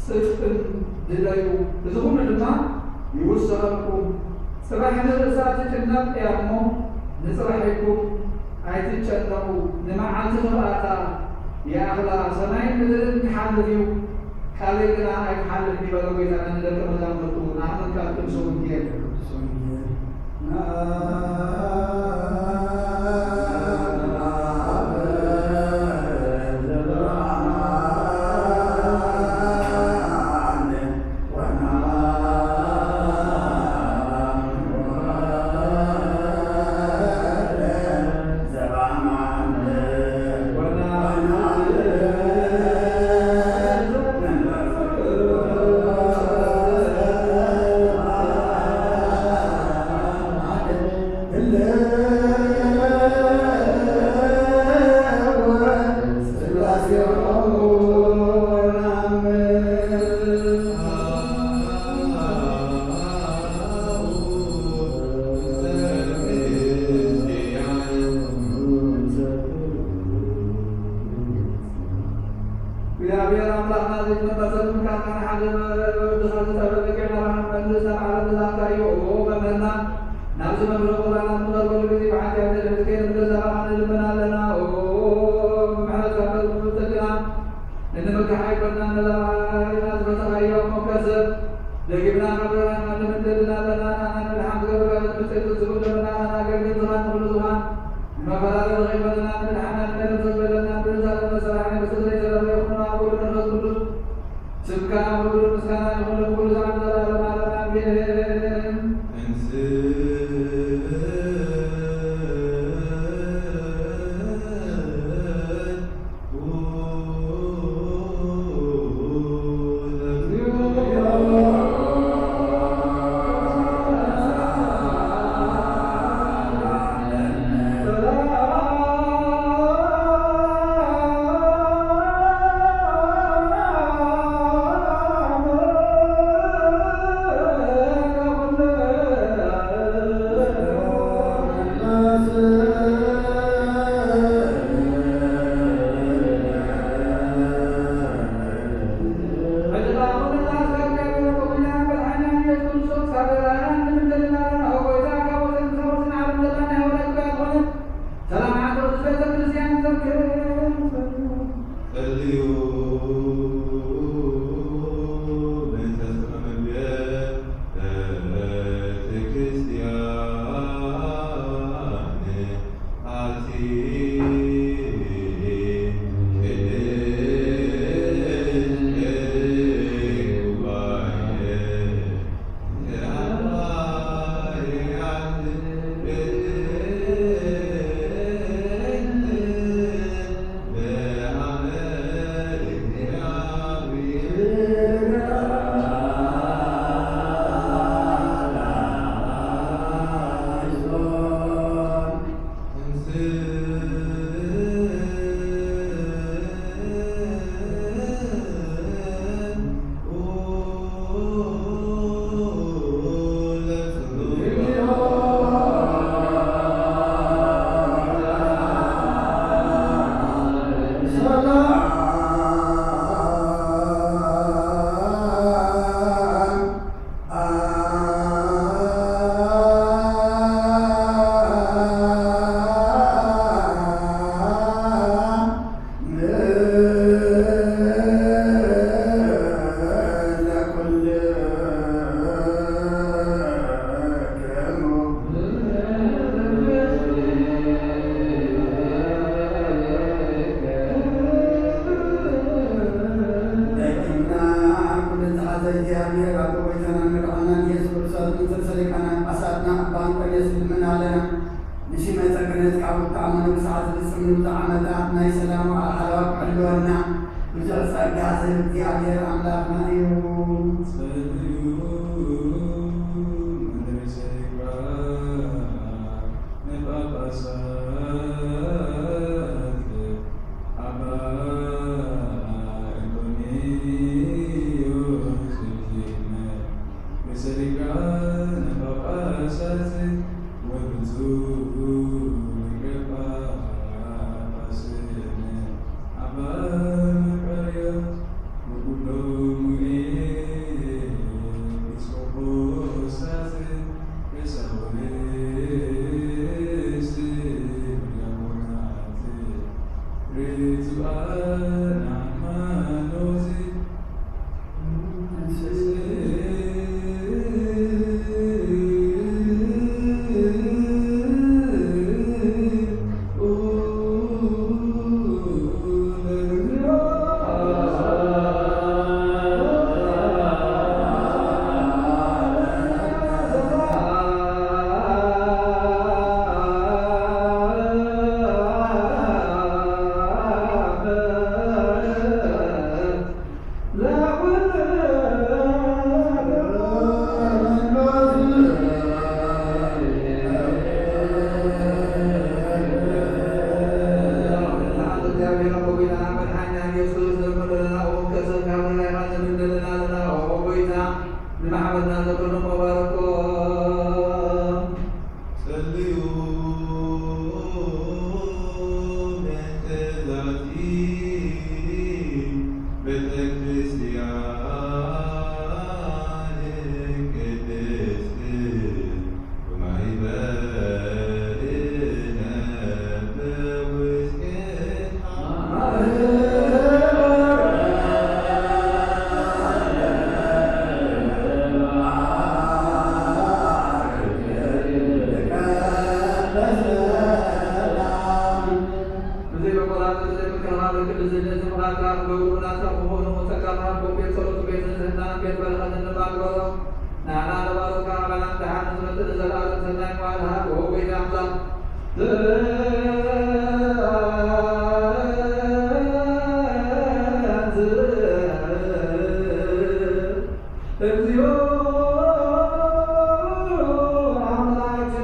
ጽድቅን ድለዩ፣ እዚ ኹሉ ድማ ይውሰኸልኩም። ጽባሕ ንርእሳ ትጭነቕ እያ እሞ፣ ንጽባሕ ኢልኩም ኣይትጨነቑ። ንመዓልቲ ክፍኣታ ይኣኽላ። ሰማይን ምድርን ክሓልፍ እዩ፣ ቃለይ ግና ኣይክሓልፍን እዩ በለ ጎይታና ንደቀ መዛሙርቱ። ንኣምን ቃል ቅዱስ ወንጌል። እግዚኣብሔር ኣምላኽና ዘይትመለሰሉ ካብ ሓደ ወድኻ ዝተረፈ ጌና ረሓብ መልስ ኣብ ዓለም ብዛዕካ እዩ። ኦ መምህርና፣ ናብዚ መምህር ቁርባን ኣብ ንቐርበሉ ግዜ ብሓጢኣት ንድሕሪት ከይንምለስ ኣባኻ ንልምን ኣለና። ኦ ኣይኮንናን ንላዕልና ዝፈተኻዮ እሞ ከሰብ ደጊምና ካብ ርህራሄና ንምንደልና ኣለና። ንዓና ንምድሓን ዝገብር ትምክሕቲ ዝብሉ ዘለና ኣገልግል ዝኻን ንኹሉ ዝኻን ንመፈላለ ከይኮነና ንምድሓና ንመደምሰስ በለና። ብንዛለን መሰራሕን ብስድሪ ዘለለ ይኹኑ ኣብ ወልድ መንፈስ ቅዱስ ስብካ ክብርን ምስጋና ይኹን ንኩሉ ዘመን ዘላለም ዓለም ኣሜን። ሰላም ዓንተው ዝፈጸ ክርስቲያን ዘምክር ጸልዩ። በእንተ ስመ መድየ ቤተ ክርስቲያን ኣቲ ቅድስት ጉባኤ ደጊምና ኩሉ ዝሓዘ እግዚኣብሔር ኣቦ ጎይታናን መድሓናን ኢየሱስ ክርስቶስ፣ ምክትል ሰሊቃና ጳጳሳትና ኣባ እንጦንዮስ ንልምን ኣለና። ንሽመ ጸግነት ካብ እተኣመኑ ብሰዓት ዝፍጽም ንብዙሕ ዓመታት ናይ ሰላም ወዓል ሓለዋ ክሕልወና ብዙሕ ጸጋ ዝህብ እግዚኣብሔር ኣምላኽና እዩ። ጸልዩ መንበረ ሰሊቃ ንጳጳሳት ኣባ እንጦንዮስ ርኢነ ብሰሊቃነ ጳጳሳት ወብፁዕ ሊቀ ጳጳስነ ኣባ መቃርዮስ ወኩሎም ኤጲስቆጶሳት ቀሳውስት ወዲያቆናት ርቱዓን ሃይማኖት ምክልኻል ክልል ዝደሊ ምኽራካ ክገብሩ ናጻ ክኾኑ ጸጋኻ ሃቦም። ቤት ጸሎት ቤት ንጽህናን ቤት በረኸትን ድማ ግበሮ። ንዓና ንባሮትካ ኣባላት ደሓን ንዝመጽእ ንዘለኣለም ሰናይ መዋል ሃብ። ወወይኒ ኣምላኽ እግዚኦ አምላክ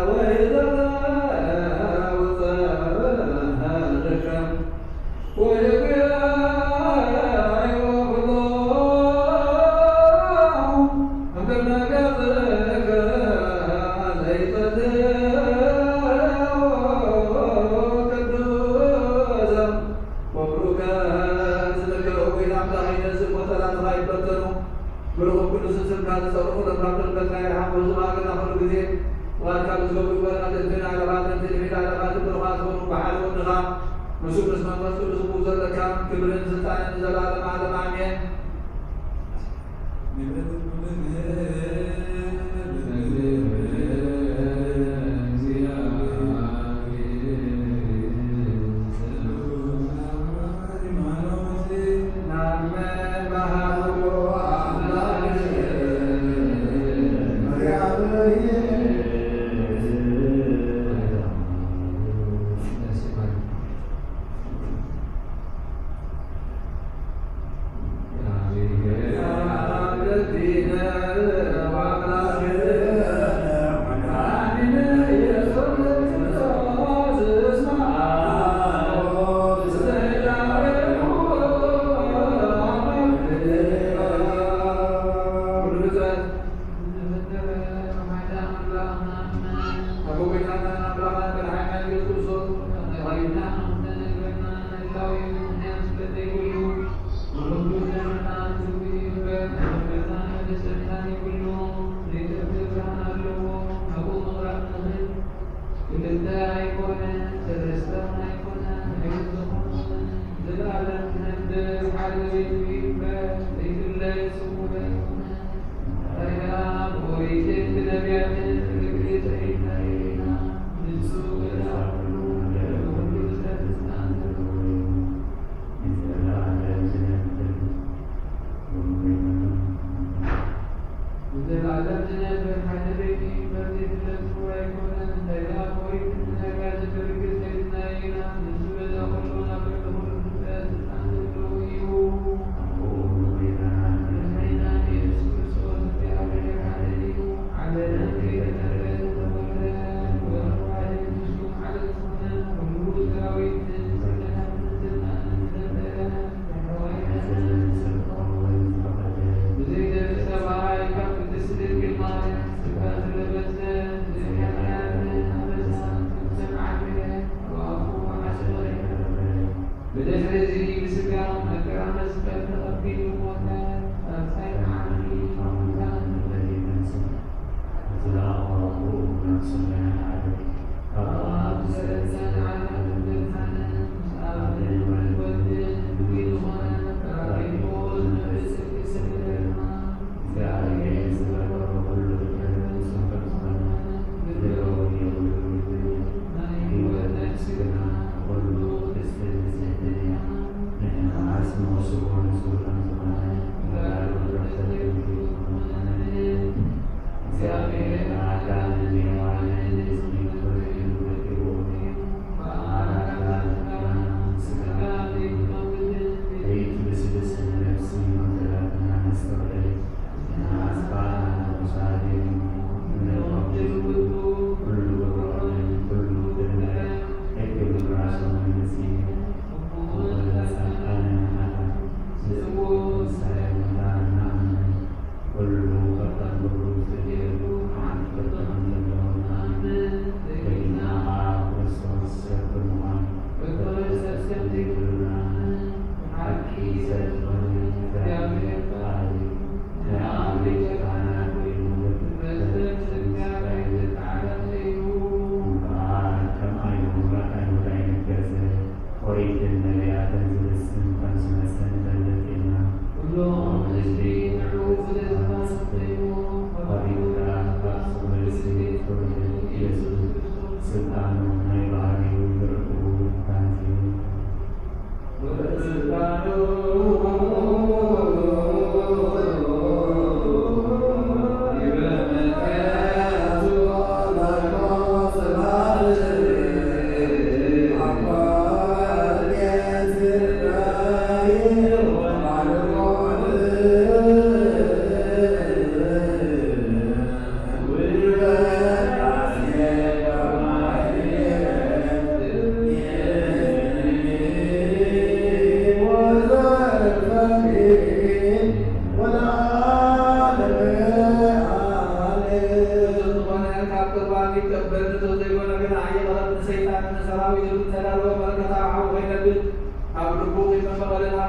ወይ ዘውፀ ልከ ወይጉያዮ ኩሎ እንተ መገጽከ ዘይጸልኦ ቅዱስ ወብሩከ ስምከ። ወይን ኣምላኽ ይነዝእ፣ ሞተላትኻ ይበተኑ። ብሩኽን ቅዱስን ስምካ ዝጸርፉ ለባብ ደንበትካ ይርሓቕ። በዚ ኸኣ ግና ኩሉ ግዜ ፍቓድካ ብዝገብሩ በረኸት እልፍን ኣእላፋትን ትልፊት ኣእላፋትን ብሩኻት ኹኑ። ብሓደ ወድኻ ምስኡ ምስ መንፈስ ቅዱስ እኩብ ዘለካ ክብርን ስልጣንን ንዘለኣለም ዓለም ኣሜን። ክልተ ኣይኮነ ሰለስተ ኣይኮነ ሕይወት ዝኾነ ዘላለም ዝነብር ሓደ ቤቱ ይንበር ዘይፍለጥ ስውር ኣይኮነ። ታዲያ ብኦሪትን ብነቢያትን ርግእ ተሪድናዮ ኢና። ንሱ ገዛ ኩሉ ብኹሉ ዝፈትሕ ስልጣን ዘለዎ እዩ። ንዘለኣለም ዝነብር ንዘለኣለም ዝነብር ሓደ ቤቱ ይንበር ዘይፍለጥ ስውር ኣይኮነን። እንታይ ደኣ ብኦሪትን ብነቢያትን ርግእ ተሪድናዮ ኢና። ንሱ ገዛ ኩሉ ናብ ልዕሊ ኩሉ ፍጥረት ስልጣን ዘለዎ እዩ። ኣቦኡ ንጎይታና መድሓኒና ኢየሱስ ክርስቶስ እግዚኣብሔር ሓደ እዩ። ዓለም ከይተፈጥረ ዝተወልደ ወልድ ዋሕድ ንሱ ሓደ ዝኾነ ኩሉ ሰራዊትን ስልጣንን ዝነበረ ብዘይደርስ ሰብኣይ ካብ ቅድስት ድንግል ማርያም ስጋ ዝለበሰ ብዘይ ሓጢኣት ኣበሳ ከም ሰብ ዓበየ፣ ብኣፉ ሓሶት ኣይተረፈ። ብድሕሪ እዚ ብስጋ መከራ መስቀል ተቐቢሉ ሞተ። ሳልሳይ መዓልቲ ካብ ሙታን ተፈልዩ ተንስእ። ዝለኣኾ ኣቦኡ ናብ ሰማያት ዓርግ። ካብኡ ኣብ ዝሰለጠን ዓለም ዘድሓነ፣ ምስ ኣብን ወልድን ህልዊ ዝኾነ ጳራቅሊጦስ መንፈስ ቅዱስ ይሰግደልና። እግዚኣብሔር ዝፈጠሮ ኩሉ ፍጥረት ንሱ ከም ዝኾነ ዝገበሮ የብሉን። ናይ ህይወት ነፍሲ ግና ኩሉ ቅድስትን ንጽሕትን እያ። ንሕና ከኣ ስሞ ስቡሕ ንጹህ ከም ዝኾነ፣ ወላዲ ወረሰት ከም ዝኾነ ንኣምን። እግዚኣብሔር ንኣዳምን ንሔዋንን ንእዝጊ ክብሪ እዩ ፈጢርዎም እዩ።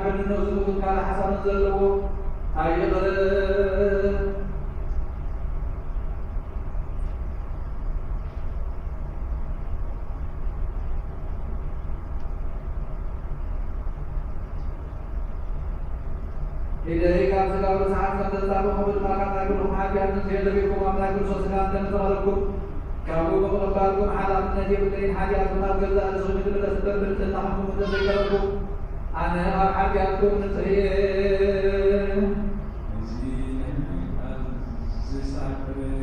ሕልነቱ ትካል ሓሳብን ዘለዎ ኣይቕረን። ኢደይ ካብ ስጋዊ ርስሓት ከም ዘንጻብቕ፣ ከምኡ ድማ ካብ ናይ ኩልኹም ሓጢኣት ንስየ ዘቢልኩም ኣብ ናይ ክርስቶስ ስጋን ደምን ዘቕረብኩም፣ ካብኡ ብምቕባልኩም ሓላፍነት የብለይን። ሓጢኣትኩም ኣብ ገዛእ ርእስኹም ይትምለስ እምበር፣ ብንጽህናኹም እንተዘይቀረብኩም፣ ኣነ ካብ ሓጢኣትኩም ንጹህ እየ። እዚ ናይ ምሕረት ቃል ዝሰዓበ ወይ፣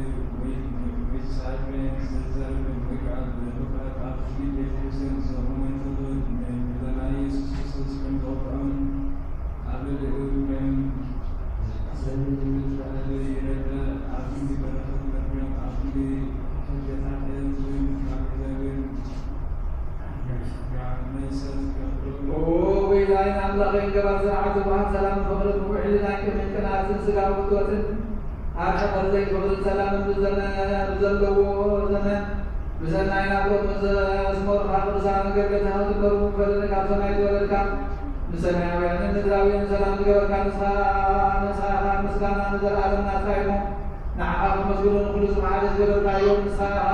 ወይ ዝሰዓበ፣ ዝዘረበ ወይ ከዓ ብመፍረድ ኣብ ፊት ቤተ ክርስቲያን ዝኾነ ተሎ ንመድኃኒና ኢየሱስ ክርስቶስ ከም ዘወግዖን ኣብ ልዕሊኡ ከም ዘንበለ ይረዳ። ኣብ ክንዲ በረኸት መርገም፣ ኣብ ክንዲ ሕግታት ወይ ካብ እግዚኣብሔር ኦ ጎይታዬን ኣምላኸይን፣ ገባር ስርዓት፣ ወሃብ ሰላምን ፍቕርን፣ ንውሕልናን ቅንዕናን ቅንኣትን ስጋዊ ፍትወትን፣ ኣብ ሕቕር ዘይፍቕርን ሰላምን ብዘመ-፣ ብዘለዎ ዘመን፣ ብሰናይ ናብሮም ዘስመሩኻ ቅዱሳን ኣገልገልትኻ ዝነበሩ፣ ክፈለኒ ካብ ሰማይ ዝወረድካ፣ ንሰማያውያንን ምድራውያንን ሰላም ዝገበርካ ንስኻ፣ ንስኻ ምስጋና ንዘለኣለም ናትካ እዩ። ንዓኻ ከመስግኖ ንኹሉ ዝመዓለ ዝገበርካዮ ንስኻ ኢኻ።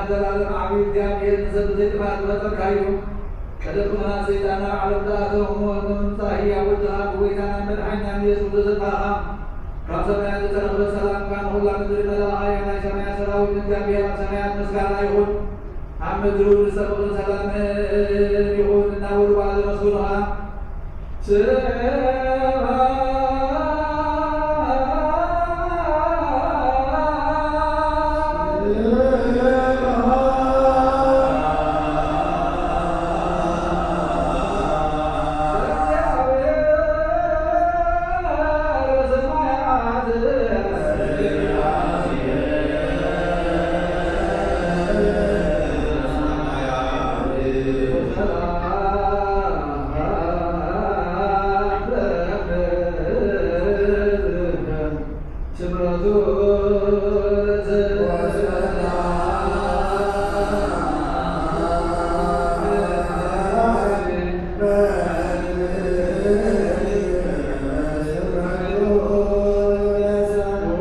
ዘላለም ዓብዪ እግዚኣብሔር ንሰብ ብዘይ ጥፍኣት ዝፈጠርካ እዩ። ቀደም ብቕንኣት ሰይጣን ናብ ዓለም ዝኣተወ ሞት ንምምጻእ ህያው ወድኻ ብጎይታናን መድሓኒናን ኢየሱስ ክርስቶስ ዘተኻኻ ካብ ሰማያት ዝተረኽበ ሰላምካ ንኹላ ምድሪ መላእኻ እያ። ናይ ሰማያት ሰራዊት ንእግዚኣብሔር ኣብ ሰማያት ምስጋና ይኹን፣ ኣብ ምድሪ እውን ንሰብ ፍቕርን ሰላምን ይኹን እናበሉ በዓል ዘመስግኑኻ።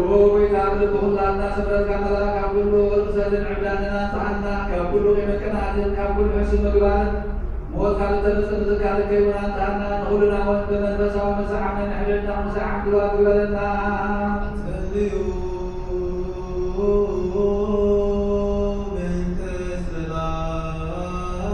ኦ ጎይታ፣ ኣብ ልቢ ኩላትና ስምረትካ መላእ ካብ ኩሉ ርኽሰትን ዕብዳንን ኣንጽሃና፣ ካብ ኩሉ ቂምን ቅንኣትን፣ ካብ ኩሉ ሕሱም ምግባርን፣ ሞት ካብ እተምጽእ ምትካል ከይውን ኣንጽሃና፣ ንኹልና እውን ብመንፈሳዊ ምስዓምን ሕድሕድና ምስዓም ድሉዋት ግበረና። ጸልዩ ምእንተ ሰላም።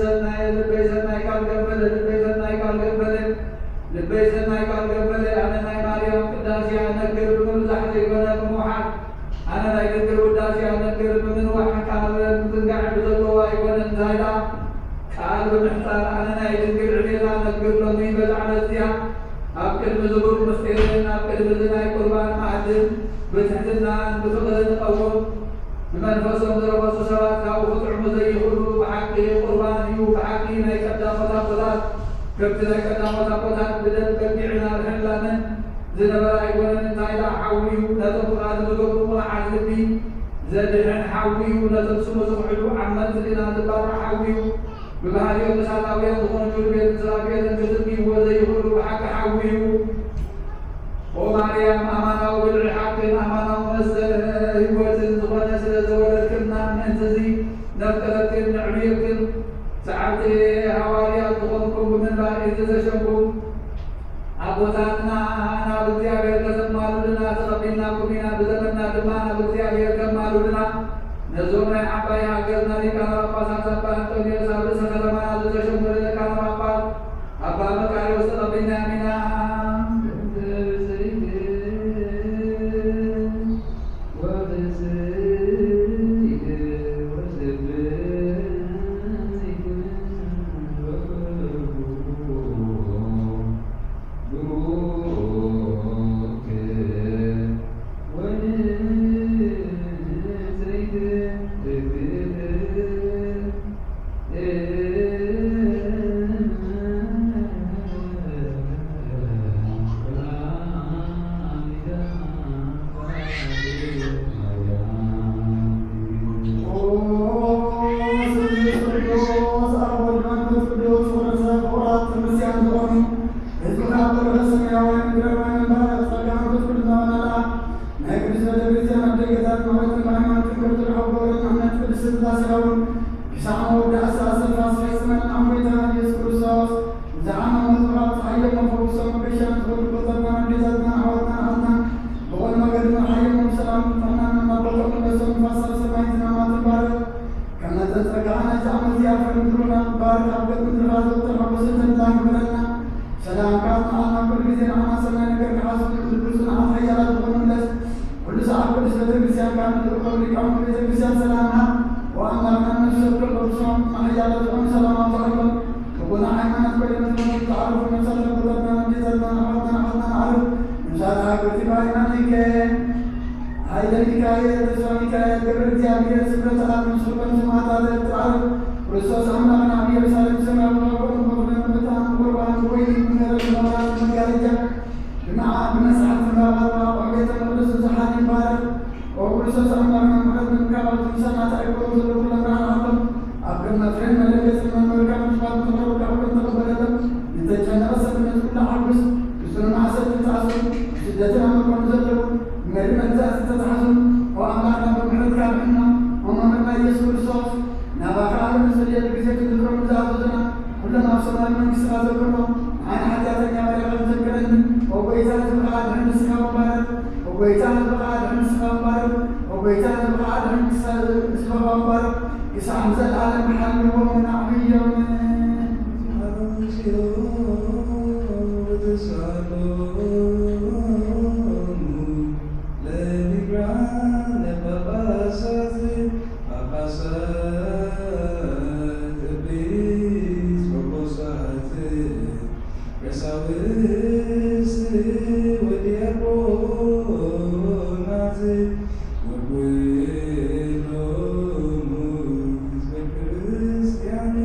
ሰናይ ልበይ ሰናይ ቃል ገበለ፣ ልበይ ሰናይ ቃል ገበለ፣ ልበይ ሰናይ ቃል ገበለ። ኣነ ናይ ማርያም ቅዳሴ ኣነግር ብምብዛሕ ዘይኮነ ብምውሓድ፣ ኣነ ናይ ድንግል ውዳሴ ኣነግር ብምንዋሕ ካብ ምዝንጋዕ ብዘለዎ ኣይኮነን። እንታይ ደኣ ቃል ብምሕጻር ኣነ ናይ ድንግል ዕቤታ ነግር ሎሚ በዛ ዕለት እዚኣ ኣብ ቅድሚ ዝቡር ምስጢርን ኣብ ቅድሚ እዚ ናይ ቁርባን መኣድን ብትሕትናን ብፍቕርን እቐውም። ብመንፈሶም ዝረኸሱ ሰባት ካብኡ ክጥዕሙ ዘይኽእሉ ብሓቂ ቁርባን እዩ። ብሓቂ ናይ ቀዳሞት ኣቦታት ከምቲ ናይ ቀዳሞት ኣቦታት ብደም በጊዕን ኣድሕን ላምን ዝነበረ ኣይኮነን። እንታይ ደኣ ሓዊ እዩ። ነቶም ፍቓዱ ዝገብሩ ቁኑዓት ልቢ ዘድሕን ሓዊ እዩ። ነቶም ስሙ ዝኽሕዱ ዓመጽቲ ግና ዝባላዕ ሓዊ እዩ። ብባህሪኦም እሳታውያን ዝኾኑ ኪሩቤልን ሱራፌልን ክዝግይዎ ዘይኽእሉ ብሓቂ ሓዊ እዩ። ኦ ማርያም፣ ኣማናዊ ብልዒ ሓቅን ኣማናዊ መስተ ህይወትን ዝኾነ ስለ ዘወለድክልና፣ ምእንቲ እዚ ነፍቅረክን ነዕብየክን፣ ሰዓብቲ ሃዋርያት ዝኾንኩም ብምንባር እዚ ዘሸምኩም ኣቦታትና ናብ እግዚኣብሔር ከተማሉልና ተቐቢልናኩም ኢና። ብዘመንና ድማ ናብ እግዚኣብሔር ከማሉልና ነዞም ናይ ዓባይ ሃገርና ሊቃነ ጳጳሳት ኣባ ኣንጦንዮስ ኣብ ርእሰ ከተማና ዝተሸሙ ሊቃነ ጳጳስ ኣባ መቃርዮስ ተቐቢልናዮም ኢና። ዝዓመመ ምዕራብ ፀሓዮም መፈወሶም መገሻን ዝኾኑ ኣቦታትና ኣዴታትና ኣሕዋትና ኣሓትና ብቑል መገዲ መርሓዮም ሰላም ጥዕናን ናብ ቦታኦም መለሶም። ንፋሳት ሰማይ ዝናማትን ባርኽ። ከም ነተን ጸጋኻ ነዚ ዓመት እዚኣ ፍረ ምድሩና ባርኽ። ኣብ ገጽ ምድርኻ ዘወትር ሓጎስን ተድላን ግበረልና። ሰላምካ ዝመልኣ ኩሉ ግዜ ንዓና ሰናይ ነገር ክሓስቡ ዝልግሱ ንዓት ሓያላት ዝኾኑ ምለስ። ኩሉ ሰዓት ቅዱስ ቤተ ክርስቲያንካ ንልእኮም ሊቃውንቲ ቤተ ክርስቲያን ሰላምና ወኣምላኽና ነፍሲ ወከፍ ቅዱሶም ሓያላት ዝኾኑ ሰላም ኣብዛሕሎም። ብጎና ሃይማኖት ኮይኖም ዝሞቱ ዝዓረፉ ነፍሳት ኣቦታትና ኣዴታትና ኣሕዋትና ኣሓትና ንዓርፍ። ነፍሳት ሃገርቲ ባሕርና ቲከ ሃይለ ሚካኤል ተስፋ ሚካኤል ገብረ እግዚኣብሔር ስፍረት ኣብ ምስ ኩሎም ስማዕታት ኤርትራ ዓርፍ። ክርስቶስ ኣምላኽና ኣብ ኢየሩሳሌም ሰማያዊ መቐብሮም ኮፍ ኢሎም ብዕጣን ቁርባን ወይኒ ብመረብ መብራት መጋረጃ ብመዓ ብመስሓት ዕምባባታት ኣብ ቤተ መቕደስ ብዙሓት ይባረኽ። ኦ ክርስቶስ ኣምላኽና ምሕረት ንምርካብ ኣብ ዝምሰና ተኣኪቦም ዘለዉ ኩሎም ንዓና ሃቦም። ኣብ ቅድመ ፍሬን መደገስን መንበርካን ምጽዋት ምሕረትካ ተቐበለሎም። ንተጨነቐ ሰብ ነዚ ኩሉ ሓጉስ። ብጽኑዕ ማእሰርቲ ዝተኣስሩ፣ ብስደትን ኣብ ምርኮን ዘለዉ፣ ብመሪር መግዛእቲ ዝተታሕዙ፣ ኦ ኣምላኽና ብምሕረትካ ኣድሕኖም። ኦ መምህርና ኢየሱስ ክርስቶስ፣ ናባኻ ኣብ እንጽልየሉ ግዜ ክትዝክሮም ንዝኣዘዙና ኩሎም ኣብ ሰማያዊ መንግስትኻ ዘክሮም። ንዓና ሓጢኣተኛ ባርያኻ ትዘክረኒ። ኦ ጐይታ፣ ህዝብኻ ኣድሕን፣ ንስኻ እውን ባርኽ። ኦ ጐይታ፣ ህዝብኻ ኣድሕን፣ ንስኻ እውን ባርኽ። ኦ ጐይታ፣ ህዝብኻ ኣድሕን፣ ንስኻ፣ ህዝብኻ እውን ባርኽ። ክሳዕ ንዘለኣለም ሓልዎም ኣዕብዮም። ቀሳውስት ወዲያቆናት ወኩሎሙ ህዝበ ክርስቲያን።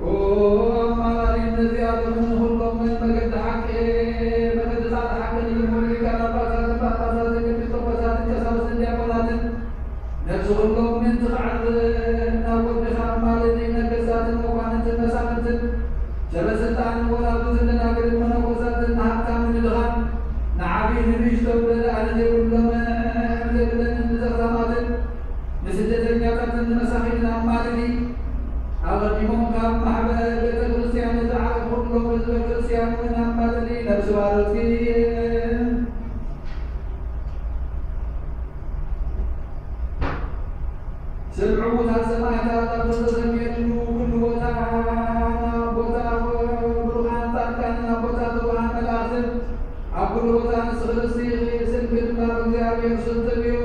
ኦ ኣማላዲ ነዚኣቶም ንኹሎም መገዲ ሓቂ፣ መገዲ ጻድቂ ሓቂ ንዝምሩ ሊቃነ ጳጳሳትን ጳጳሳትን ኤጲስቆጶሳትን ቀሳውስትን ዲያቆናትን ነዚ ኩሎም ምእንቲ ክዓርፍ ናብ ወድኻ ኣማልዲ። ነገስታትን መኳንንትን መሳፍንትን ሰበስልጣንን ወላዲትን ደናግልን መነኮሳትን ንሃብታምን ንድኻን ንዓብዪ ንንእሽቶ ብደኣ ንዘይብሎም ንዘይብለንን ንዘኽታማትን ንስደተኛታትን ንመሳኺንን ኣማልዲ። ኣቐዲሞም ካብ ማሕበረ ቤተ ክርስቲያን ንዝዓረፉ ኩሎም ህዝበ ክርስቲያን እውን ኣማልዲ። ነፍሲ ባርኽቲ ስም ዕዉታት ሰማዕታት ኣብ ዝተሰምየሉ ኩሉ ቦታ፣ ናብ ቦታ ብሩኻን ጻድቃንን ኣብ ቦታ ብሩኻን መላእኽትን ኣብ ኩሉ ቦታ ንስኺ ርስቲ ኢኺ፣ ስምኪ ድማ ብእግዚኣብሔር ስልጡን እዩ።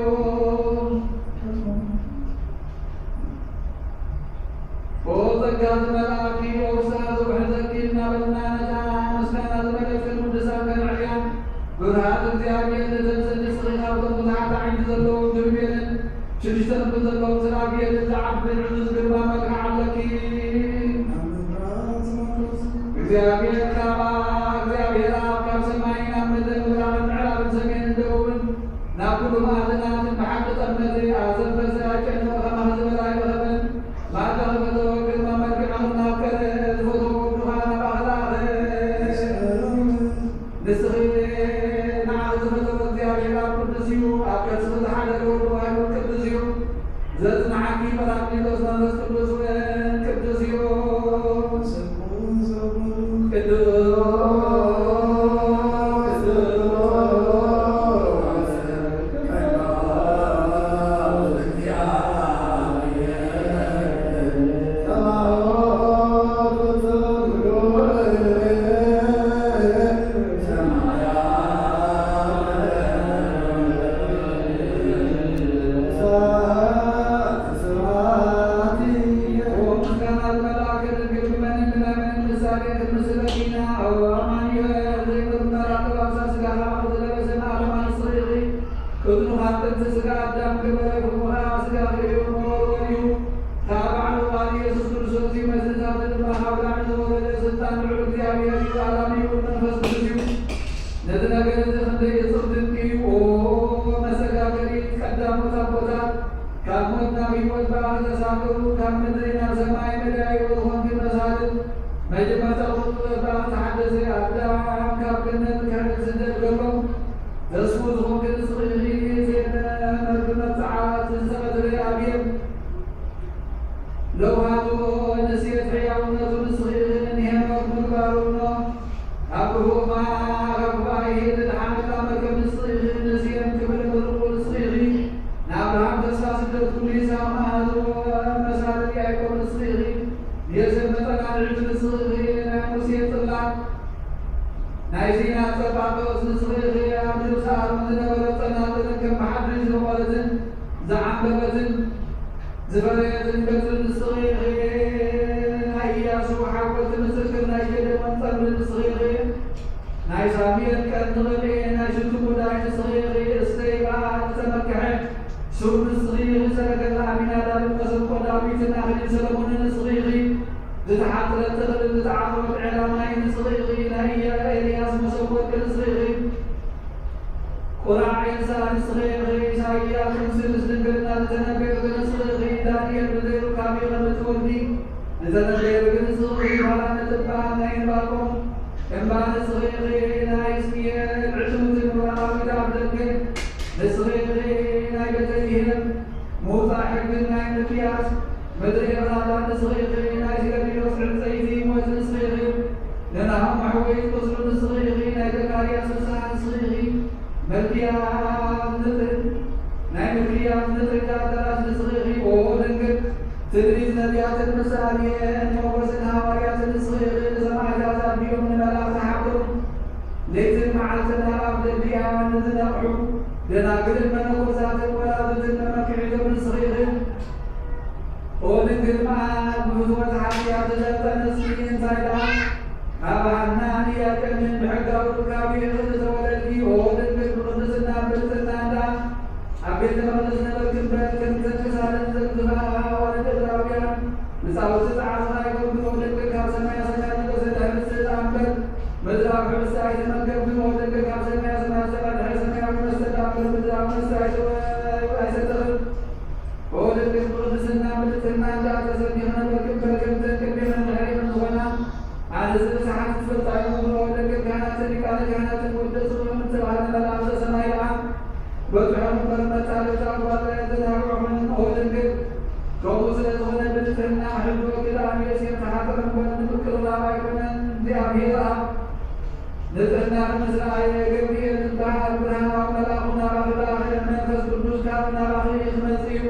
ኦ ጸጋ ዝመልኣኪ፣ ኦ ፍስሃ ዝውሕዘኪ እናበልና ነታ ምስጋና ዝመልአት ቅድሚ ቅዱሳን ከነዕልያ፣ ብርሃን እግዚኣብሔር ንተምጽእ ንስኺ ካብቶም ብዙሓት ኣዒንቲ ዘለዎም ኪሩቤልን ሽዱሽተ ክንፊ ዘለዎም ሱራፌልን ዝዓቢ ዕዙዝ ግርማ መልክዕ ኣለኪ። እግዚኣብሔር ካብ እግዚኣብሔር ኣብ ካብ ሰማይ ናብ ምድሪ ምብራቕን ምዕራብን ሰሜንን ደቡብን ናብ ኩሉ መኣዝናትን ብሓቂ ጠመተ ኣዘንበሰ ኣጨነቐ ከማኺ ዝበለ ኣይረኸበን። ማእከ ፈተወ ግርማ መልክዕ ኣኽናብ ከረ ዝፈተዎ ወዱኻ ናባኺ ለኣኸ። ንስኺ ንዓኺ ዝፈተወ እግዚኣብሔር ኣብ ቅዱስ እዩ፣ ኣብ ከርስኺ ዝሓደረ ወዱ ዋህዱ ቅዱስ እዩ። ዘጽንዓኪ ጳራቅሊጦስ መንፈስ ቅዱስ እውን ቅዱስ እዩ። ቅዱስ እዝኑ ካብ ጥንቲ ስጋ ኣዳም ገበረ፣ ፍቕሩ ኸኣ ስጋኺ እዩ፣ መወልወል እዩ። ካብ ባዕሉ ቃል ኢየሱስ ክርስቶስ እዩ፣ መዝነታቱ ድማ ካብ ላዕሊ ዝወረደ ስልጣን ልዑል እግዚኣብሔር እዩ፣ ኣዳም እዩ፣ መንፈስ ቅዱስ እዩ። ነዚ ነገር እዚ ክንደይ እጹብ ድንቂ እዩ! ኦ መሰጋገሪት ቀዳሞት ኣቦታት፣ ካብ ሞት ናብ ህይወት ብኣኺ ተሳገሩ፣ ካብ ምድሪ ናብ ሰማይ መዳይቦ ዝኾንኪ መሳልል፣ መጀመርታ ቁጽሪ ብኣኺ ተሓደሰ፣ ኣዳም ካብ ገነት ክሕደግ ስደት ከሎ፣ ተስፉ ዝኾንኪ ንስኺ ኢኺ፣ ዜነ መርብ መብጽዓ እቲ ዝተቐትለ ኣብየን ለውሃቱ ንስኺ ኢኺ ናይ ሙሴ ጽላት፣ ናይ ሲና ጸባቶስ ንስኺ ኢኺ ኣብ ልብሲ ኣሮን ዝነበረ ጸናጽልን ከም ብሓድሽ ዝበቖለትን ዝዓምበበትን ዝፈረየትን በትሪ ንስኺ ኢኺ። ናይ ኢያሱ ሓወልቲ ምስክር ናይ ጌዴዎን ጸምሪ ንስኺ ኢኺ። ናይ ሳሙኤል ቀንዲ ቅብኤ ናይ ሽቱ ሙዳይ ንስኺ ኢኺ። እሰይ በዓል ዝተመክሐ ሱር ንስኺ ኢኺ። ሰረገላ ኣቢናዳብን መሰንቆ ዳዊትን ኣኽሊል ሰሎሞንን ንስኺ ኢኺ። ዝተሓጽረት ተኽልን ዝተዓጽወት ዔላ ማይን ንስኺ ኢኺ። ናይ ኢያ-፣ ኤልያስ መሶብ ወርቂ ንስኺ ኢኺ። ቁራዕ ኤልሳዕ ንስኺ ኢኺ። ኢሳይያስ ምስ ድንግልና ዝተነበየ ንስኺ ኢኺ። ዳንኤል ብዘይ ሩካቤ ከም እትወልዲ ዝተነበየ ንስኺ ኢኺ። ፋና ነቲ እምባ ናይ ዕንባቆም እምባ ንስኺ ኢኺ። ናይ እስምኤል ዕትብቲ ምብራቓዊት ኣፍደገ ንስኺ ኢኺ። ናይ ቤተልሔም ምውጻእ ሕግን ናይ ሚልክያስ ምድሪ ኤፍራታ ንስኺ ኢኺ። ናይ ሲለሚኖስ ዕንጸይቲ ሞት ንስኺ ኢኺ። ንናሆም መሕወይት ቁስሉ ንስኺ ኢኺ። ናይ ዘካርያስ ፍስሃ ንስኺ ኢኺ። መልክያስ ንጽህን ናይ ምክያስ ንጽህና ኣዳራሽ ንስኺ ኢኺ። ኦ ድንግል፣ ትንቢት ነቢያትን ምሳሌን ሞገስን ሃዋርያትን ንስኺ ኢኺ። ንሰማዕታት ኣቢሎም ንመላእኽቲ ሓብቶም ለይትን መዓልትን ናብ ኣፍ ደጊኣ ንዝነቕሑ ደናግልን መነኮሳትን ወላድትን መመክሒቶም ንስኺ ኢኺ። ኦ ድንግል መዓል ብፍትወት ሓጢኣት ዝጠንጠነሲ እንታይ ደኣ ካብ ሃናን ኢያቄምን ብሕጋዊ ሩካቤ ኢኺ ዝተወለድኪ። ኦ ድንግል ብቕድስና ብልጽና እንዳ ኣብ ቤተ መቕደስ ነበርኪ እምበር፣ ከምተን ክሳደን ዘግዝፋ ኣዋልድ እብራውያን መጻወቲ ጻዕርኻ ኣይኮንክን። ኦ ድንግል ካብ ሰማያ ሰማያት ዝተሰድሐ ርስትታ እምበር፣ ምድራዊ ሕብስቲ ኣይተመገብክን። ኦ ድንግል ካብ ሰማያ ሰማያት ዝተቐድሐ ሰማያዊ መስተ እምበር፣ ምድራዊ መስተ ኣይተ-፣ ኣይሰተኽን። ኦ ድንግል ብቕድስና ብልጽና እንዳ ተሰቢኺ ነበርኪ እምበር፣ ከምተን ቅድሜኽን ድሕሬኽን ዝኾና ኣንስቲ ብዙሓት ትፈልጣ ኢኹም። ኦ ድንግል ካህናትን ሊቃነ ካህናትን ወዲ ስምዖን እተባህለ መልኣኽ ዘሰማይ ደኣ በጽሖም እምበር፣ መጻልእቲ ኣጉባጣ ኣየዘናግዑኽን። ኦ ድንግል ከምኡ ስለ ዝኾነ ብንጽህና ሕልወኪ ደኣ ንዮሴፍ ተሓጽረ እምበር፣ ንምቅርራብ ኣይኮነን። እግዚኣብሔር ኣብ ንጽህናኺ ምስ ረኣየ፣ ገብርኤል ዝበሃል ብርሃናዊ መልኣኹ ናባኺ ለኣኸ፣ መንፈስ ቅዱስ ካብ ናባኺ ክመጽእ እዩ፣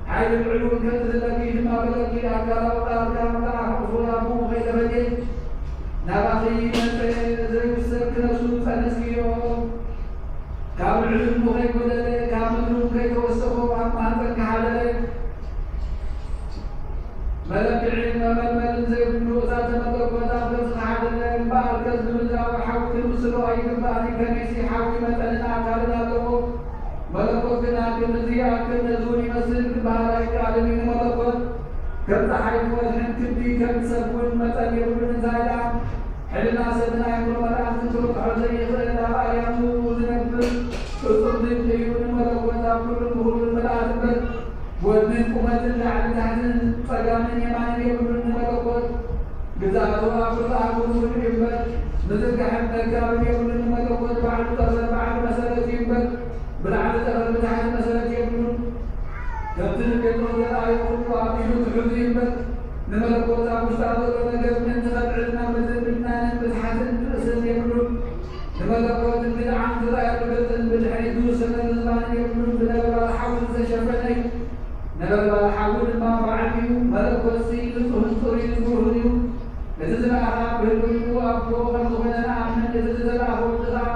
ሓይሊ ልዑል እውን ከትህለኪ እዩ ድማ በለኪ። ኣካላዊ ቃል ካብ መልኣኽ እኹ ኣቦ ከይተፈትየ ናባኺ መጸ፣ ዘይውሰን ክነሱ ጸነስክዮ። ካብ ልዕሊ እዝኑ ከይጎደለ፣ ካብ ምድሪ እውን ከይተወሰኾ ኣብ ማህጸንኪ ሓደረ። መለክዒን መመልመልን ዘይብሉ እሳተ መለኮት ኣብ ገጽኺ ሓደረ። እምበኣርከስ ብምድራዊ ሓዊ ክንምስሎ ኣይግባእን እዩ። ከመይሲ ሓዊ መጠንን ኣካልን ኣለዎ። መለኮት ግና ክንድዚ ይኣክል ነዚ እውን ይመስል ክበሃል ኣይከኣልን እዩ። ንመለኮት ከም ጸሓይ ዝወርሕን ክንዲ ከም ሰብ እውን መጠን የብሉን። እንታይ ደኣ ሕልና ሰብን ኣእምሮ መላእኽትን ክርድሖ ዘይኽእል ኣብ ኣርያሙ ዝነብር ፍጹም ድንቂ እዩ። ንመለኮት ኣብ ኩሉን ብኹሉን ምልኣት እምበር ወድን ቁመትን ላዕልን ታሕትን ጸጋምን የማንን የብሉን። ንመለኮት ግዝኣቱ ኣብ ኩሉ ኣህጉር ምሉእ እዩ እምበር ምዝርጋሕን መጋብን የብሉን። ንመለኮት ባዕሉ ጠፈር ባዕሉ መሰረት እዩ እምበር ብላዕሊ ጠፈር ብታሕቲ መሰረት የብሉን። ከምቲ ንጴጥሮስ ዘርኣዮ ኩሉ ኣብ ኢዱ ትሑዝ እዩ እምበር ንመለኮት ኣብ ውሽጣ ዘሎ ነገር ምእንቲ ከብዕልና ምድሪ ምድናንን ምትሓትን ርእስን የብሉን። ንመለኮት ብድዓም ዝረኣየሉ ገጽን ብድሕሪት ዝውሰነሉ ዝባንን የብሉን። ብነበልባል ሓዊ ዝተሸፈነ እዩ። ነበልባል ሓዊ ድማ ባዕሉ እዩ። መለኮትሲ ንጹህን ጽሩይን ብሩህን እዩ። እቲ ዝለኣኻ ብህልውንኡ ኣቦ ከም ዝኾነ ንኣምን፣ እቲ ዝተለኣኸ ወዲ ኸኣ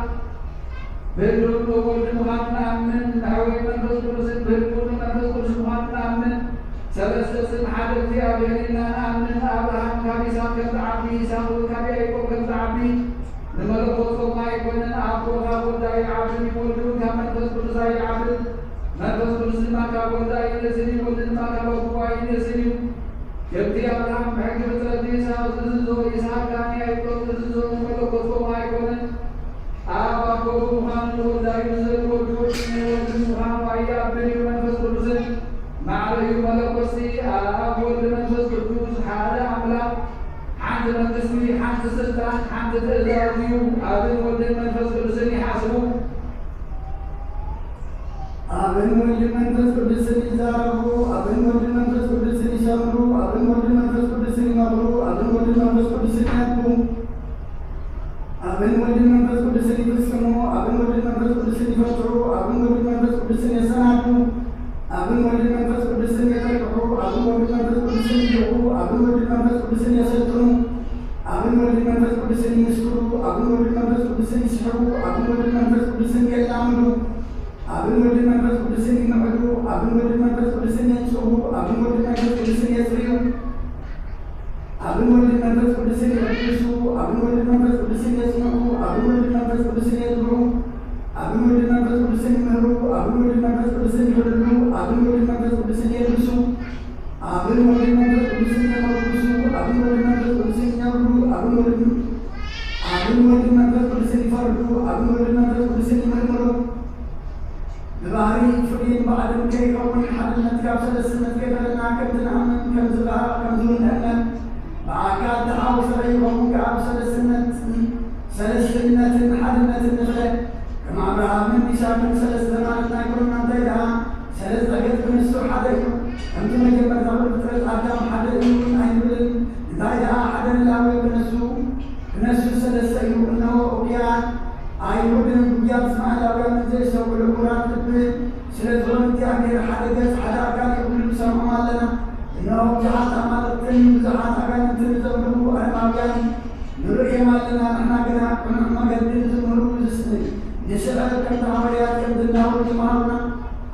ብህልውንኡ ወዲ ምዃኑ ንኣምን። መሕወይ መንፈስ ቅዱስን ብህልውንኡ መንፈስ ቅዱስ ምዃኑ ንኣምን። ሰለስተ ስም ሓደ እግዚኣብሔር ኢልና ንኣምን። ኣብርሃም ካብ ይስሐቅ ከም ዝዓቢ፣ ይስሐቅ እውን ካብ ያዕቆብ ከም ዝዓቢ ንመለኮት ጾም ኣይኮነን። ኣቦ ካብ ወልድ ኣይዓብን እዩ፣ ወልድ እውን ካብ መንፈስ ቅዱስ ኣይዓብን። መንፈስ ቅዱስ ድማ ካብ ወልድ ኣይነስን እዩ፣ ወልድ ድማ ካብ ኣቦ ኣይነስን እዩ። ከምቲ ኣብርሃም ብሕጊ ፍጥረት ንይስሐቅ ዝእዝዞ፣ ይስሐቅ ከኣ ንያዕቆብ ዝእዝዞ ንመለኮት ጾም ኣይኮነን። ኣብ ኣቦ ብምዃኑ ንወልድ ኣይእዝዝን፣ ወልድ ወልድ ንወልድ ብምዃኑ ኣይዓብን እዩ። መንፈስ ቅዱስን ማዕረ እዩ። መለኮትሲ ኣብ ወልድ መንፈስ ቅዱስ ሓደ ኣምላኽ ሓንቲ መንግስቲ፣ ሓንቲ ስልጣን፣ ሓንቲ ትእዛዝ እዩ። ኣብን ወልድን መንፈስ ቅዱስን ይሓስቡ። ኣብን ወልድን መንፈስ ቅዱስን ይዛረቡ። ኣብን ወልድን መንፈስ ቅዱስን ይሰምሩ። ኣብን ወልድን መንፈስ ቅዱስን ይመኽሩ። ኣብን ወልድን መንፈስ ቅዱስን ያድቡ። ኣብን ወልድን መንፈስ ቅዱስን ይፍጽሙ። ኣብን ወልድን መንፈስ ቅዱስን ይፈጥሩ። ኣብን ወልድን መንፈስ ቅዱስን የሰናዱ። ኣብን ወልድን መንፈስ ቅዱስን የጠቅሑ። ኣብን ወልድን መንፈስ ቅዱስን ይልኹ። ኣብን ወልድን መንፈስ ቅዱስን የሰልጥኑ። ይምስክሩ፣ ኣብን ወልድን መንፈስ ቅዱስን ይስሕቡ፣ ኣብን ወልድን መንፈስ ቅዱስን የላምዱ፣ ኣብን ወልድን መንፈስ ቅዱስን ይምዕዱ፣ ኣብን ወልድን መንፈስ ቅዱስን የንጽሁ፣ ኣብን ወልድን መንፈስ ቅዱስን የጽርዩ፣ ኣብን ወልድን መንፈስ ቅዱስን ይቕድሱ፣ ኣብን ወልድን መንፈስ ቅዱስን የጽንዑ፣ ኣብን ወልድን መንፈስ ቅዱስን የጥብዑ፣ ኣብን ወልድን መንፈስ ቅዱስን ይምህሩ፣ ኣብን ወልድን መንፈስ ቅዱስን ይሕልሉ፣ ኣብን ወልድን መንፈስ ቅዱስን የልብሱ፣ ኣብን ወልድን መንፈስ ቅዱስን የመጉሱ፣ ኣብን ወልድን መንፈስ ቅዱስን ይነብሩ፣ ኣብን ወልድን፣ ኣብን ወልድን መንፈስ ቅዱስን ይፈርዱ፣ ኣብን ወልድን መንፈስ ቅዱስን ይምርምሩ። ብባህሪ ፍሉይን ባዕድን ከይኸውን ሓድነት ካብ ሰለስትነት ከይፈለና ከምቲ ንኣምን ከምዚ ከኣ ከምዚ እውን ንእመን። ብኣካል ተሓውሰ ከይኸውን ከኣ ብሰለስትነት፣ ሰለስትነትን ሓድነትን ንፍለ። ከም ኣብርሃምን ይስሐቅን ሰለስተ ማለት ኣይኮንና። እንታይ ደኣ ሰለስተ ገጽ ብንሱ ሓደ እዩ። ከምቲ መጀመርታ ኩሉ ፍጥረት ኣዳም ሓደ እዩ እውን ኣይንብልን። እንታይ ደኣ ሓደ ህላዌ ብነሱ፣ ብነሱ ሰለስተ እዩ። እነሆ እኩያት ኣይሁድን ጉያት እስማኤላውያንን ዘየስተውዕሉ እውራት ልቢ ስለ ዝኾኑ እግዚኣብሔር ሓደ ገጽ ሓደ ኣካል እዩ ክብሉ ንሰምዖም ኣለና። እነሆ ብዙሓት ኣማልኽትን ብዙሓት ኣጋንንትን ዘምልኹ ኣረማውያን ንርእዮም ኣለና። ንሕና ግና ቅኑዕ መገዲ ንዝምህሩ ንስዕብ። ከምቲ ሃዋርያት ከም ዝናበሩ ዝመሃሩና፣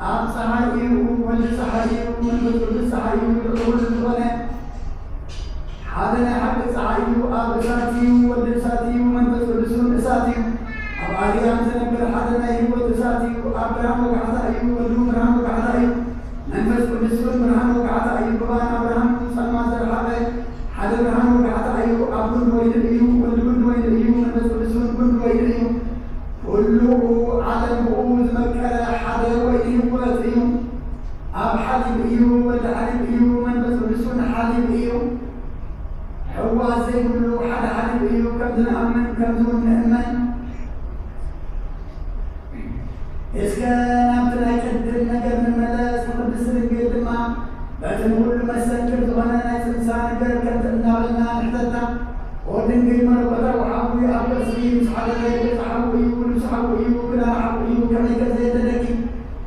ኣብ ጸሓይ እዩ፣ ወልዲ ጸሓይ እዩ፣ መንፈስ ቅዱስ ጸሓይ እዩ፣ ልዑል ዝኾነ ሓደ ናይ ሓቂ ጸሓይ እዩ፣ ኣብ እሳት እዩ፣ ወልዲ እሳት እዩ፣ መንፈስ ቅዱስ እውን እሳት እዩ። ኣብ ኣርያም ዝነብር ሓደ ናይ ህይወት እሳት እዩ፣ ኣብ ብርሃን ወጋሕታ እዩ፣ ወልዲ እውን ብርሃን ወጋሕታ እዩ፣ መንፈስ ቅዱስ እውን ብርሃን ወጋሕታ እዩ። ብባን ኣብርሃም ጸልማት ዘርሓቐ ሓደ ብርሃን ወጋሕታ እዩ፣ ኣብ ጉንዲ ወይኒ እዩ፣ ወልዲ ጉንዲ ወይኒ እዩ፣ መንፈስ ቅዱስ እውን ጉንዲ ወይኒ እዩ። ኩሉ ዓለም ብኡ ዝመቀረ ሓደ ወይኒ ህይወት እዩ። ኣብ ሓሊብ እዩ፣ ወልዲ ሓሊብ እዩ፣ መንፈስ ቅዱስ እውን ሓሊብ እዩ። ሕዋስ ዘይብሉ ሓደ ሓሊብ እዩ፣ ከም ዝንኣምን ከም ዝውን ንእመን። እስከ ናብቲ ናይ ቅድም ነገር ንመለስ። ንቅድስት ድንግል ድማ በቲ ንኹሉ መሰክር ዝኾነ ናይ ጽንሳ ነገር ከምቲ እናበልና ንሕተታ። ኦ ድንግል መለኮታዊ ሓዊ ኣብ ከርስኺ ምስ ሓደረ ገጽ ሓዊ እዩ፣ ልብሲ ሓዊ እዩ፣ ክዳን ሓዊ እዩ፣ ከመይ ከ ዘየደለኪ?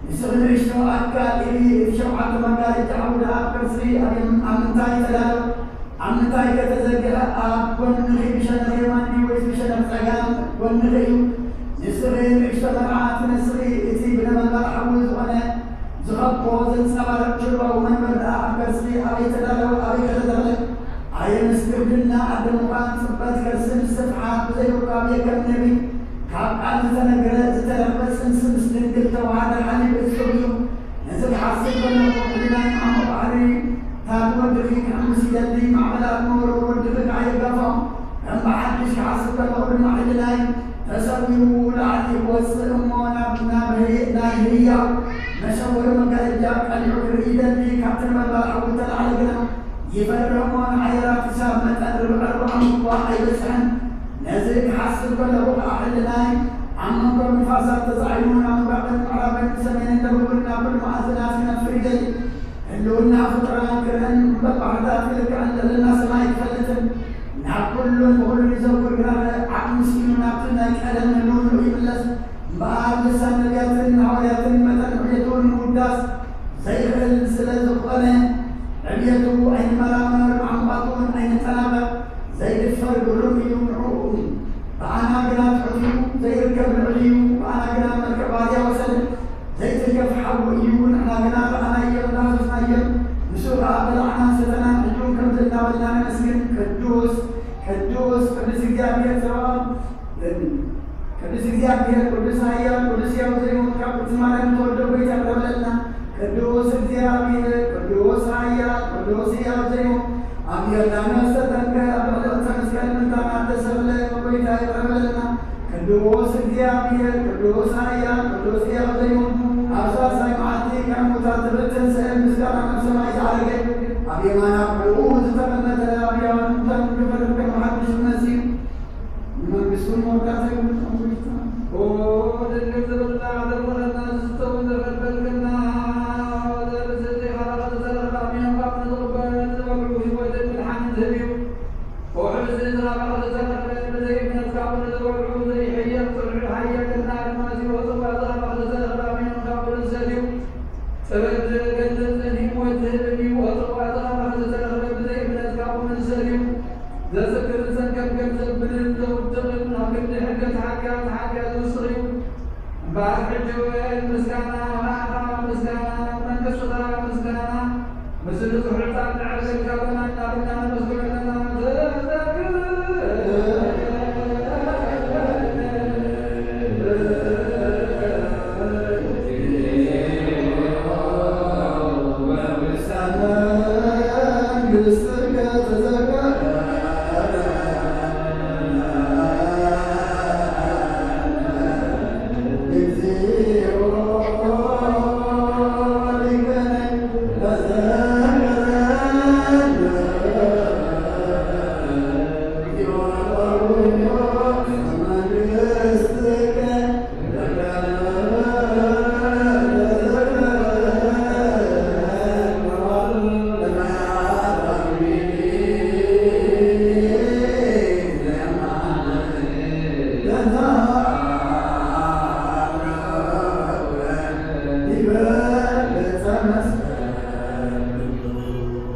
ንስኺ ንእሽቶ ኣካል ኢኺ፣ እቲ ሸውዓተ መጋረጃ ሓዊ ደኣ ኣብ ከርስኺ ኣብ የም-፣ ኣብ ምንታይ ተዳሎ? ኣብ ምንታይ ከ ተዘርግሐ? ኣብ ጎንኺ ብሸነኽ የማን ድዩ ወይስ ብሸነኽ ጸጋም ጎንኺ እዩ? ንስኺ ንእሽቶ መርዓ ትነስኺ፣ እቲ ብነበልባል ሓዊ ዝኾነ ዝኸቦ ዘንጸባርቕ ችቦ መንበር ደኣ ኣብ ከርስኺ ኣበይ ተዳለወ? ኣበይ ከ ተተኽለ? ኣየ ምስ ግርድና ኣደ ምዃን ጽበት ከርስን ስፍሓት ብዘይ ውቃቤ ከም ነቢ ካብ ቃል ዝተነግረ ዝተረኽበ ጽንሲ ምስ ድንግል ተዋሃደ ሓሊብ እጹብ እዩ። ነዚ ክሓስብ ከለኹ፣ ሕሊናይ ዓሚቕ ባሕሪ፣ ታቲ ወድኺ ክሕምስ ይደሊ፣ ማዕበላት መወርወር ወድኺ ከዓ የጋፍዖም። ከም ብሓድሽ ክሓስብ ከለኹ ድማ፣ ሕሊናይ ተሰዊሩ ላዕሊ ክወጽእ እሞ፣ ናብ፣ ናብ ህይ-፣ ናይ ህያው መሰወሪ መጋረጃ ቀሊዑ ክርኢ ይደሊ፣ ካብቲ ነበልባል ሓዊ ተላዕለ ግና፣ ይፈርህ እሞ፣ ንሓያላት ክሳብ መጠን ርብዒ ርብዖም እኳ ኣይበጽሐን። ነዚ ክሓስብ ከለኹ ኸኣ፣ ሕልናይ ኣብ መንጎ ንፋሳት ተጻዒኑ፣ ናብ ምብራቕን ምዕራብን፣ ሰሜንን ደቡብን፣ ናብ ኩሉ መኣዝናት ክነፍር ይደሊ። ህልውና ፍጡራን ክርእን፣ እምበር ባሕርታት ክልክዕን ልዕልና ሰማይ ክፈልጥን፣ ናብ ኩሉን ብኹሉን ይዘውር ግና፣ ዓቕሚ ስኢኑ ናብቲ ናይ ቀደም ህልውንኡ ይምለስ። እምበኣር ልሳን ነቢያትን ሃዋርያትን መጠን ዕብየቱ ንምውዳስ ዘይክእል ስለ ዝኾነ፣ ዕብየቱ ኣይንመራመር፣ ዓምቋቱ እውን ኣይንጠናቐቕ፣ ዘይድፈር ግሩም እዩ። ንዕኡ ብኣና ግና ትሑት እዩ፣ ዘይርከብ ልዑል እዩ፣ ብኣና ግና መልክዕ ባርያ ወሰደ፣ ዘይትንከፍ ሓዊ እዩ። ንሕና ግና ረኣናዮን ዳህሰስናዮን፣ ንሱ ከኣ በላዕናን ሰተናን፣ ሕጂ እውን ከምዚ እናበልና ነመስግን። ቅዱስ፣ ቅዱስ፣ ቅዱስ እግዚኣብሔር ጸባኦት። ቅዱስ እግዚኣብሔር፣ ቅዱስ ኃያል፣ ቅዱስ ሕያው ዘይሞት፣ ካብ ቅድስት ማርያም ተወልደ ጎይታ ይቕረ በለልና። ቅዱስ እግዚኣብሔር፣ ቅዱስ ኃያል፣ ቅዱስ ሕያው ዘይሞት፣ ኣብ ዮርዳኖስ ተጠምቀ፣ ኣብ ልዕሊ ዕፀ መስቀል ምእንታና ተሰቕለ፣ ጎይታ ይቕረ በለልና። ቅዱስ እግዚኣብሔር፣ ቅዱስ ኃያል፣ ቅዱስ ሕያው ዘይሞት፣ ኣብ ሳልሳይ መዓልቲ ካብ ሙታን ዝብል ተንሥአ፣ ምስጋና ናብ ሰማይ ዝዓረገ፣ ኣብ የማን ኣቦኡ ዝተቐመጠ፣ ኣብ ሕያዋንን ሙታንን ክፈርድ ከም ሓድሽ ዝመጽእ እዩ። ንመንግስቱን መወዳእታ የብሉን። ኦ ድንግል ዝብላዕ ዘብረኸና፣ ዝስተውን ዘፈልፈልከና፣ ዘብስ እዚ ካባኺ ዝተረኽበ ኣሚኖም ካብኡ ንዝቕበል ዝበልዑ ህይወትን ምድሓንን ዝህብ እዩ። ኦ ሕልሲ እዚ ካባኺ ዝተረኽበ ብዘይ እምነት ካብኡ ንዝበልዑ ዘይሕየል ጽኑዕ ሓያል ገና ድማ እዚ ጽዋ እዚ ካባኺ ዝተረኽበ ኣሚኖም ካብኡ ንዝሰትዩ ጥበብ ዘገንጽን ህይወት ዝህብን እዩ። ኦ ጽዋ እዚ ካባኺ ዝተረኽበ ብዘይ እምነት ካብኡ ንዝሰትዩ ዘስክርን ሰንከልከል ዘብልን እምበኣር ሕጂ እውን ምስጋና ንኣኻ ምስጋና፣ መንግስትኻ ምስጋና፣ ምስሉ ዝሑልታ ንዕል ገልጋሎና እናበልና ነመስግነና።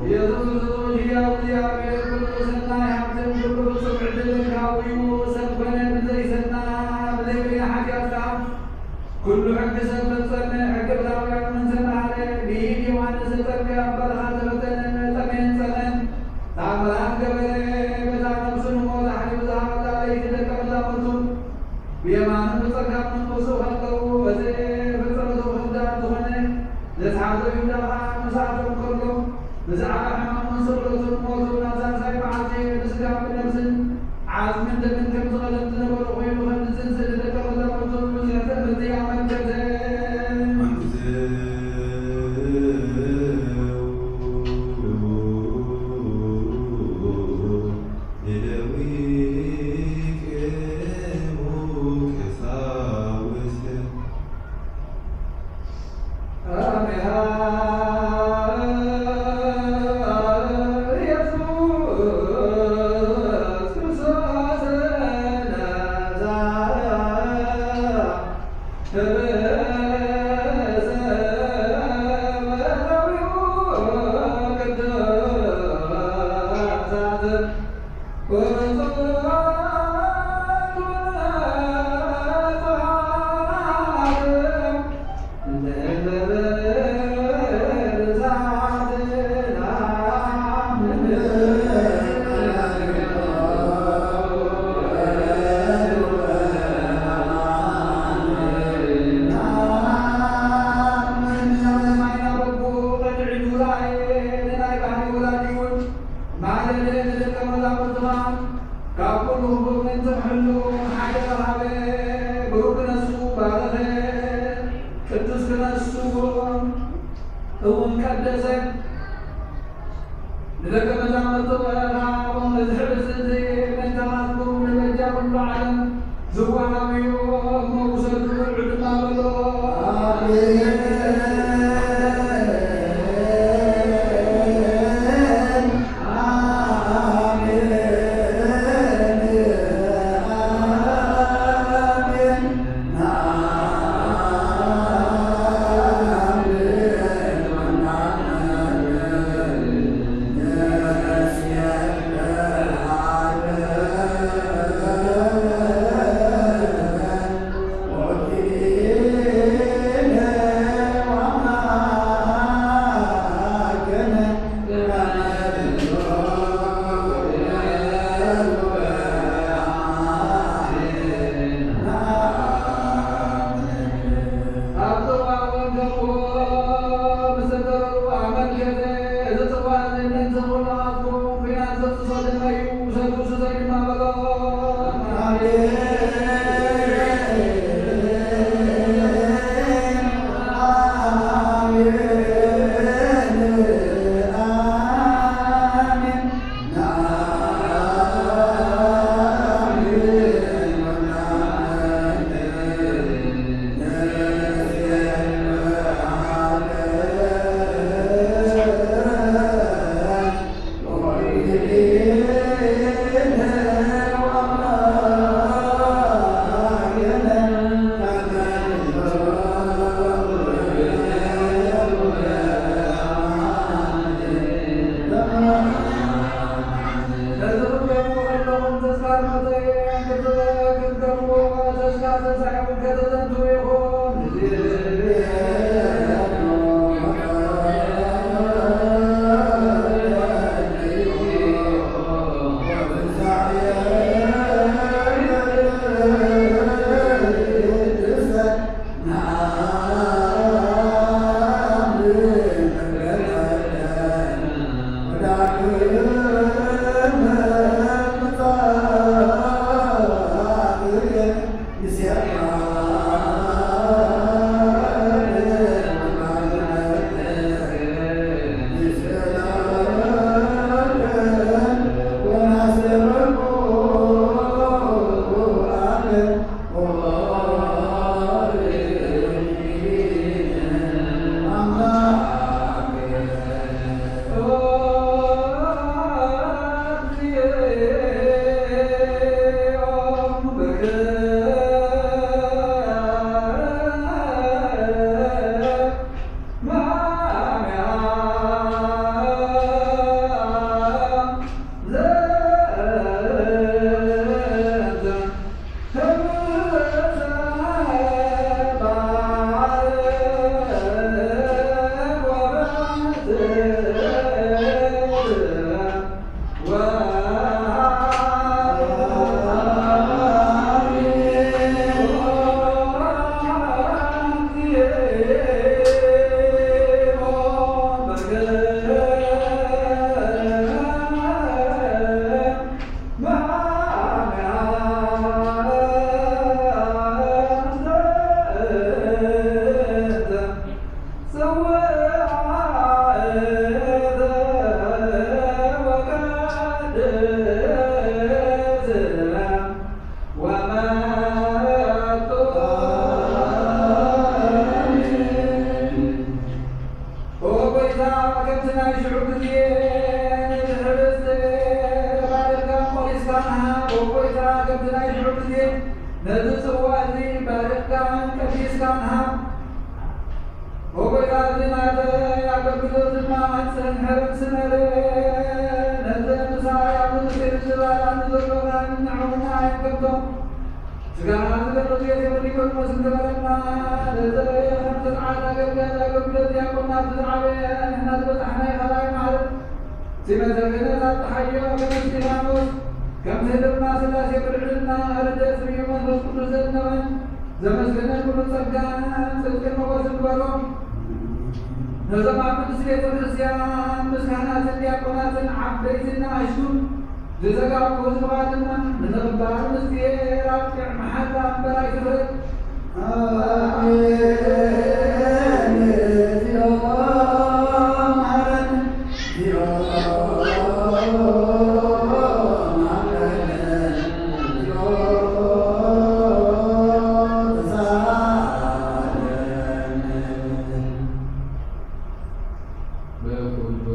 ኢየሱስ ፍጹም ህያው እግዚኣብሔር፣ ኩሉ ሰናይ ሃብትን ኩሉ ፍጹም ዕድልን ካብ እዩ፣ ሰብ ኮነ ብዘይ ሰና፣ ብዘይ በይና ሓጢኣት ከኣ ኩሉ ሕጊ ሰብ ፈጸመ። ሕጊ ዕብራውያን እውን ተማሃረ። ብኢድ ዮሃንስ ተጠምቀ፣ ኣብ በረኻ ተፈተነ፣ ጠምየን ጸመን ተኣምራት ገበረ። በታ ነፍሱ ንሞት ኣሕሊፉ ዝሃበላ ለይቲ ደቀ መዛሙርቱ ብየማኑን ብጸጋሙን ምስኡ ከለዉ፣ በቲ ፍጥረቱ ክዳን ዝኾነ ዘስሓቶ ይሁዳ ኸኣ ምስኣቶም ከሎ፣ ብዛዕባ ሕማሙን ስቕለቱን ሞቱን ኣብ ሳልሳይ መዓልቲ ብስጋን ብነፍስን ዓጽምን ደምን ከም ዝቐደም ዝነበሮ ኮይኑ፣ ከምዚ ዝንስእ ንደቀ መዛሙርቱ ብዙሕ ትእምርቲ ኣመልከተ። ማለት ንደቀ መዛሙርትኻ ካብ ኩሉ ክቡር ምእንቲ ክሕሉ ሓደ ወሃበ። ብሩክ ነሱ ባረኸ፣ ቅዱስ ክነሱ እውን ቀደሰ። ንደቀ መዛሙርቱ ቀረባ፣ ነዚ ሕብስቲ እዚ ምእንታኻትኩም ንበጃ ኩሉ ዓለም ዝወሃብ እዩ፣ እሞ ውሰዱ፣ ብልዑ ድማ በሎ። ኣሜን። ኣብ ጽዋእ እውን ከምኡ ምስ ተረሩ ኣመልከተ። እዚ ጽዋእ እዚ ምእንቲ ኩልኻትኩም ኲናት ዘፍስሶ ደመይ እዩ። ውሰዱ፣ ስተዩ ድማ በሎ። ኣሜን። ኦ ጎይታ፣ ከምቲ ናይ ሽዑ ግዜ ንሕብስቲ ባርኽካ ቆሪስካ ንሃብ። ኦ ጎይታ፣ ከምቲ ናይ ሽዑ ግዜ ነዚ ጽዋእ እዚ ባርኽካ ቀዲስካ ንሃብ። ኦ ጎይታ፣ እዚ ናተይ ኣገልግሎት ድማ ጽንሕርን ስመረ ነዚ ምሳይ ኣብዚ ምስጢር ዝባላኒ ዘሎ ንዕውና ኣይንከብዶ። ስጋና ዝገርዝ ዮሴፍ ኒቆዲሞስ እንተበለና፣ ነዚ ከም ዝጸዓት ኣገልጋሊ ኣገልግሎት ዲያቆን ናብቲ ዝዓበየ ንሕና ዝበጻሕናዮ ካልኣይ ማዕርግ፣ እቲ መዘገነ ዛብጽሓዮ ከም እስጢፋኖስ፣ ከም ትህልምና ሥላሴ ብልዕልና ርደት ስምዩ መንፈስ ቅዱስ ዘእነወን ዘመስገነ ኩሉ ጸጋን ጽድቅን ሞገስን ንበሮ። ነዞም ኣብ ቅድስቲ ቤተ ክርስቲያን ምስ ካህናትን ዲያቆናትን ዓበይትን ንኣሽቱን ዝተጋብኡ ህዝብኻ ድማ ንተግባር ምስጢር ኣብ ጥዑይ መሓላ እምበር ኣይትፍረድ። ኣሜን። እግዚኦ መሐረነ። እግዚኦ መሐረነ። እግዚኦ ተሳሃለነ። በኩሉ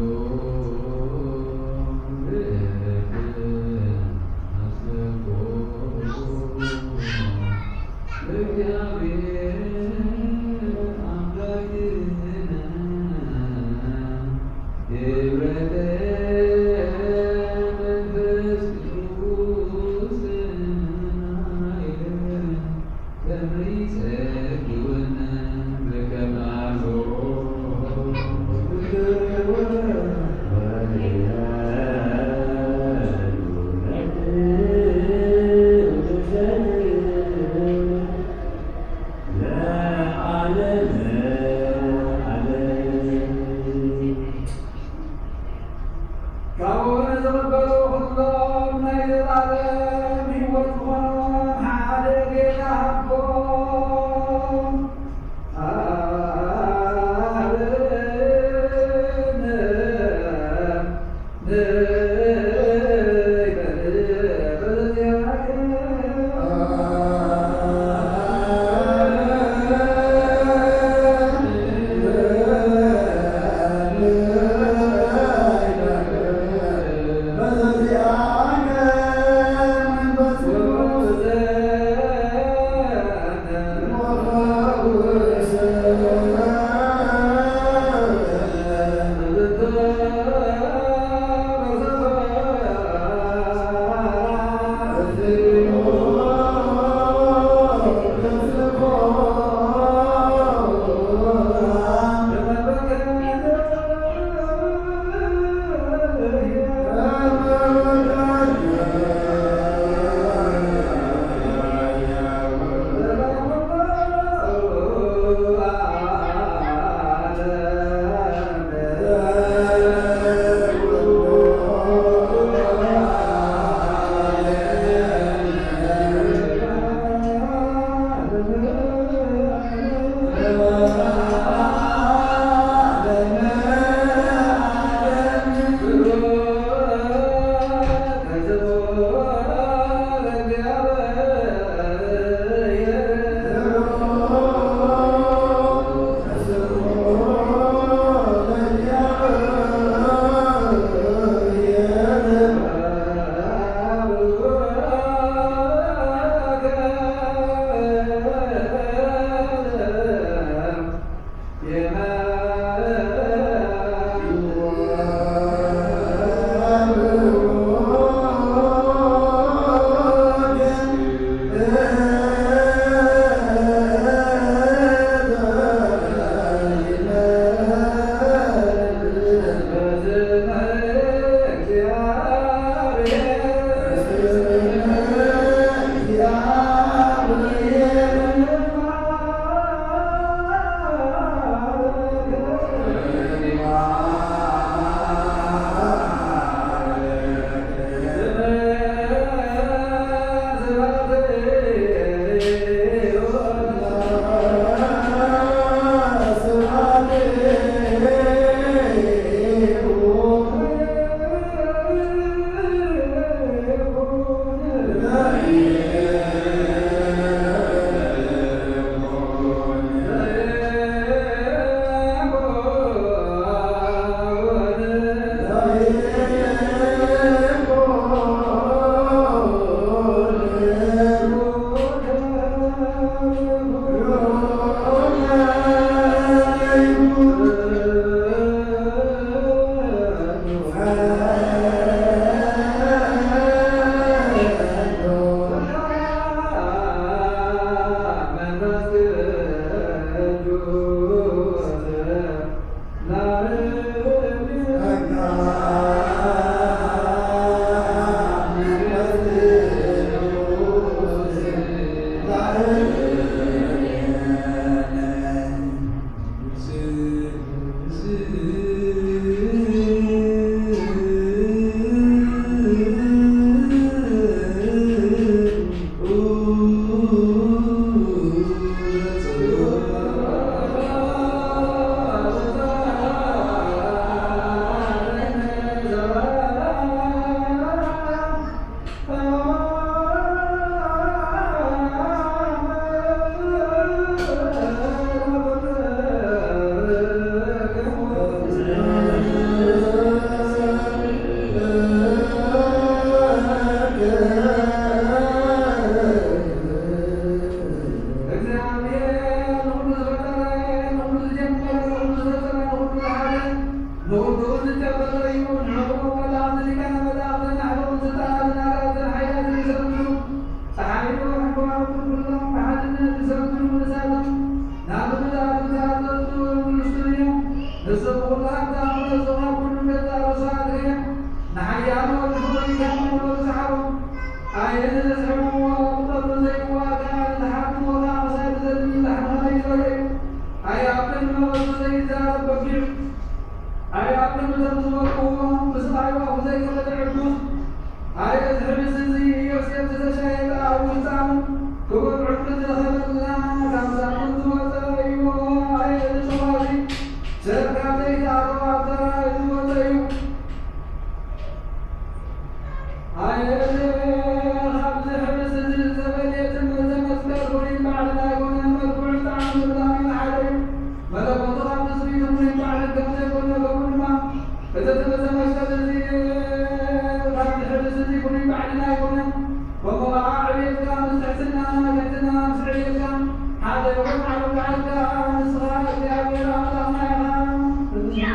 ኣየ ንዘስሕብዎ ብቐርኑ ዘይዋጋእ፣ ንሓድሞ ከኣ ምሳይ ብዘድሊ ላሕሚ ከመይ ዝበለ እዩ። ኣየ ኣብ ቅድሚ መቐሱ ዘይዛረብ በጊዕ፣ ኣየ ኣብ ቅድሚ እቶም ዝበልዕዎ ብስቓዩ ኣፉ ዘይከፈተ ዕዱስ። ኣየ እዚ ሕብስቲ እዚ ዮሴፍ ዝተሻየጠ ኣብ ውሽጣኑ ክቡር ዕርቂ ዝረኸበልና ካብ ሳጥን ዝወጸ እዩ። ኣየ እዚ ጽዋእዚ ሰብ ካብ ዘይተኣረወ ኣብ ተራ ዝወጸ እዩ። ኣየ እዚ ካብዚ ሕብስቲ እዚ ዝተፈለየ ትምህርቲ መስቀል ፍሉይ ባዕልና ኣይኮነን፣ መልክዑን ጣዕሙን ልምላሜኡን ሓደ እዩ። መለኮቱ ካብ ትስብእቱ ፍሉይ ባዕልን ከም ዘይኮነ ከምኡ ድማ እቲ ትምህርቲ መስቀል እዚ ካብዚ ሕብስቲ እዚ ፍሉይ ባዕልና ኣይኮነን። ከምኡ ኸዓ ዕብየትካ ምስ ትሕትናና፣ ትሕትናና ምስ ዕብየትካ ሓደ ይኹን። ዓለም ባዕልካ ንስኻ እግዚኣብሔር ኣምላኽና ኢኻ።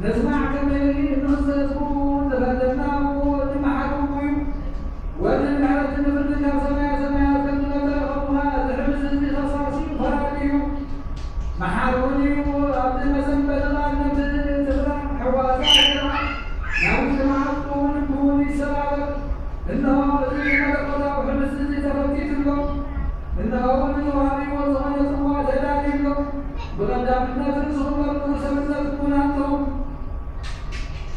ንስማዕ ከመይ ንኽሰስኩ ዝፈለና ወዲ መሓሪ እዩ። ወዲ ምሕረትን ፍርድን ካብ ሰማየ ሰማያት ከም ዝመጸ፣ ከምኡ ኸኣ እዚ ሕብስቲ እዚ ፈሳሲ እዩ፣ ፈራዲ እዩ፣ መሓሪ እውን እዩ። ኣብዚ መሰንበዲ ቃል ነቲ ስፍራ ሕዋሳ ይርዓ፣ ናብ ውሽጢ መዓጽኡ ልቡ እውን ይሰባበር። እነሆ እዚ መለኮታዊ ሕብስቲ እዚ ተፈቲቱ ኣሎ። እነሆ እውን ንወሃቢዎ ዝኾነ ጽዋ ተዳልዩ ኣሎ። ብቐዳምነት ርእስኹም መርምሩ፣ ሰብነት እውን ኣንጽሁ።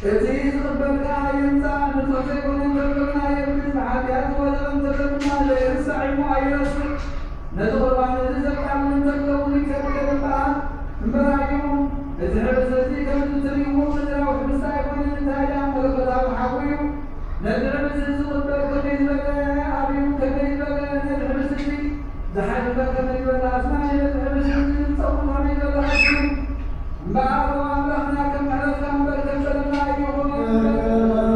እቲ ዝቕበል ከኣ ይምጻእ፣ ንጹሕ ዘይኮነ እንተሎ ግና የብክስ፣ ብሓጢኣት ዝወደቐ እንተሎ ድማ ዘይርሳዕ እሞ ኣይረስዕ። ነቲ ቁርባን እዚ ዘቃልል እንተሎ እውን ይከልከል እምበኣር፣ እምበር ኣይኹን። እዚ ሕብስቲ እዚ ከምዚ እትርእይዎ ምድራዊ ሕብስቲ ኣይኮነን፣ እንታይ ደኣ መለኮታዊ ሓዊ እዩ። ነቲ ሕብስቲ እዚ ዝቕበል ከመይ ዝበለ ኣብዩ፣ ከመይ ዝበለ ነቲ ሕብስቲ እዚ ዝሓሸ ከመይ ዝበለ ኣስማኒ፣ ነቲ ሕብስቲ እዚ ዝጸውር ከመይ ዝበለ ኣስሙ። እምበኣር ኣምላኽና ከም ምሕረትካ እምበር ከም በደልና ኣይኹን።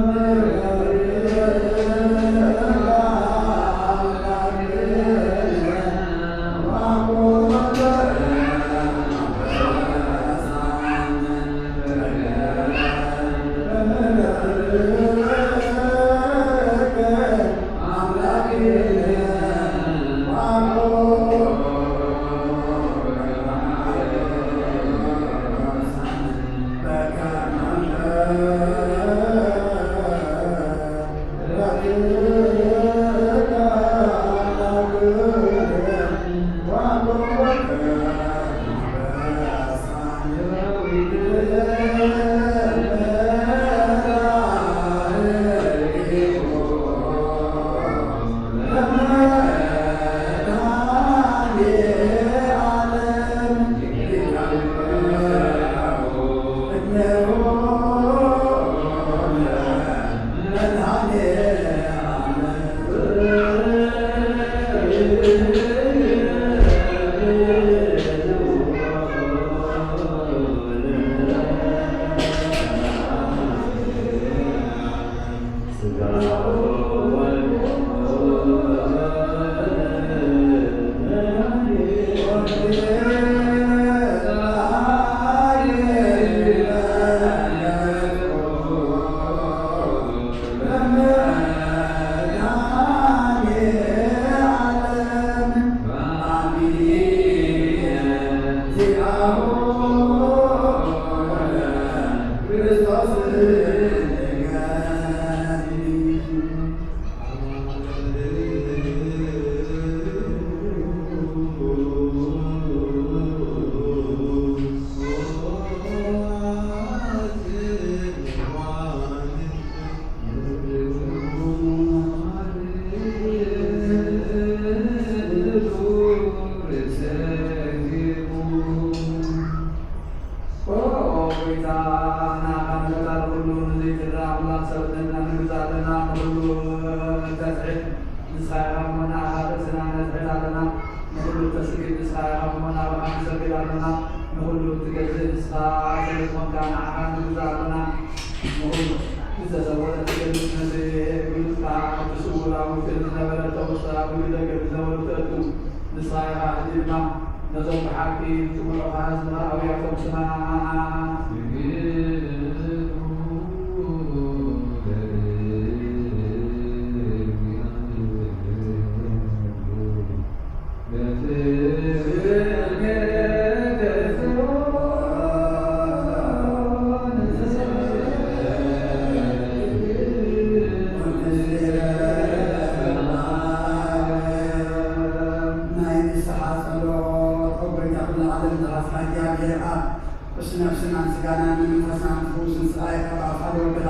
ንስኻ ኢኻ እሞ ንኣኻ ርእስና ነድሕን ኣለና፣ ንኹሉ እተስግድ ንስኻ ኢኻ እሞ ናባኻ ንሰግድ ኣለና፣ ንኹሉ እትገዝእ ንስኻ ዘይኮንካ ንዓኻ ንግዛእ ኣለና፣ ንኹሉ እተዘወረ ትገልጽ ነቲ ግሉጽካ ኣብቲ ስውር ኣብ ውሽጢ ዝነበረ እተወስተ ኣብ ደገ ዝነበሩ ተእቱ ንስኻ ኢኻ፣ ሕጂ ድማ ነዞም ብሓቂ ዝጽውዑኻ ህዝብኻ ኣውያቶም ስማ። ናይ ንስሓ ጸሎት። ኦ ጎይታ ኩሉ ዓለም ዝሓስካ እግዚኣብሔር ኣብ ቅዱስ ነፍስናን ስጋናን ንመንፈስናን ትፍውስ ንስኻ ኢኻ ብኣፍቃሪ ወድኻ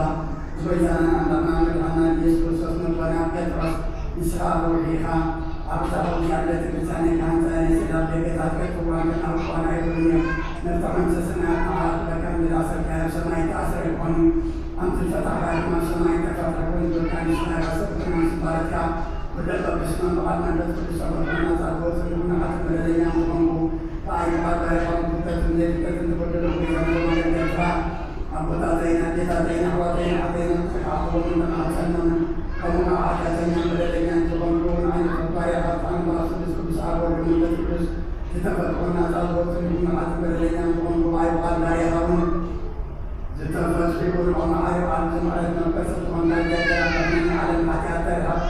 ጎይታናን ኣምላኽናን መድሓናን ኢየሱስ ክርስቶስ መጥወና ጴጥሮስ ንስኻ ርኡይ ኢኻ። ኣብዛ ኸውያ ቤተ ክርስቲያን ናይ ካህን ጻድቃን ናይ ስድራ ደገታት ከጥፍዋን ከናውቋን ኣይብሉን እዮም። መፍትሖም ሰሰናያት መዓራት በካን ዝዳሰርካዮ ኣብ ሰማይ ተኣሰረ ይኾኑ። ኣንቲ ፈታሕካ ድማ ሰማይ ተፈትሐ ኮይኑ ዝብልካ ንስኻ ኢኻ። ስብሕና ስባረትካ ወደ ቅዱስ መንፈስ መንፈስ ቅዱስ ተፈጥሮና ጻድቆ ጽድቁና ሓቲ በደለኛ ዝኾንኩ ብኣይ ባሪያኻ ፍልጠትን ዘይፍልጠትን ተበደለ ጎይታ መለማለ ኤርትራ ኣቦታተይን ኣዴታተይን ኣሕዋተይን ኣሓተይን ክሓጥዎም እንተማሕጸኖምን ከምኡ ከዓ ሓጢኣተኛን በደለኛን ዝኾንኩ ንዓይነቱ ባሪያኻ ብጣዕሚ ብኣብ ስሉስ ቅዱስ ኣብ ወልድ መንፈስ ቅዱስ ዝተፈጥሮና ጻድቆ ጽድቁና ሓቲ በደለኛን ዝኾንኩ ብኣይ ባሪያኻ እውን ዝተፈትሑ ይኹን። ኦ መዓሪ በዓል ዝምሕረት መንፈስ ዝኾንካ እግዚኣብሔር ኣምላኽና ንዓለም ሓጢኣት ተርሕቕ፣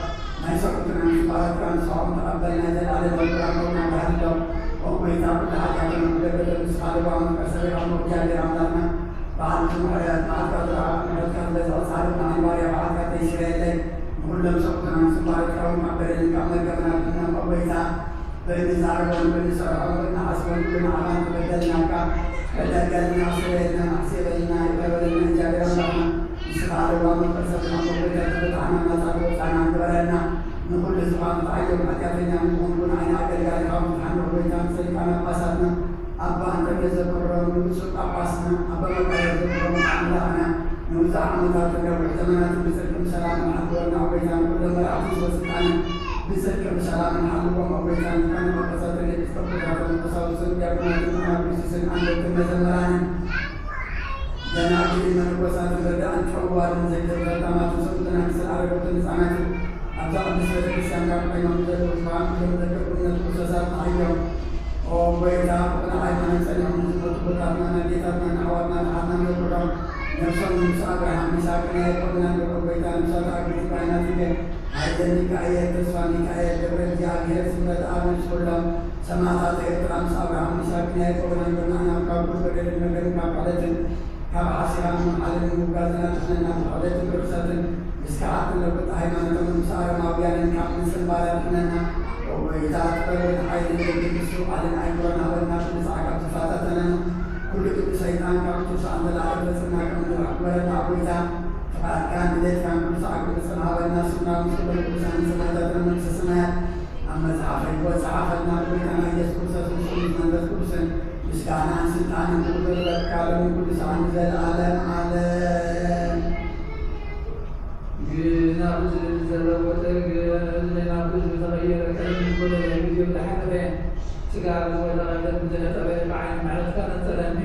ናይ ሰብኡትን ኣንስባራትካ ንስኻኦም ተቐበል፣ ናይ ዘለኣለም መብራህቶም ናባህልሎም። ኦ ጎይታ ኩሉ ሓጢኣቶም ክደገሎም ንስኻ ልባም ፍቅር ሰሪዖም። ኦ እግዚኣብሔር ኣምላኽና በዓል ዝምሕረት መዓልትካ ዝረኣኻ ምሕረትካ ዝበዝሐ ጻድቕ ንዓይ ባርያ ብሓጢኣተይ ስረየለይ። ንኹሎም ሰብኡትን ኣንስባራትካ እውን ካብ በደልን ካብ መርገምን ኣድሕኖም። ኦ ጎይታ ብእንዛረቦን ብእንሰርሖን ብእንሓስቦን ኩሉ ንዓኻ እንተበደልናካ፣ ዕደገልና፣ ስረየልና፣ ማሕሴበልና፣ ይቕረ በለልና እግዚኣብሔር ኣምላኽና። ንስኻ ለዋም ፍጥረት ሰብና እሞ ጎይታ ተፈታሕና ናጻ ክወጻና ግበረና። ንኹሉ ህዝብኻ ፍትሓዮም ሓጢኣተኛ ንዝኾንኩ ንዓይና ኣገልጋሊኻ ፍትሓና ጎይታ፣ ንሰሊጣን ኣባሳትና ኣባ ኣንጠንዮስ ዘክሮም፣ ንብፁዕ ጳጳስና ኣባ መቃርዮስ ዘክሮም ኣምላኽና ንብዙሕ ዓመታትን ነዊሕ ዘመናትን ብጽድቅን ብሰላምን ሓልወና ጎይታ፣ ንኹሎም መራሕቲ ስልጣንን ብጽድቅን ብሰላምን ሓልዎም። ኣቦይታን ሊቃነ ጳጳሳትን ኤጲስቆጶሳትን ቀሳውስትን ዲያቆናትን ኣናብሪስስን ኣንደርትን መዘምራንን ደናግልን መነኮሳትን ረዳእን ጨዋርን ዘይተጠማትን ስንኩላን ስለ ኣረጋውያንን ህጻናትን ኣብዛ ቅድስት ቤተክርስትያን ካብ ቀይሞም ዘለዉ ስብሓን ኩሎም ዘገብሩነት ክርስቶሳት ንዓዮም። ኦ ጎይታ፣ ፍቕሪ ሃይማኖት ጸኒዖም ንዝሞቱ ኣቦታትናን ኣዴታትናን ኣሕዋትናን ኣሓትናን ዘክሮም። ነፍሶም ምስ ኣብርሃም፣ ይስሐቅን ያዕቆብን ኣንብሮ። ጎይታ፣ ነፍሳት ኣግብቲ ካህናት እየ። ሓይለ ሚካኤል፣ ተስፋ ሚካኤል፣ ገብረ እግዚኣብሔር፣ ስምረት ኣብ ነፍሲ ኩሎም ሰማዕታት ኤርትራ ምስ ኣብርሃም፣ ይስሐቅን ያዕቆብን ኣንብርና። ናብ ካብ ኩሉ በደልን መርገምን ካብ ክሕደትን ካብ ሓሲራን ምምሓልን ምውጋዝን ኣድሕነና። ካብ ክሕደትን ርኽሰትን ምስ ከሓድትን ለውጢ ሃይማኖቶም ምስ ኣረማውያንን ካብ ምጽንባር ኣድሕነና። ኦ ጎይታ፣ ጥበብን ሓይልን ልብን ምስትውዓልን ኣእምሮን ሃበና። ኩሉ ሰዓት ካብ ዝፈታተነና ኩሉ ግዲ ሰይጣን ካብ ትርሳዕ ንዘለኣለም ፈጺምና ከም ንርሕቕ ግበረና። ኦ ጎይታ፣ ፍቓድካን ድሌትካን ኩሉ ሰዓት ክፍጸም ሃበና። ስምና ምስ ኩሎም ቅዱሳንን ሰማዕታትን ኣብ መንግስተ ሰማያት ኣብ መጽሓፈ ህይወት ጸሓፈልና። ጎይታና ኢየሱስ ክርስቶስ፣ ምስ መንፈስ ቅዱስን ምስጋናን ስልጣንን ክብሪ ዘለካ ሎምን ኩሉ ሰዓት ንዘለኣለም ዓለም። ግን ኣብ ህዝቢ ዘለዎ ጠግብ፣ ህዝቢ ናብ ህዝቢ ተቐየረ፣ ቀደም ዝጎደለ፣ ግዜኡ ዝሓለፈ፣ ስጋ ዝወደቐ፣ ደም ዝነጠበ፣ ብዓይኒ ምሕረትካ ነጸረኒ።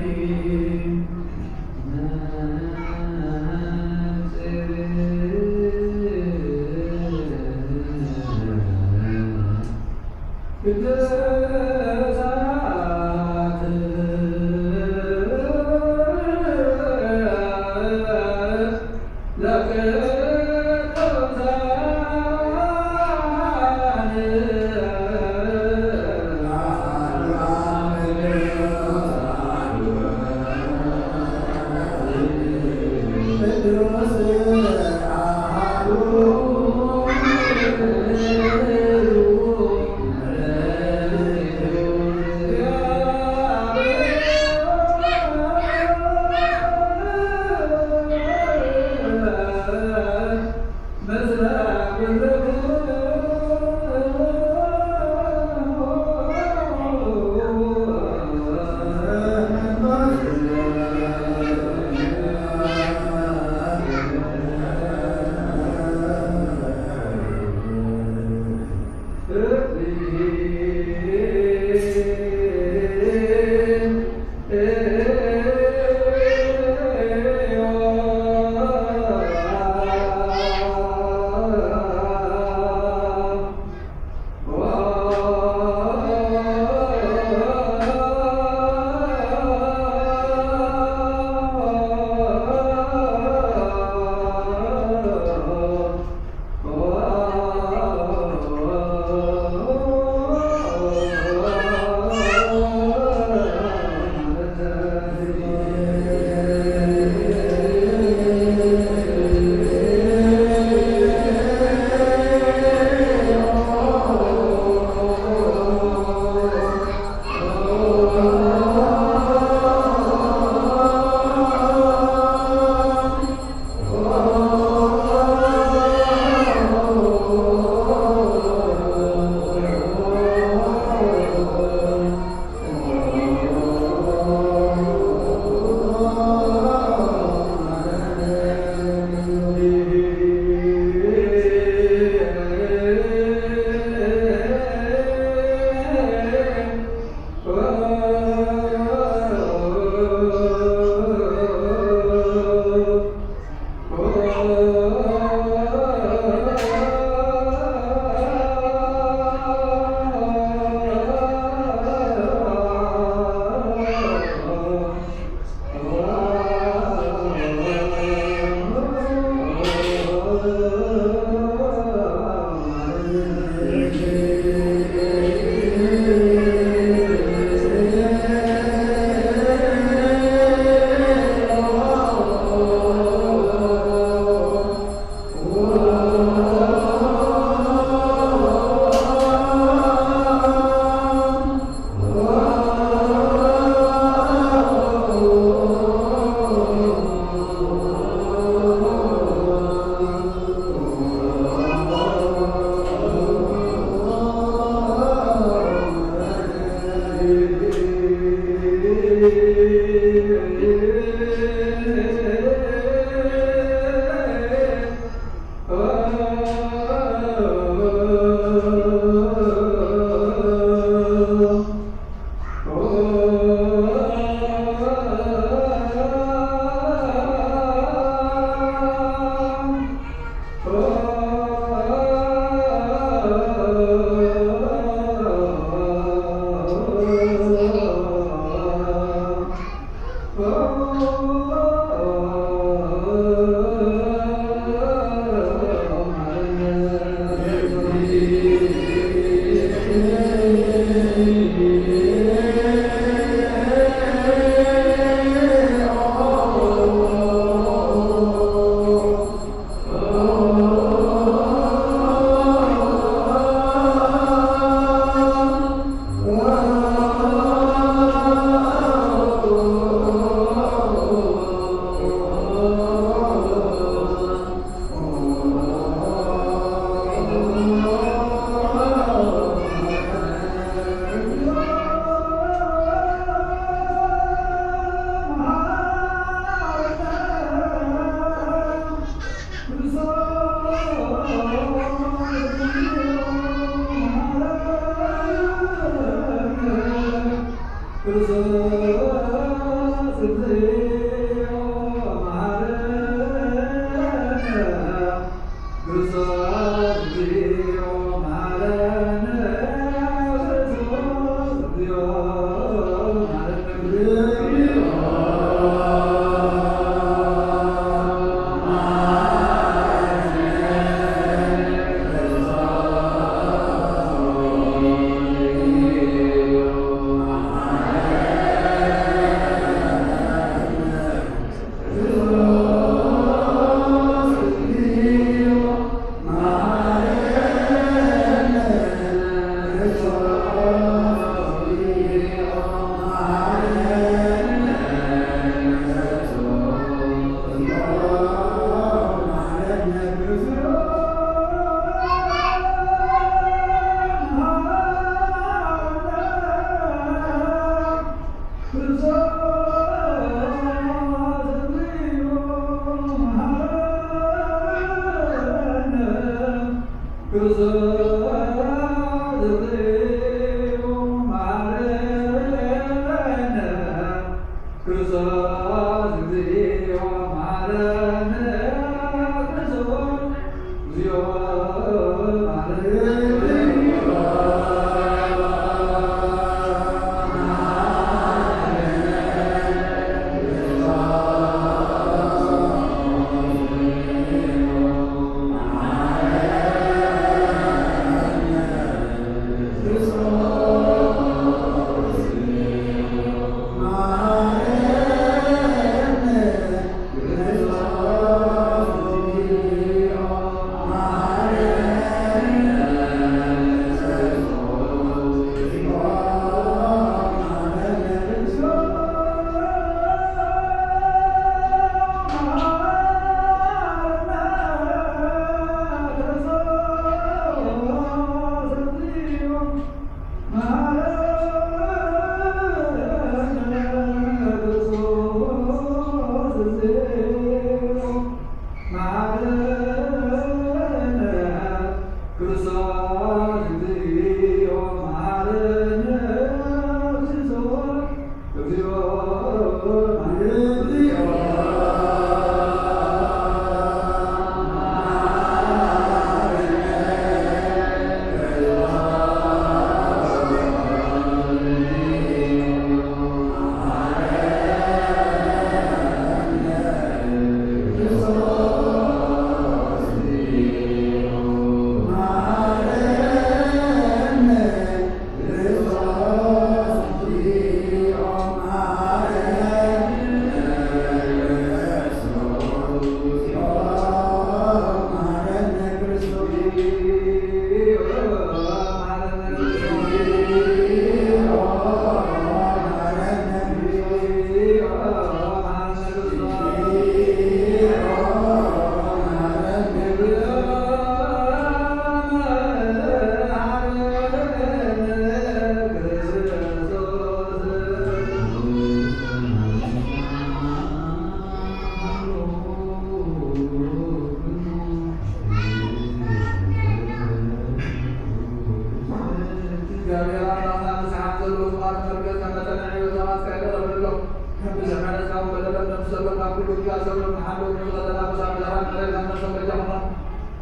ብዘመነ ሳው በደለም ነፍሱ ዘሎ ካብ ኩሉ ኪያሶም ንሓሉ ንዝቐተላ መሳብ ዛራ መረድ ካብ ነፍሶም በጃኹሞም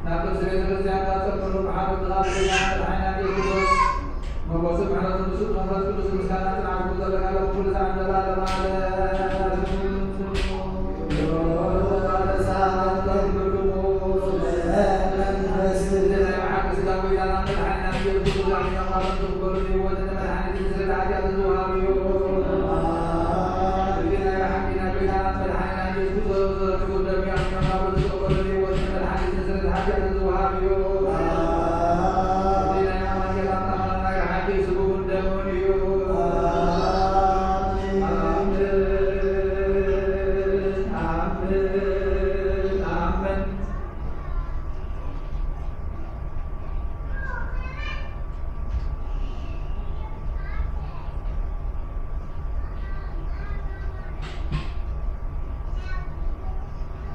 ናብ ቅድስቲ ቤተ ክርስቲያን ካጸምሩ ብሓሉ ጥቓ ቤትና መድሓኒና ኢየሱስ ክርስቶስ መጎስን ምሕረትን ብፁዕ መንፈስ ቅዱስ ምስጋና ጽንዓት ዘለካ ኩሉ ሰዓት ዘላለማ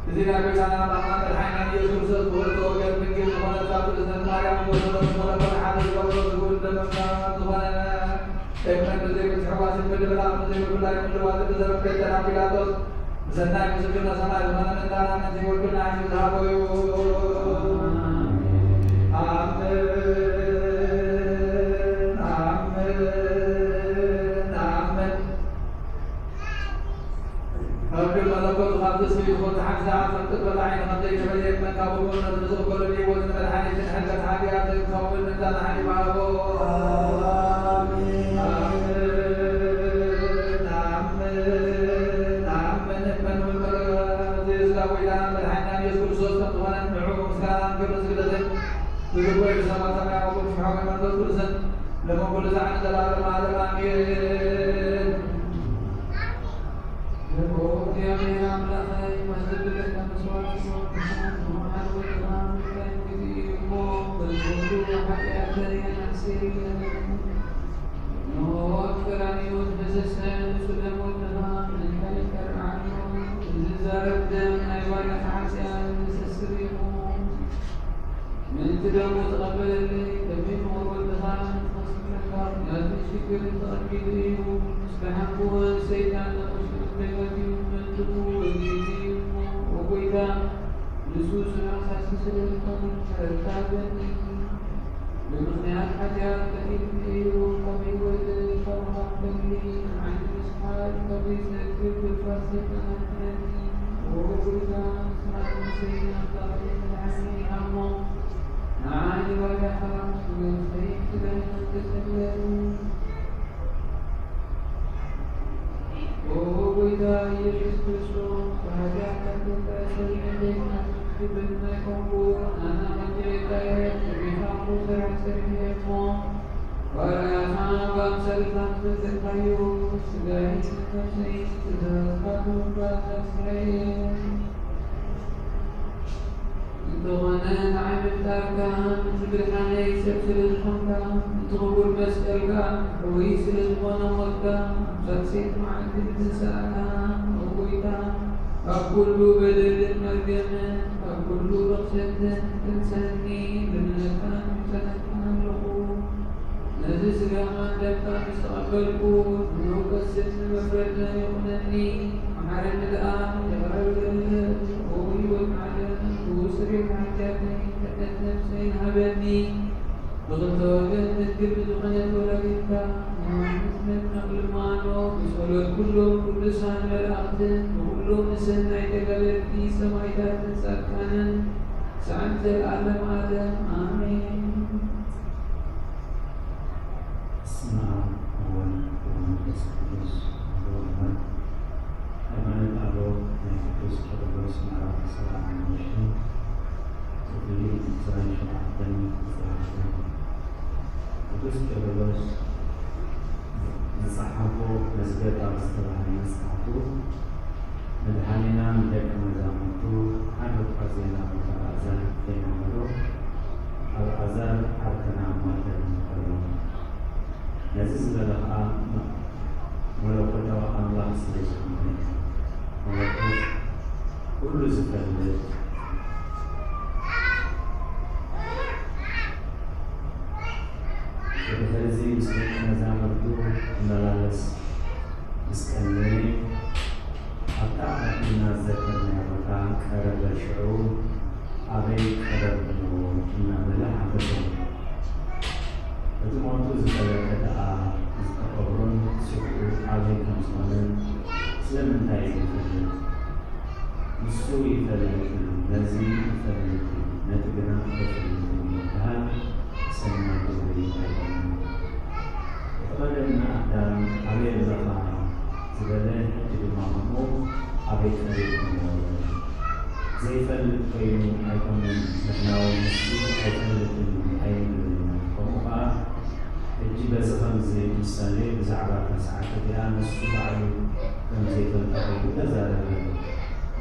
እዚ ናይ ጎይታና ኣምላኽና መድሓኒና ኢየሱስ ክርስቶስ ብኽልተ ወገን ድንግል ዝኾነት ካብ ቅድስት ማርያም ዝወሰዶ ዝኾነ ሓደ ዝገብሮ ዝብኡ ደመና ዝኾነ እምነት ብዘይምትሕዋስን ምድብላቕ ብዘይምፍላይ ምልዋጥን ብዘመልከተ ናብ ጲላጦስ ብሰናይ ምስክርነት ሰማይ ዝኾነ መታና ነቲ ወልድና ሒዙ ዝሃቦ እዩ። ኣሜን፣ ኣሜን፣ ኣሜን። ረቢ መለኮቱ ካብ ትስብእቱ ሓንቲ ሰዓት ፍልጠት ወላዒ ንኸም ዘይተፈለየ መን ካብ እሙነት ንዝቕበለሉ ህይወትን መድሓኒትን ሕልቀት ሓጢኣትን ክኸውን መታን ሓሊፉ ሃቦ። ኣሜን። ኣሜን፣ ኣሜን፣ ኣሜን። እመን እውን መለኮቱ ስጋ ጎይታና መድሓኒናን ኢየሱስ ክርስቶስ ከም ዝኾነ ንዕኡ ምስጋናን ክብርን ስግደትን ዝግብኦ እዩ። ብሰማይ ሰማያዊ ኣቦ፣ ብስም ሓወይ መንፈስ ቅዱስን ለመንኩሉ ዛዕን ዘላለም ዓለም ኣሜን። ኦ እግዚኣብሔር ኣምላኸይ፣ ማዘብለካ መስዋዕት ስሞት ብስሞት ብመዓል ወድኻ ምንታይ ግዲ እዩ እሞ፣ በዝወዱ ሓጢኣተይ ኣናእሰይ የለን። እነሆ ኣብ ቀራንዮ ዝፈሰሰ ንጹህ ደም ወድኻ ምንታይ ይቀርዓሉ። እዚ ዝዛረብ ደም ናይ ባርያኻ ሓጢኣት ዘስተስርይ እዩ። ምእንቲ ደሙ ተቐበለለይ፣ ከመይ ምቕር ወድኻ ንኽስሕለካ ናቱ ሽግር ተቐቢሉ እዩ። ምስ ደሓንኩ እውን ሰይጣን ንቕሽቱ ከይወት እዩ፣ ምእንቲ ክወጊድ እዩ እሞ፣ ኦ ጐይታ፣ ንሱ ስራሕ ሳስስለካ ምሕረትካ በኒ። ብምኽንያት ሓጢኣት ቀቲልኒ እዩ፣ ካብ ህይወት ካብ ሃብተኒ፣ ንዓይ ምስሓት ካብ ዘይጸግብ ገፋት ሰይጣን ኣድሕነኒ። ኦ ጐይታ፣ ንስኻ ንሰይጣን ካብ መድሓኒ ሃሞ። ንዓይ ባርያኻ ንገዝኸይ ክዳይ ተጸለኒ። ኦ ጐይታ ኢየሱስ ክርስቶስ፣ ብሓጢኣት ካብ ዝተኣሰረ ደይና ክብል ናይ ኮንኩ፣ ኣነ ኸም ጌታየ፣ ጸኒኻ እኮ ስራሕ ሰሪሐ እሞ፣ ባርያኻ ብኣምሳልካ ዝፈጠርካዮ፣ ስጋይ ነፍሰይ ትእዛዝካ ክህባ ነፍሰይ። እንተኾነ ንዓይ ምፍጣርካ፣ ነቲ ምድሓነይ ሰብ ስለ ዝኾንካ፣ ነቲ ክቡር መስቀልካ፣ ሕውይ ስለ ዝኾነ ሞትካ፣ ኣብዛ ሰይቲ መዓልቲ ምትንሳእካ፣ ኦ ጐይታ፣ ካብ ኩሉ በደልን መርገምን፣ ካብ ኩሉ ርኽሰትን ትምልሰኒ፣ ልምነትካን ምሕጸነትካን ኣለኹ። ነዚ ስጋኻን ደምካን ምስ ተቐበልኩ፣ ንመውቀስን ንመፍረድን ይኹነኒ። መሓረኒ ደኣ፣ ይቕረ በለለይ። ኦ ህይወት ዓለም፣ ብኡ ስርየት ሓጢኣተይ፣ ሕድነት ነፍሰይን ሃበኒ። ብኽልተ ወገን ድንግል ብዝኾነት ወላዲትካ፣ ንዮሃንስ መጥምቕ ልማኖ፣ ብጸሎት ኩሎም ቅዱሳን መላእኽትን፣ ብኹሎም ንሰናይ ተጋደልቲ ሰማዕታትን ጻድቃንን፣ ክሳዕ ንዘለኣለም ዓለም። ኣሜን። በስመ አብ ወወልድ ወመንፈስ ቅዱስ አሐዱ አምላክ። ሃይማኖት አበው ናይ ቅዱስ ቄርሎስ መራሒ ሰላም ምሽን ክፍሊ ዕስራን ሸውዓተን። ቅዱስ ቄርሎስ ዝጸሓፎ መዝገብ ኣብ ዝተባህለ መጽሓፉ፣ መድሓኒና ንደቀ መዛሙርቱ ሓደ እኳ ዜና ሞት ኣልዓዛር ከይነገሮ፣ ኣልዓዛር ዓርከና ሞተ በሎም። ነዚ ዝበለ ኸኣ መለኮታዊ ኣምላኽ ስለ ዝኾነ፣ መለኮት ኩሉ ዝፈልጥ፣ ብድሕርዚ ምስ ደቀ መዛሙርቱ ክመላለስ ምስ ቀነየ፣ ዝኾነን ስለምንታይ እዩ ዝፈልጥ? ንሱ ይፈልጥ እዩ፣ ነዚ ይፈልጥ እዩ፣ ነቲ ግና ኣይፈልጥን እዩ ይበሃል። ሰናይ ግብሪ ኣይኮነን። እቲ ቀደም ንኣዳም ኣበይ ኣለኻ ዝበለ፣ ሕጂ ድማ ከምኡ ኣበይ ቀሪብኩሞ በለ። ዘይፈልጥ ኮይኑ ኣይኮነን ምሕላው፣ ንሱ ኣይፈልጥን እዩ ኣይንብልን ኢና። ከምኡ ከኣ ሕጂ በዚ ኸምዚ ምሳሌ ብዛዕባ እታ ሰዓት እቲኣ ንሱ ባዕሉ ከም ዘይፈልጣ ጌሩ ተዛረበ።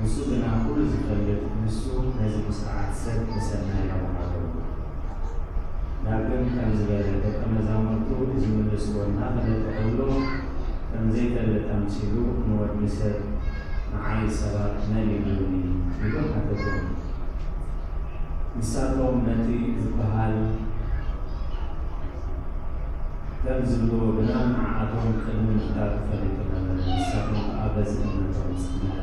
ንሱ ግና ኩሉ ዝፈልጥ፣ ንሱ ነዚ ብስርዓት ሰብ ንሰናይ ረብሓ ዶ። ዳግም ከምዚ በለ፣ ደቀ መዛሙርቱ ዝምልስዎ እናፈለጠ ከሎ፣ ከም ዘይፈልጥ ኣምሲሉ ንወዲ ሰብ፣ ንዓይ ሰባት መን ይብሉኒ? ኢሉ ሓተቶም። ንሳቶም ነቲ ዝበሃል ከም ዝብልዎ ግና ንዓኣቶም ቅድሚ ምሕታቱ ፈሊጡ ነበረ። ንሳቶም ከኣ በዚ እምነቶም ጸንዐ።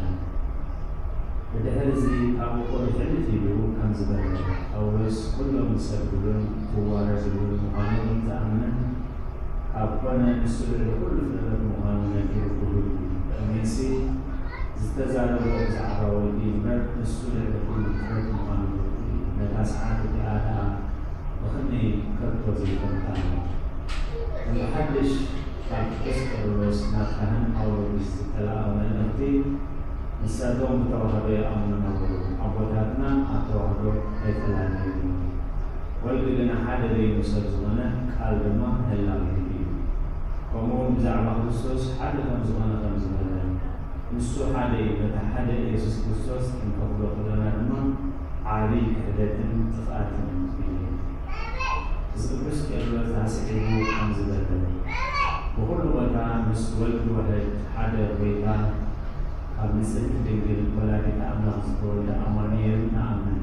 ብድሕሪ እዚ ካብ ውቑር ሕልፍ ኢሉ ከምዚ በለ፣ ጳውሎስ ኩሎም ዝሰግዱሉን ዝዋረዱሉን ምዃኖም ዝኣምን ካብ ኮነ፣ ንሱ ልዕሊ ኩሉ ፍጥረት ምዃኑ ነጊሩ ክቡር እዩ። ከመይሲ ዝተዛረቦ ብዛዕባ ወልዲ እምበር፣ ንሱ ልዕሊ ኩሉ ፍጥረት ምዃኑ ርዱእ እዩ። ነታ ሰዓት እቲኣ ደኣ ብኸመይ ከቶ ዘይፈልጣ? ከም ብሓድሽ ካብ ቅዱስ ቄርሎስ ናብ ካህን ኣውሎጊስ ዝተላእኸ መልእኽቲ፣ ንሳቶም ብተዋህዶ ይኣምኑ ነበሩ። ኣቦታትና ኣብ ተዋህዶ ኣይፈላለዩን እዮም። ወልድ ግና ሓደ በይኑ ሰብ ዝኾነ፣ ቃል ድማ ህላዌ እዩ። ከምኡውን ብዛዕባ ክርስቶስ ሓደ ከም ዝኾነ ከም ዝበለ፣ ንሱ ሓደ እዩ፣ ነቲ ሓደ ኢየሱስ ክርስቶስ ክንከፍሎ ከለና ድማ ዓቢ ክሕደትን ጥፍኣትን እዩ። እዚ ቅዱስ ቄርሎስ ኣስዒቡ ከምዚ በለ፣ ብኹሉ ቦታ ምስ ወልድ ዋሕድ ሓደ ጐይታ፣ ካብ ንጽህቲ ድንግል ወላዲተ ኣምላኽ ዝተወልደ ኣማኑኤል ንኣምን።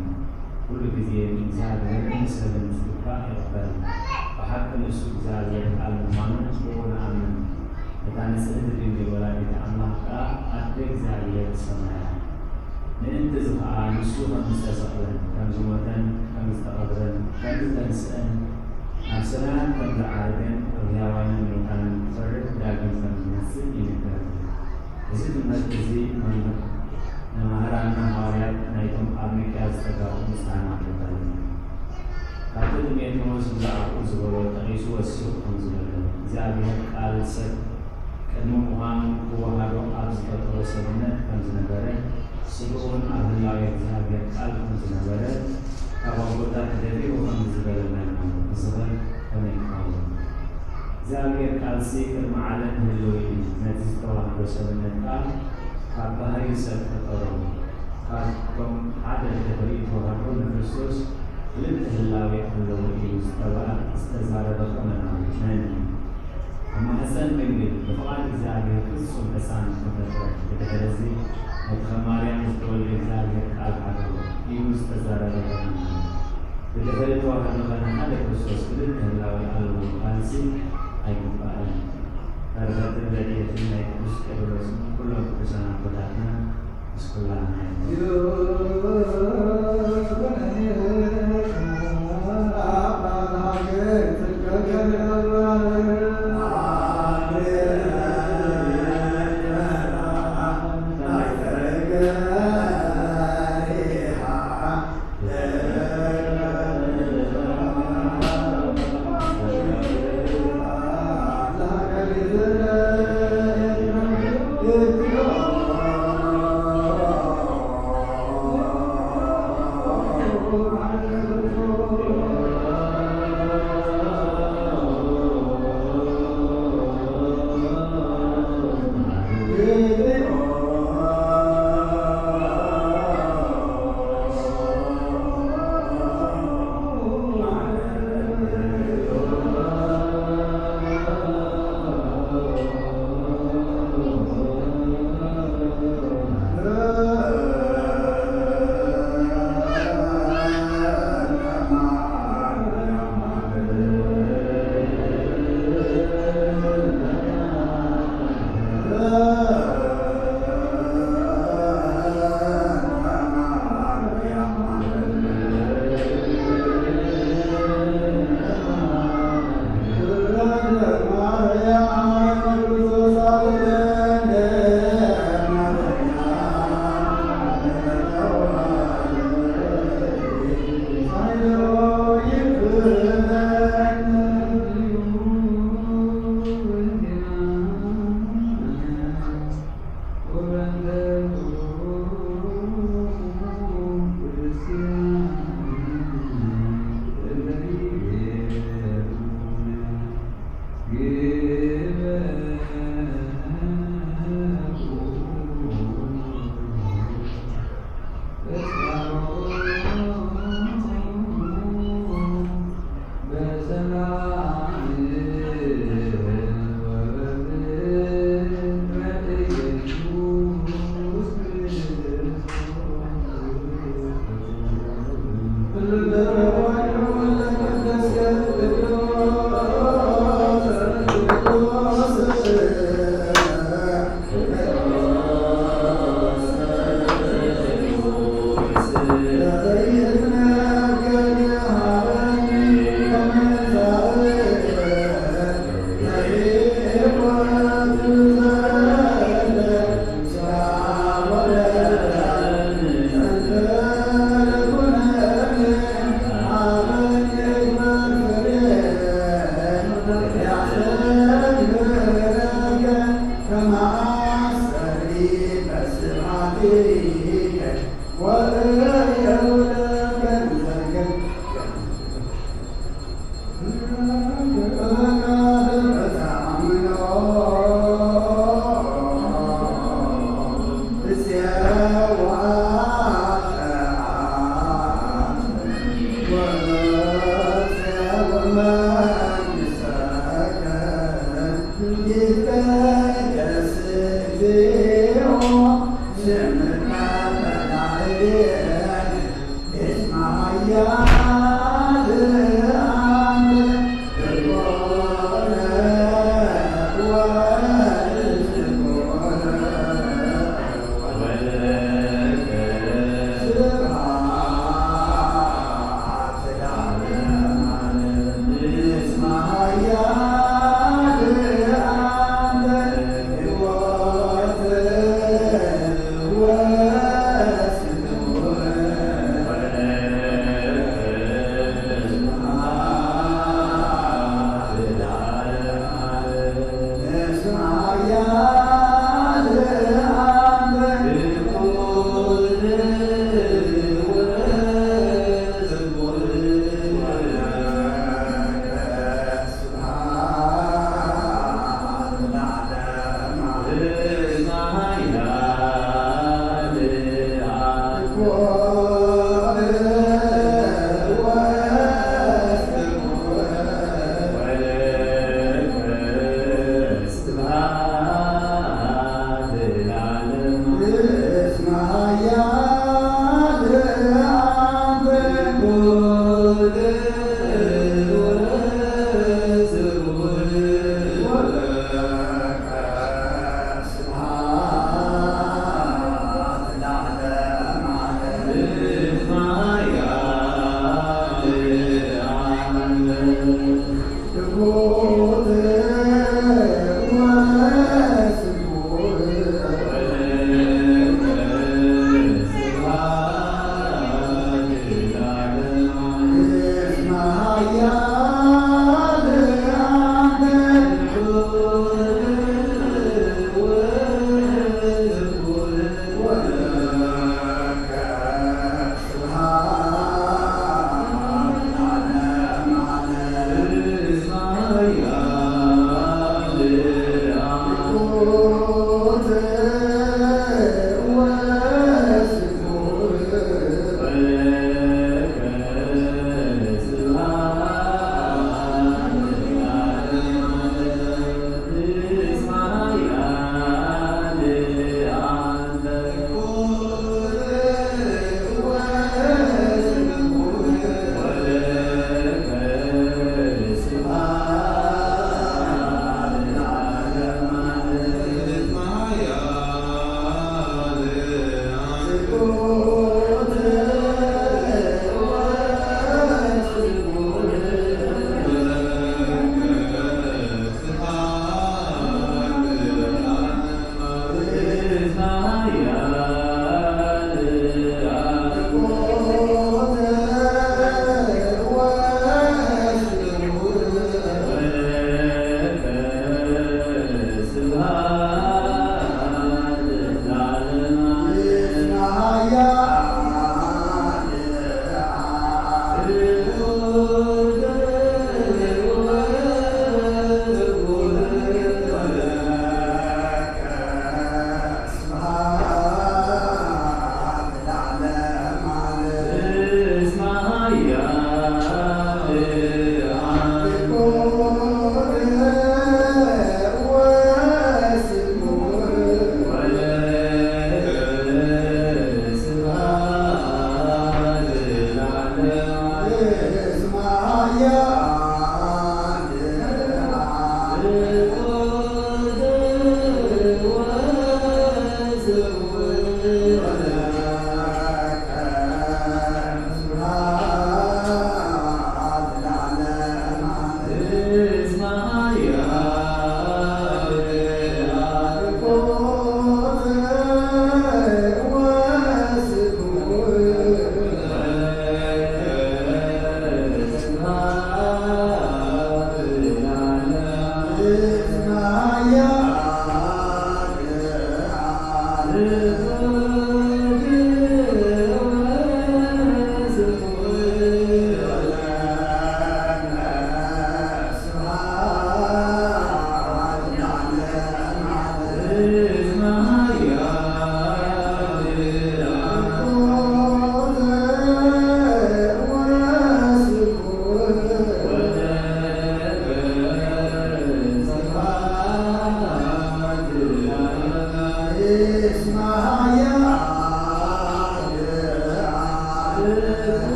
ኩሉ ግዜ ንእግዚኣብሔርን ንሰብን ዝግባእ ይቕበል። ብሓቂ ንሱ እግዚኣብሔር ቃል ምዃኑ ብኡ ንኣምን። እታ ንጽህቲ ድንግል ወላዲተ ኣምላኽ ከኣ ኣደ እግዚኣብሔር ትሰምያ። ምእንቲ እዚ ኸኣ ንሱ ከም ዝተሰቕለን ከም ዝሞተን ከም ዝተቐብረን ከም ዝተንስአን ናብ ሰማያት ከም ዝዓረገን ኣብ ሕያዋንን ሙታንን ክፈርድ ዳግም ከም ዝመጽእ ይንገር። እዚ ትምህርቲ እዚ መምህር ንመምህራንና ሃዋርያት ናይቶም ኣብ ኒቅያ ዝተጋቡ ንስሓና ኣቦታት እዩ። ካብቲ ጢሞቴዎስ ብዛዕባኡ ዝበሎ ጠቒሱ ወሲኹ ከም ዝበለ፣ እግዚኣብሔር ቃል ሰብ ቅድሚ ምዃኑ ክወሃዶ ኣብ ዝፈጠሮ ሰብነት ከም ዝነበረ፣ ስግኡን ኣብ ህላዌ እግዚኣብሔር ቃል ከም ዝነበረ ካብ ኣቦታት ደፊሩ ከም ዝበለና ኢና። እዚ ኸ ከመይ ክኸውን? እግዚኣብሔር ቃልሲ ቅድሚ ዓለም ህልው እዩ። ነቲ ዝተዋህዶ ሰብነት ከኣ ካብ ባህሪ ሰብ ፈጠሮ። ካብቶም ሓደ ድሕሪ ተዋህዶ ንክርስቶስ ክልተ ህላዌ ኣለዎ ኢሉ ዝተባ-፣ ዝተዛረበ ከ መን እዩ? መን እዩ? ኣብ ማሕፀን ድንግል ብፍቓድ እግዚኣብሔር ፍጹም ሕፃን ተፈጥረ። ብድሕሪ እዚ ነቲ ከም ማርያም ዝተወልደ እግዚኣብሔር ቃል ሓደሮ ኢሉ ዝተዛረበ ከ መን እዩ? ብድሕሪ ተዋህዶ ከ ንሓደ ክርስቶስ ክልተ ህላዌ ኣለዎ ምባልሲ ኣይግባእን። በረኸትን ረድኤትን ናይ ቅዱስ ቄርሎስን ኩሎም ቅዱሳን ኣቦታትና ምስ ኩላህና ይኹን።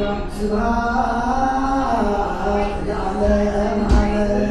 ስብሐት ለዓለም ዓለም።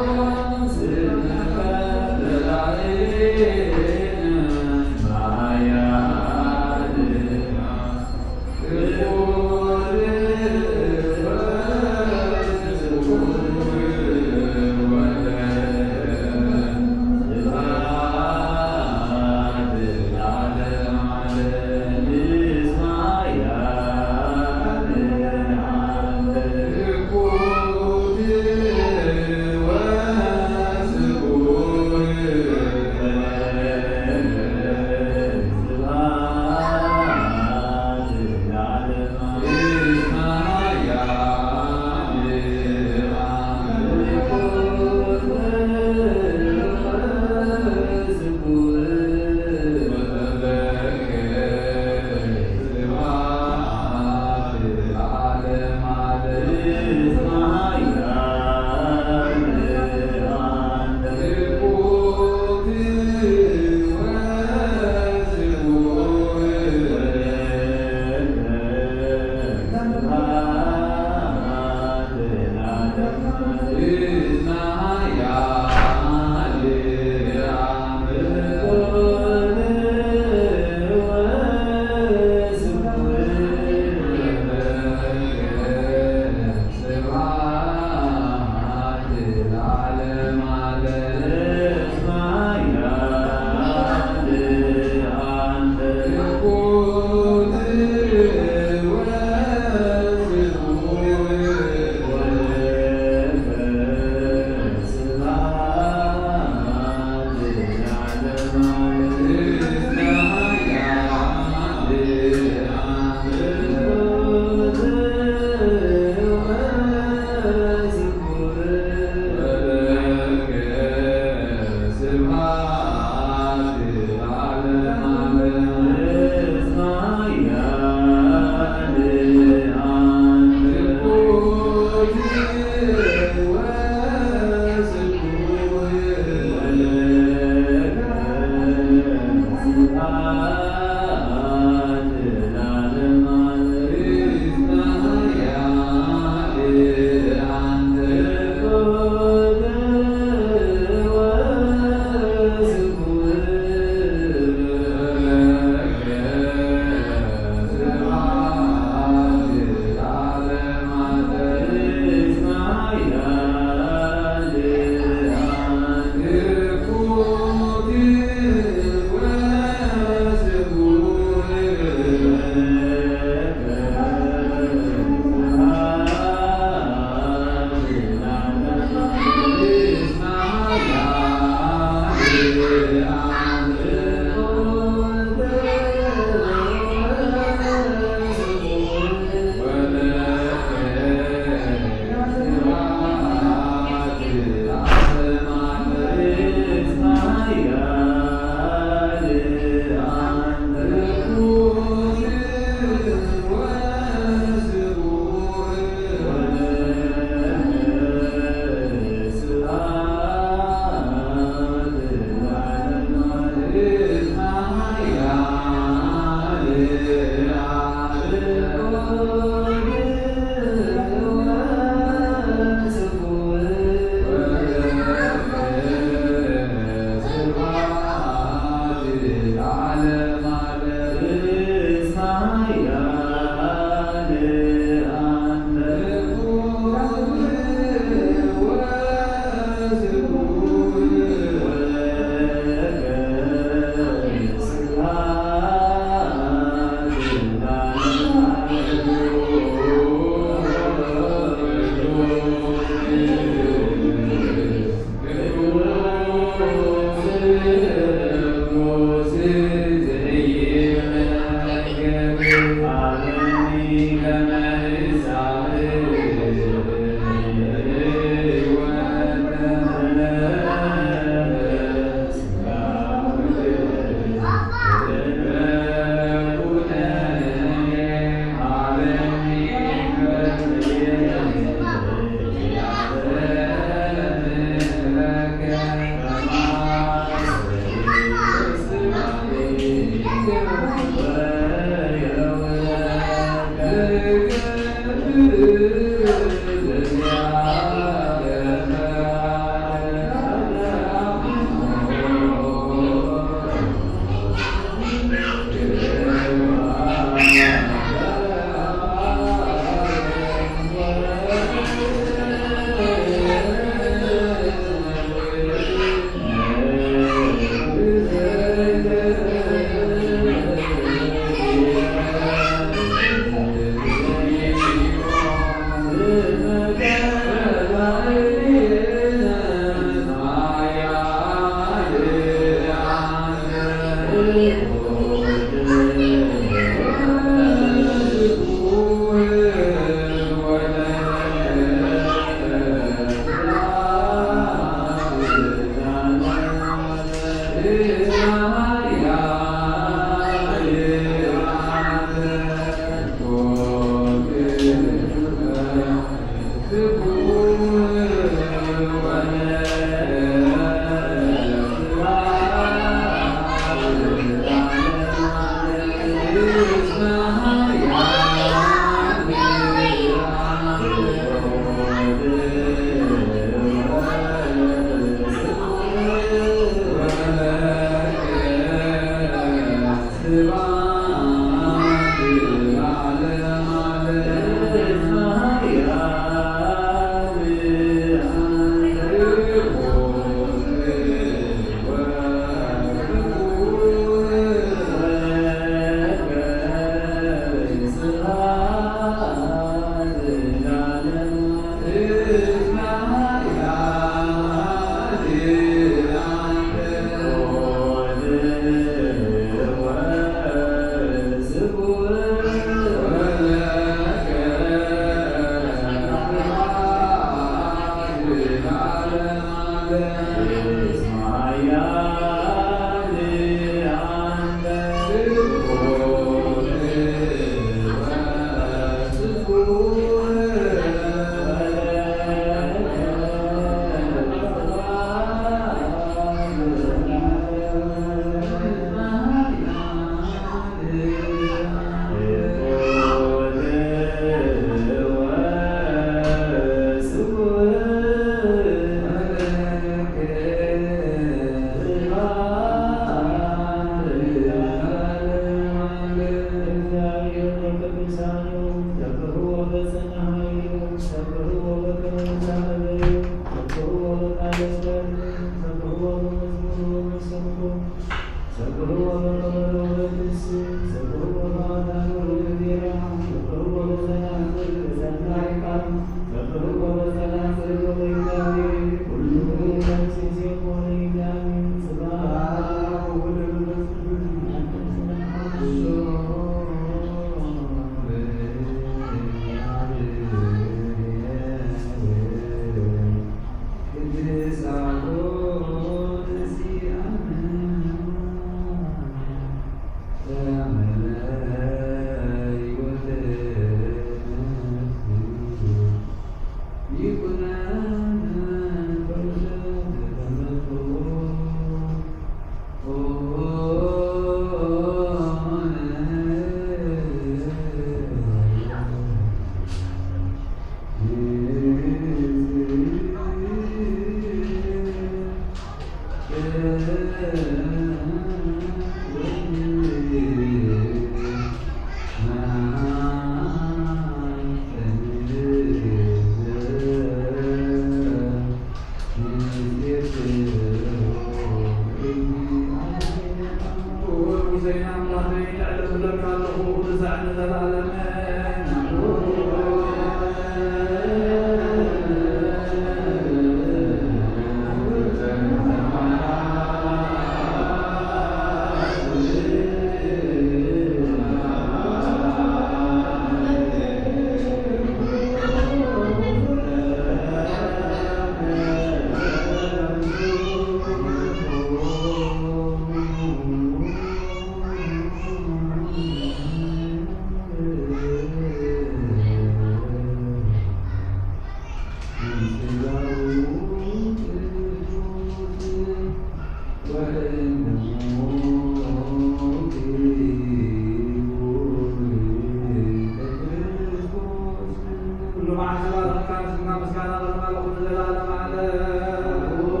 ምስጋና ለባዕልኹም ንዘለዓለም ዓለም።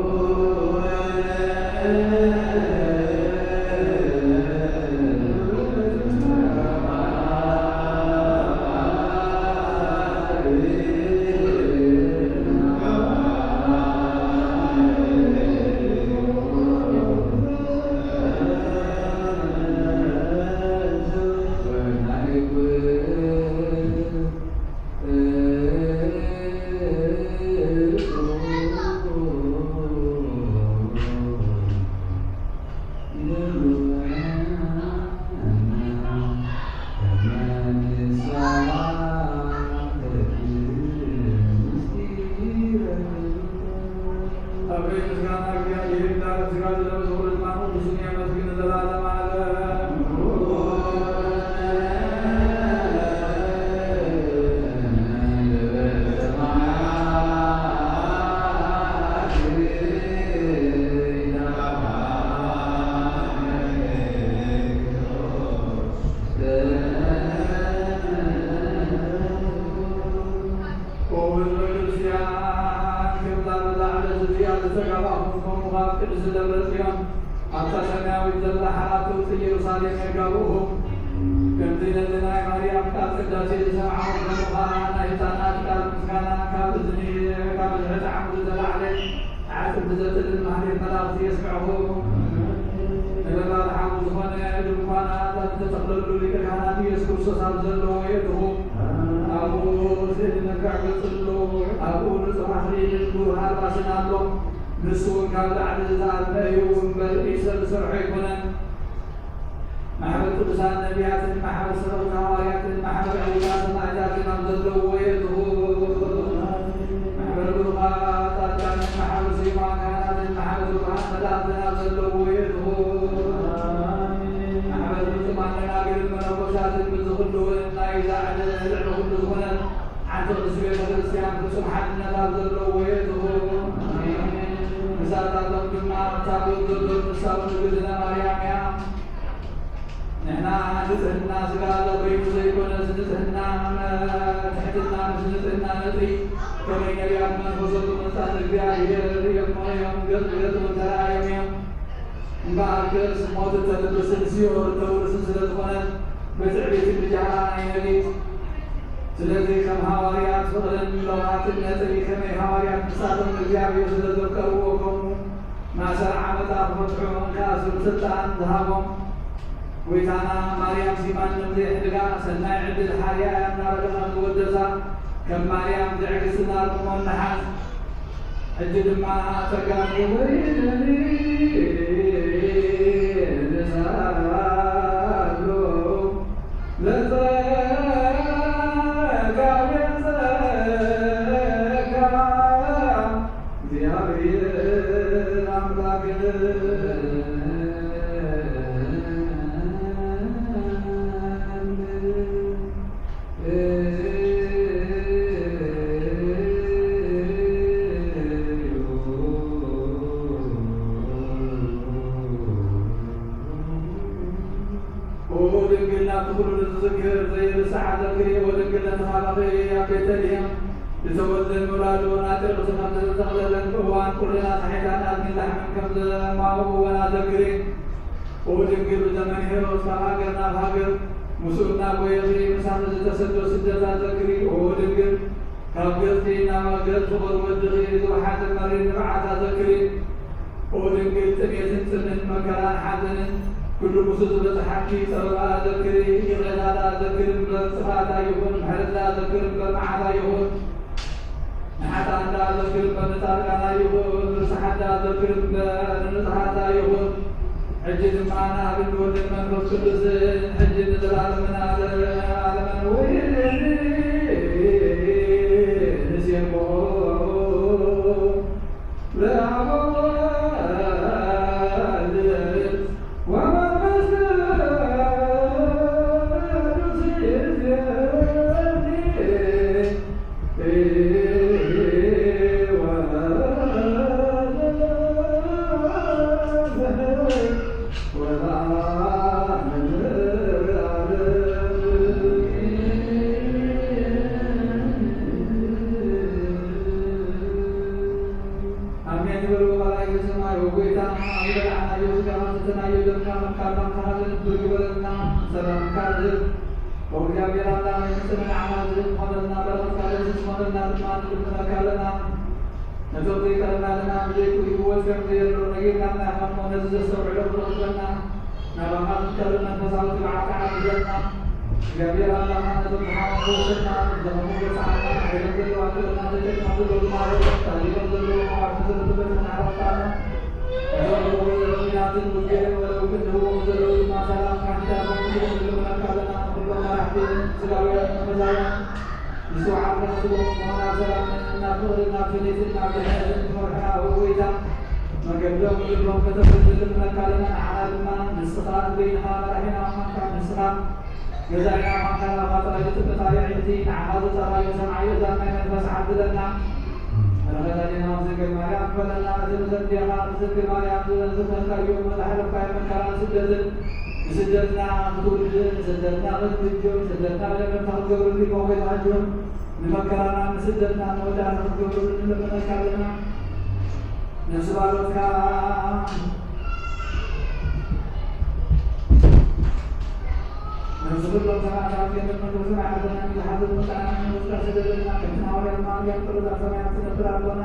ወወልድ ቅዱስ ያን ክብላ ብላዕለ ዝብያ ዝተጋባኹም ከምኡ ካብ ቅድስት ደብረ ጽዮን ኣብታ ሰማያዊት ዘላ ሓራ ትውፅእ ኢየሩሳሌም የጋብእኹም። ከምቲ ነቲ ናይ ማርያም ቃል ቅዳሴ ዝሰምዓኹም ከምኡ ኸዓ ናይ ህፃናት ቃል ምስጋና ካብ እዝኒ ካብ ብዝሒ ጣዕሙ ዝተላዕለ ዓጽምቲ ዘጥልል ማህሌት መላእኽቲ የስምዕኹም። ነበልባል ሓዊ ዝኾነ ድንኳናት ኣብ ዝተተኽለሉ ሊቀ ካህናት ኢየሱስ ክርስቶስ ኣብ ዘለዎ የእትኹም። ኣብኡ ስእሊ መልክዕ ገጽ ኣሎ። ኣብኡ ንጹሕ ኣኽሊልን ብሩህ ኣልባስን ኣሎ። ንሱ እውን ካብ ላዕሊ ዝተኣርመ እዩ እምበር፣ ኢድ ሰብ ዝሰርሖ ኣይኮነን። ማሕበር ቅዱሳን ነቢያትን ማሕበር ሰበኽቲ ሃዋርያትን ማሕበር ዕዉታት ሰማዕታትን ኣብ ዘለዎ የእትኹም። ማሕበር ብሩኻት ጻድቃንን ማሕበር ስዩማን ካህናትን ማሕበር ብሩኻት መላእኽትን ኣብ ዘለዎ የእትኹም። ማሕበር ፍጹማን ደናግልን መነኮሳትን በዚ ኩሉ እውን ናይ ዛዕድ ልዕሊ ኩሉ ዝኾነት ሓንቲ ቅድስቲ ቤተ ክርስቲያን ፍጹም ሓድነት ኣብ ዘለዎ የእትኹም። ምሳታቶም ድማ ታቦት ዘሎ ንሳ እውን እግዝእትነ ማርያም እያ። ንሕና ንጽህና ስጋ ዘበይኑ ዘይኮነስ ንጽህና ትሕትና ምስ ንጽህና ነጥሪ ከመይ ነቢያት መንፈሶም ብምጻን እግዚኣብሔር ርእዮሞ እዮም፣ ገጽ ገጽ እውን ተራእዮም እዮም። እምበኣርከስ ሞት እተልብስን ሲኦል እተውርስን ስለ ዝኾነት ብትዕቢትን ብጃህራን ኣይነጊት። ስለዚ ከም ሃዋርያት ፍቕርን ለውሃትን ነጥሪ ከመይ ሃዋርያት ንሳቶም ንእግዚኣብሔር ስለ ዘፍቀርዎ ከምኡ ማእሰር ዓመጻ ክፈትሑ እንከኣስ ስልጣን ዝሃቦም ጎይታና ማርያም ሲማን ዘይሕድጋ ሰናይ ዕድል ሓርያ እያ እናበለ ከም ዝወደሳ ከም ማርያም ትዕግስትና ርሞ ንሓዝ። ሕጂ ድማ ጸጋን ክብርን ንሳሉ ለጸጋቤ ጸጋ እግዚኣብሔር ኣምላክ ኦ ድንግል ናብቲ ኩሉ ንዝዝክር ዘይርሳዕ ዘክሪ። ኦ ድንግል ነቲ ካባኺ ኣብ ቤተልሔም ዝተወልደን ምውላዱ ናጢሩ ከም ዝተጠቕለለን ብእዋን ቁሪ ኣሳሒታን ኣዝሚን ላሕምን ከም ዘማውእወን ኣዘክሪ። ኦ ድንግል ብዘመን ሄሮድስ ካብ ሃገር ናብ ሃገር ምስኡ እናጎየኺ ምሳኺ ዝተሰዶ ስደት ኣዘክሪ። ኦ ድንግል ካብ ገዝኢ ናብ ገጽ ፍቑር ወድኺ ዝወሓጠ መሪር ንብዓት ኣዘክሪ። ኦ ድንግል ጥሜትን ጽምእን መከራን ሓዘንን ኩሉ ምስኡ ዝበጽሓኪ ጸበባ ኣዘክሪ። ይቕሬታ ኣዘክሪ እምበር ጥፍኣት ኣይኹን፣ ምሕረት ኣዘክሪ እምበር መዓት ኣይኹን። ንሓጥኣን ደኣ ዘክር እምበር ንጻድቃን ኣይኹን፣ ንርስሓት ደኣ ዘክር እምበር ንንጹሓት ኣይኹን። ሕጂ ድማ ንኣብን ወልድን መንፈስ ቅዱስን ሕጂ ንዘላለምን ዓለምን ዓለምን እውን ንሴሞ። ለአብ ወወልድ ወመንፈስ ቅዱስ ይእዜኒ ወለዓለመ ዓለም። ሰላምካ ዝህብ ግበረልና፣ ሰላምካ ዝህብ። ኦ እግዚኣብሔር ኣምላኽ፣ የምስጋና፣ ዓማዚ ዝኾነልና፣ በረኸትካ ዘብዝሕ ዝኾነልና ድማ ንልምነካ ኣለና። ነቶም ዘይቀረናልና፣ ብዘይክኡ ወፂኦም ዘየሎ ነጊርናልካ እሞ፣ ነዚ ዘስተውዕሎ ክረኽበና፣ ናባኻ ዝቀርብ መንፈሳዊ ትብዓት ዓድለና። እግዚኣብሔር ኣምላኽና፣ ነቶም ዝሓመሙ ፈውሰና፣ ዝደኸሙ በጽሓና፣ ሓይሎም ዘለዋ ክእለትና፣ ተጨኒቖም ዘለዉ ድማ ረድኦም፣ ተኸሊሎም ዘለዉ መዋዕት ዘርትበት ናዕረፍታና። እቶም ብቑ ዘለዉ ኲናትን ውግእን ወለው ክህልዎም ዘለዉ ድማ ሰላም ካንታ ዝኾኑ ንልምነካ ኣለና። ንኹሎም መራሕቲ ስጋውያን መንፈሳውያን ንስውዓት ራእስዎም እሞ ናብ ሰላምን ናብ ፍቕርን ናብ ስኒትን ናብ ድሕነትን ክመርሑና እወ ጎይታ። መንገዶም ልቦም ከተብል ንልምነካ ኣለና። ንዓና ድማ ንስኻ ንበይንኻ መራሒና ምዃንካ ንስኻ ገዛኢና ምዃንካ ናባኻ ጥራይ ዝጥምት ኣዕይንቲ፣ ንዓኻ ዝጸራዩ ሰምዓይ እዛን ናይ መንፈስ ዓድለና። በረኸት ኣዴና እግዝእትነ ማርያም ክፈለና። እቲ ብዘንዴኻ ብዝንግል ማርያም ዝዘንዝልካዮ መዝሓለፍካዮ መከራን ስደትን ንስደትና ክትውርድ፣ ንስደትና ክትምጆ፣ ንስደትና ለመድታ ክትገብርሉ እሞ ጎይታ ኣጆ። ንመከራና ንስደትና መወዳእታ ክትገብርሉ ንልምነካ ኣለና። ነፍሲ ባሮትካ ነፍሲ ኩሎም ሰማዕታት ገነት መንግስቲ ማሕበርና ንዝሓዘት መከራና ንወስዳ ስደደልና። ከምቲ ንሃዋርያት ማርያም ጥሩዛ ሰማያት ትነብር ኣቦና፣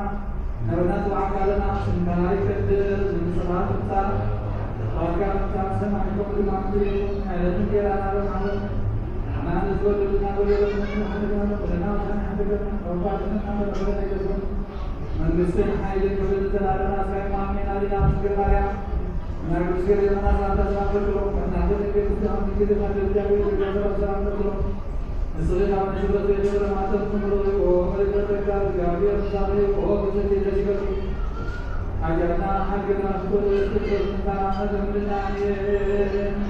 ናብና ዝወዓልካ ኣለና። ስምካ ይከብር፣ መንግስትኻ ትምጻእ፣ ፍቓድካ ከምቲ ኣብ ሰማይ ከምኡ ድማ ምድሪ ይኹን። ዕለትን እንጌራና ሎማዕለትና ንህበና፣ ንዝወደድና በደለና ንሓድገና፣ በደልና ንሓድገና፣ ካብ ባርነት ናበረኸበና ይገዝኡን። መንግስትን ሓይልን ክብርን ዘላለምን ናትካ እዩ። ኣሜን። ኣዴና ድንግል ማርያም፣ ናይ ቅዱስ ገብርኤል መናሳት ተስፋ ፈጥሮ፣ እናተ ድንግል ምስጋና ድንግል ይኻደል ጃዊ ድንግል ሰላም ሰላም ፈጥሮ። ንስኺ ካብ ንስበት ዘይተፈለ ማተት ትምልኺ፣ ኦ ምልዕተ ጸጋ፣ እግዚኣብሔር ምሳኺ፣ ኦ ብፅዕቲ ደስ ይበልኪ። ሓጢኣትና ሓድገና ፍቁር ኢየሱስ ክርስቶስ ምሳና መዘምርና። ኣሜን።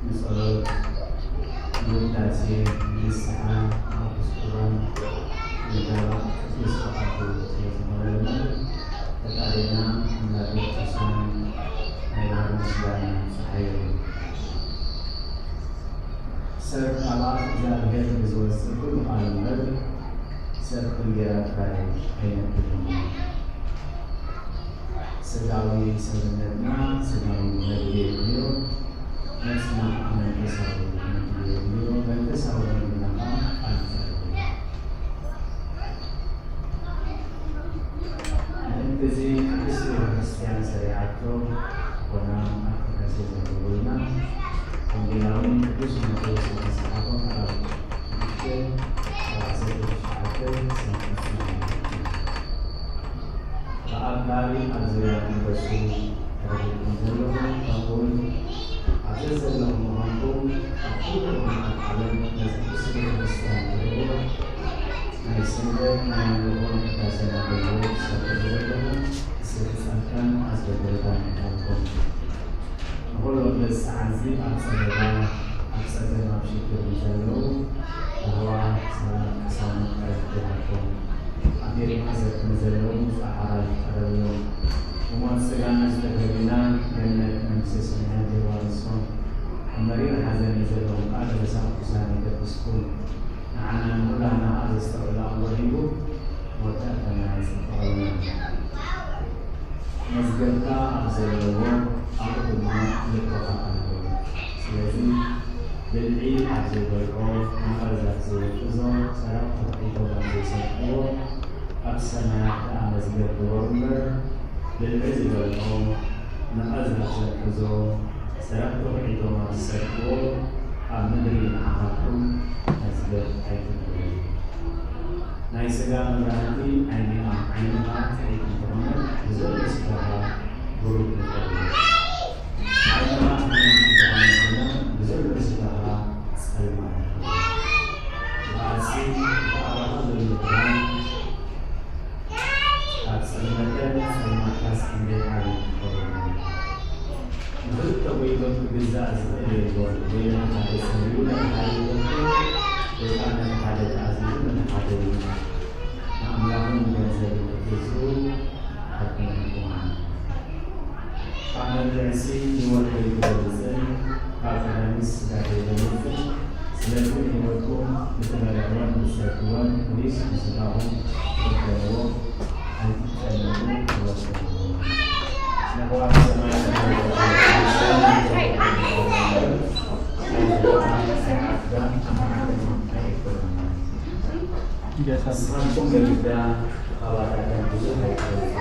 ንጸሎት፣ ንውዳሴ፣ ንንስሓ፣ ንቅዱስ ቁርባን፣ ንጋባ ቅዱስ ፍቃዱ ስለ ዝኾነልና፣ ፈጣሪና ኣምላክ ቅዱሳን ናይ ባህር ምስጋና ጸሓይ እዩ። ሰብ ካብ ኣፍ እግዚኣብሔር ብዝወጽእ ኩሉ ቃል እምበር፣ ሰብ ብእንጌራ ጥራይ ኣይነብርን እዩ። ስጋዊ ሰብነትና ስጋዊ መግቢ የድልዮ፣ ነፍስና ከዓ መንፈሳዊ መግቢ የድልዮ። መንፈሳዊ መግብና ከዓ ቃል እግዚኣብሔር እዩ። ምእንቲ እዚ ቅድስቲ ቤተክርስትያን ሰሪዓቶ ኮና ኣብ ቅዳሴ ዘንብቡልና ወንጌላዊ ቅዱስ ማቴዎስ ዝተጻሕፈ ምዕራፍ ሽዱሽተ፣ ካብ ዓሰርተ ትሽዓተ ክሳብ ፍጹም። ብኣካል ኣብ ዙርያ መበሱ ተረኺብኩም ዘለኹም፣ ከምኡውን ኣብ ዘዘለኹም ምዃንኩም፣ ኣብ ኩሉ ኩርናዓት ዓለም ነዚ ቅድስቲ ቤተክርስትያን ትረኽብዋ ናይ ሰንበት ናይ ኣምልኾን ቅዳሴን ኣገልግሎት ትሰብኩ ዘለኹም፣ እስርሕጻንካን ኣስገደልካን ይኹንኩም። ንኹሎም በዚ ሰዓት እዚ ኣብ ጸበባ፣ ኣብ ጸገም፣ ኣብ ሽግር ንዘለዉ፣ ራህዋ፣ ሰላም፣ ቅሳነት፣ ዕረፍቲ ይሃብኩም። ኣብ ቤት ማእሰርቲ ንዘለዉ፣ ምጽኣት ሓራ ይፍጠረሎም። ብሞት ስጋና ዝተፈለዩና፣ ገነት ሰሰናይ ጀዋርሶም ኣብ መሪር ሓዘን እዩ ዘለኹም። ቃል ርእሳ ቅዱሳን ይደብስኩም። ንዓና ንኹላህና ኸኣ ዘስተውዕል ኣእምሮ ሂቡ መወዳእታና የጽብቐልና። መዝገብካ ኣብ ዘለዎ ኣብኡ ድማ ልብኻ ኣሎ። ስለዚ ብልዒ ኣብ ዘይበልዖ፣ ንቐርዛት ዘይውሕዞ፣ ሰራቕ ተባዒቶም ኣብ ዘይሰርቅዎ፣ ኣብ ሰማያት ደኣ መዝገብ ግበሩ እምበር፣ ብልዒ ዝበልዖ፣ ንቐርዛት ዘውሕዞ፣ ሰራቕ ተባዒቶም ኣብ ዝሰርቅዎ፣ ኣብ ምድሪ ንዓኻትኩም መዝገብ ኣይትግበሩ። ናይ ስጋ መብራህቲ ዓይኒኣ ዓይንኻ ትርኢት እንተኾነ ብዘሎ ስጋኻ ብሩህ ይኸውን። ዓይንኻ ሕማም እንተኾነ ድማ ብዘሎ ስጋኻ ጸልማት ይኸውን። ብኣሲ ብኣባኻ ዘሎ ብርሃን ካብ ጸልመተ ጸልማትካስ ክንደይ ዓቢ ክኸውን እዩ። ንኽልተ ጎይቶም ክግዛእ ዝኽእል የልቦን። ወይ ነቲ ሓደ ሰቢሩ ነቲ ሓደ ይወዱ፣ ወይ ከኣ ነቲ ሓደ ተኣዚዙ ነቲ ሓደ ይውድእ። ንኣምላኽን ንገንዘብን ክትግዝኡ ኣድመንኩማ። ካብ መብልዕሲ ህይወት ከይትበልጽን ካብ ቀዳሚስ ስጋ ከይትበልጽን፣ ስለዚ ንህይወትኩም ብትበልዕዎን ብትሰትይዎን ወይስ ንስጋኹም ክትገብርዎ ኣይትጨነቑ፣ ተወሰኑ። ነሕዋት ሰማይ ንስኻትኩም በግዳ ካባታተን ብዙሕ ኣይትፈልጡን።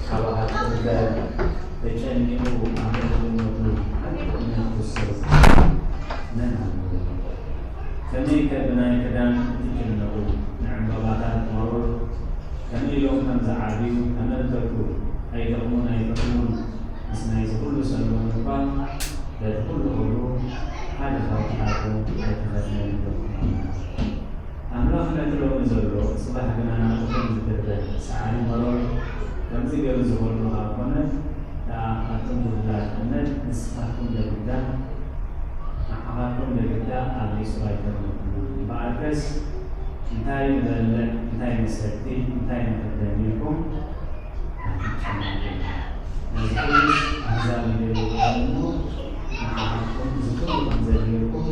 ካባኻትኩም ከ ተጨኒቑ ኣብ መደብ ሞቱ ሓቂ እምነት ክወስድ መን ኣሎ? ከመይ ከ ብናይ ክዳን እትጭነቑ? ንዕምባባታት መሮር ከመይ ኢሎም ከም ዝዓብዩ ተመልከቱ። ኣይደኽሙን ኣይፈትዉን። ምስ ናይዚ ኹሉ ሰሎሞን እኳ በቲ ኹሉ ኽብሩ ሓደ ካብ ክዳቱ ኣይተኸድነን ኢልኩም። ኣምላኽ ነቲ ሎሚ ዘሎ፣ ጽባሕ ግና ናብኡ ከም ዝድርበ ሰዓሪ መሮር ከምዚ ገይሩ ዝኸልሎ ካብ ኮነ ደኣ፣ ኣቱም ድሉላት እምነት፣ ንስኻትኩም ደግዳ፣ ንዓኻትኩም ደግዳ ኣብ ርእሱ ኣይተርምኹ። እምበኣርከስ እንታይ ንበልዕ፣ እንታይ ንሰቲ፣ እንታይ ንኽደን ኢልኩም ኣይትጨነቑ። ነዚ ኩሉስ ኣህዛብ ይደልይዎ እሞ፣ ንዓኻትኩም እዚ ኩሉ ከም ዘድልየኩም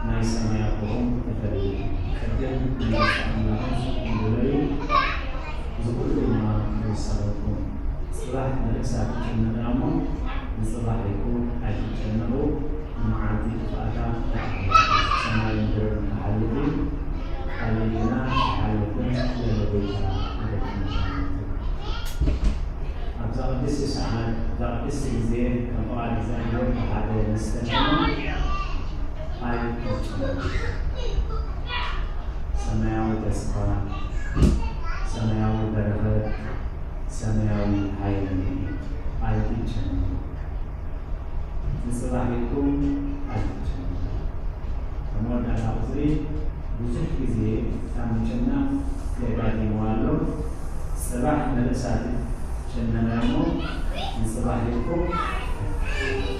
ናይ ሰማይ ኣቦኹም ተፈሊጡ። ቅድም ንመንግስቲ ኣምላኽን ጽድቁን ግበሩ፣ እዚ ኩሉ ድማ ይወሰኸልኩም። ጽባሕ ንርእሳ ትጨነቕ እያ እሞ፣ ንጽባሕ ኢልኩም ኣይትጨነቑ። ንመዓልቲ ጥፍኣታ ተኣኽላ። ሰማይ ምድርን ክሓልፍ እዩ፣ ቃለይ ግና ኣይሓልፍን፣ ይበለ ጎይታ መድሓኒ። ኣብዛ ቅድስቲ ሰዓት፣ ኣብዛ ቅድስቲ ግዜ፣ ከም ፍቓድ እግዚኣብሔር ብሓደ ምስ ተሸመ ኣይትጨነቁ። ሰማያዊ ተስፋ፣ ሰማያዊ በረኸት፣ ሰማያዊ ሓይሊ ኣይትጨነቁ። ንጽባሕ ኢልኩም ኣይትጨነቁ። ከም መወዳእታ ቁጽሪ ብዙሕ ግዜ ካብ ምጭናቕ የጋጢምዋ ኣሎ። ጽባሕ ንርእሳ ትጨነቕ እሞ ንጽባሕ ኢልኩም ኣይትጨነቁ።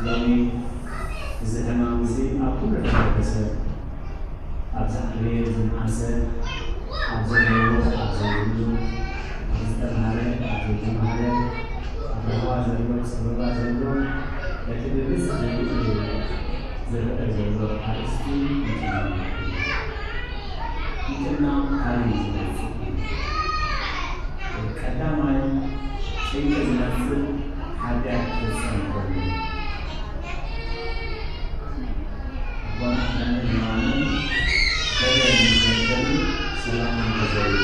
ሎሚ እዚ ሕማም እዚ ኣብ ኩሉ ሕብረተሰብ ኣብ ዝዓበየ፣ ኣብ ዝነኣሰ፣ ኣብ ዘለዎ፣ ኣብ ዘይብሉ፣ ኣብ ዝተምሃረ፣ ኣብ ዘይተምሃረ፣ ኣብ ራህዋ ዘሎ፣ ኣብ ጸበባ ዘሎ፣ በቲ ብብዝሒ ዝረአ ዘሎ ኣርእስቲ ምጭናቕ እዩ። ምጭናቕ ካበይ እዩ ዝመጽእ? ቀዳማይ ጭንቂ ዝመጽእ ሓጢኣት ክፍጸም ከሎ እዩ። ኣቦና ኣዳምን ሔዋንን በደል ምስ በደሉ ሰላሞም ተዘርዩ።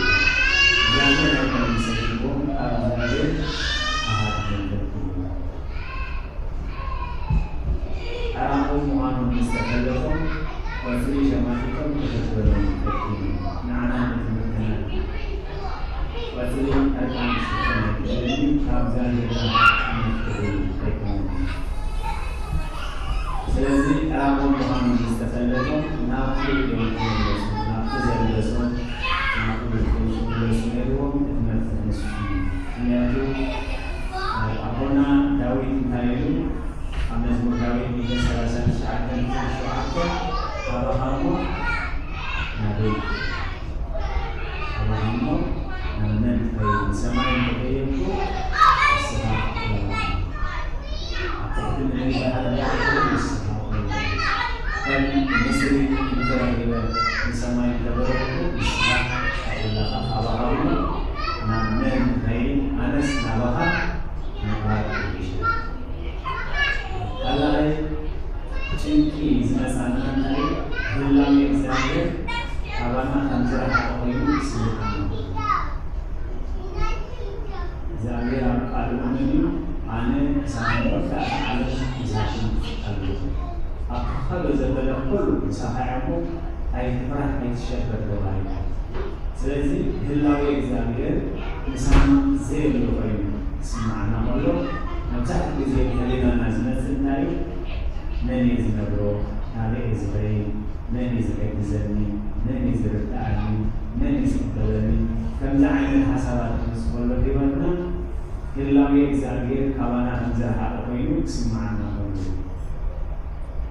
እግዚኣብሔር ኣይኮነን ሰዲድዎም፣ ካብ እግዚኣብሔር ኣሃድነት ተልክሉ። ኣራሞም ምዃኖም ምስ ተፈለጦም፣ ቆጽሊ ሸማቲቶም ተሸክበሎም ፈቲኑ። ንዓና ንትምህርትና ቆጽሊ ዕርቃን ክሽፈን ኣይክእልን እዩ፣ ካብ እግዚኣብሔር መፍትሒ ኣይኮነን። ስለዚ ኣራሞም ምዃኖም ምስ ተፈለጦም፣ ናብቲ እዮም ክምለሱ፣ ናብቲ ዘልገሶም፣ ናብቲ ክምለሱ ነይርዎም፣ እቲ መፍትሒ ንሱ እዩ። ምኽንያቱ፣ ኣቦና ዳዊት እንታይ ኢሉ? ኣብ መዝሙር ዳዊት ሚእትን ሰላሳን ትሽዓተን ቁጽሪ ሸውዓተ፣ "ካባኻ እሞ ናበይ? ካባኻ እሞ ናብ መን ክኸይድ? ንሰማይ እንተደየብኩ፣ ንስኻ ኣበኻ። እንተበለኩ ንስኻ ካብላኻ ካባኻ እውን ናብ መን ክኸይድ ኣነስ ናባኻ ምቕራብ ይሽል። ካልኣይ ጭንቂ ዝመጻና እንታይ እዩ? ህላዌ እግዚኣብሔር ካባና ከም ዝረሓቐ ኮይኑ ይስምዓና። እግዚኣብሔር ኣብ ቃሉ ምን እዩ? ኣነ ክሳብ መወዳእታ ዓለም ምሳኹም ኣለኹ። ኣብ ከሎ ዘበለ ኩሉ ምሳኻ እየ እሞ ኣይትፍራሕ ኣይትሸበር ተባሂሉ። ስለዚ ህላዌ እግዚኣብሔር ምሳና ዘየሎ ኮይኑ ክስምዓና ከሎ መብዛሕትኡ ግዜ ብህሊናና ዝመጽእ እንታይ እዩ? መን እየ ዝነብሮ? ናበይ እየ ዝኸይድ? መን እዩ ዝሕግዘኒ? መን እዩ ዝርድኣኒ? መን እዩ ዝቕበለኒ? ከምዚ ዓይነት ሓሳባት ክመጽእ ከሎ ህይወትና ህላዌ እግዚኣብሔር ካባና ከም ዝረሓቐ ኮይኑ ክስምዓና ከሎ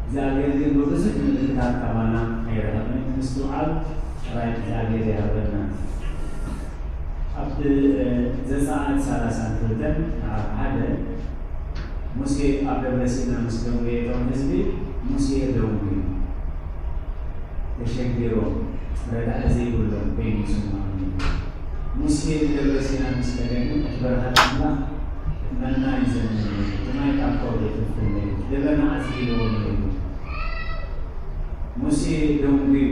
እግዚኣብሔር ግን ብብዙሕ ምልክታት ካባና ኣይረሕቕን። ምስትውዓል ጥራይ እግዚኣብሔር ይሃበና። ኣብ ዘጸኣት ሰላሳን ክልተን ኣብ ሓደ ሙሴ ኣብ ደብረ ሲና ምስ ደንጎየ እቶም ህዝቢ ሙሴ ደንጉዩ ተሸጊሮም ረዳኢ ዘይብሎም ኮይኑ ይስምዖም። ሙሴ ንደብረ ሲና ምስ ከደ ግን እቲ በረኸት ኣምላኽ መና ይዘንብ ነይሩ፣ እቲ ማይ ካብ ከውሒ ይፍልፍል ነይሩ፣ ደበና ኣጽሊልዎም ነይሩ። ሙሴ ደንጉዩ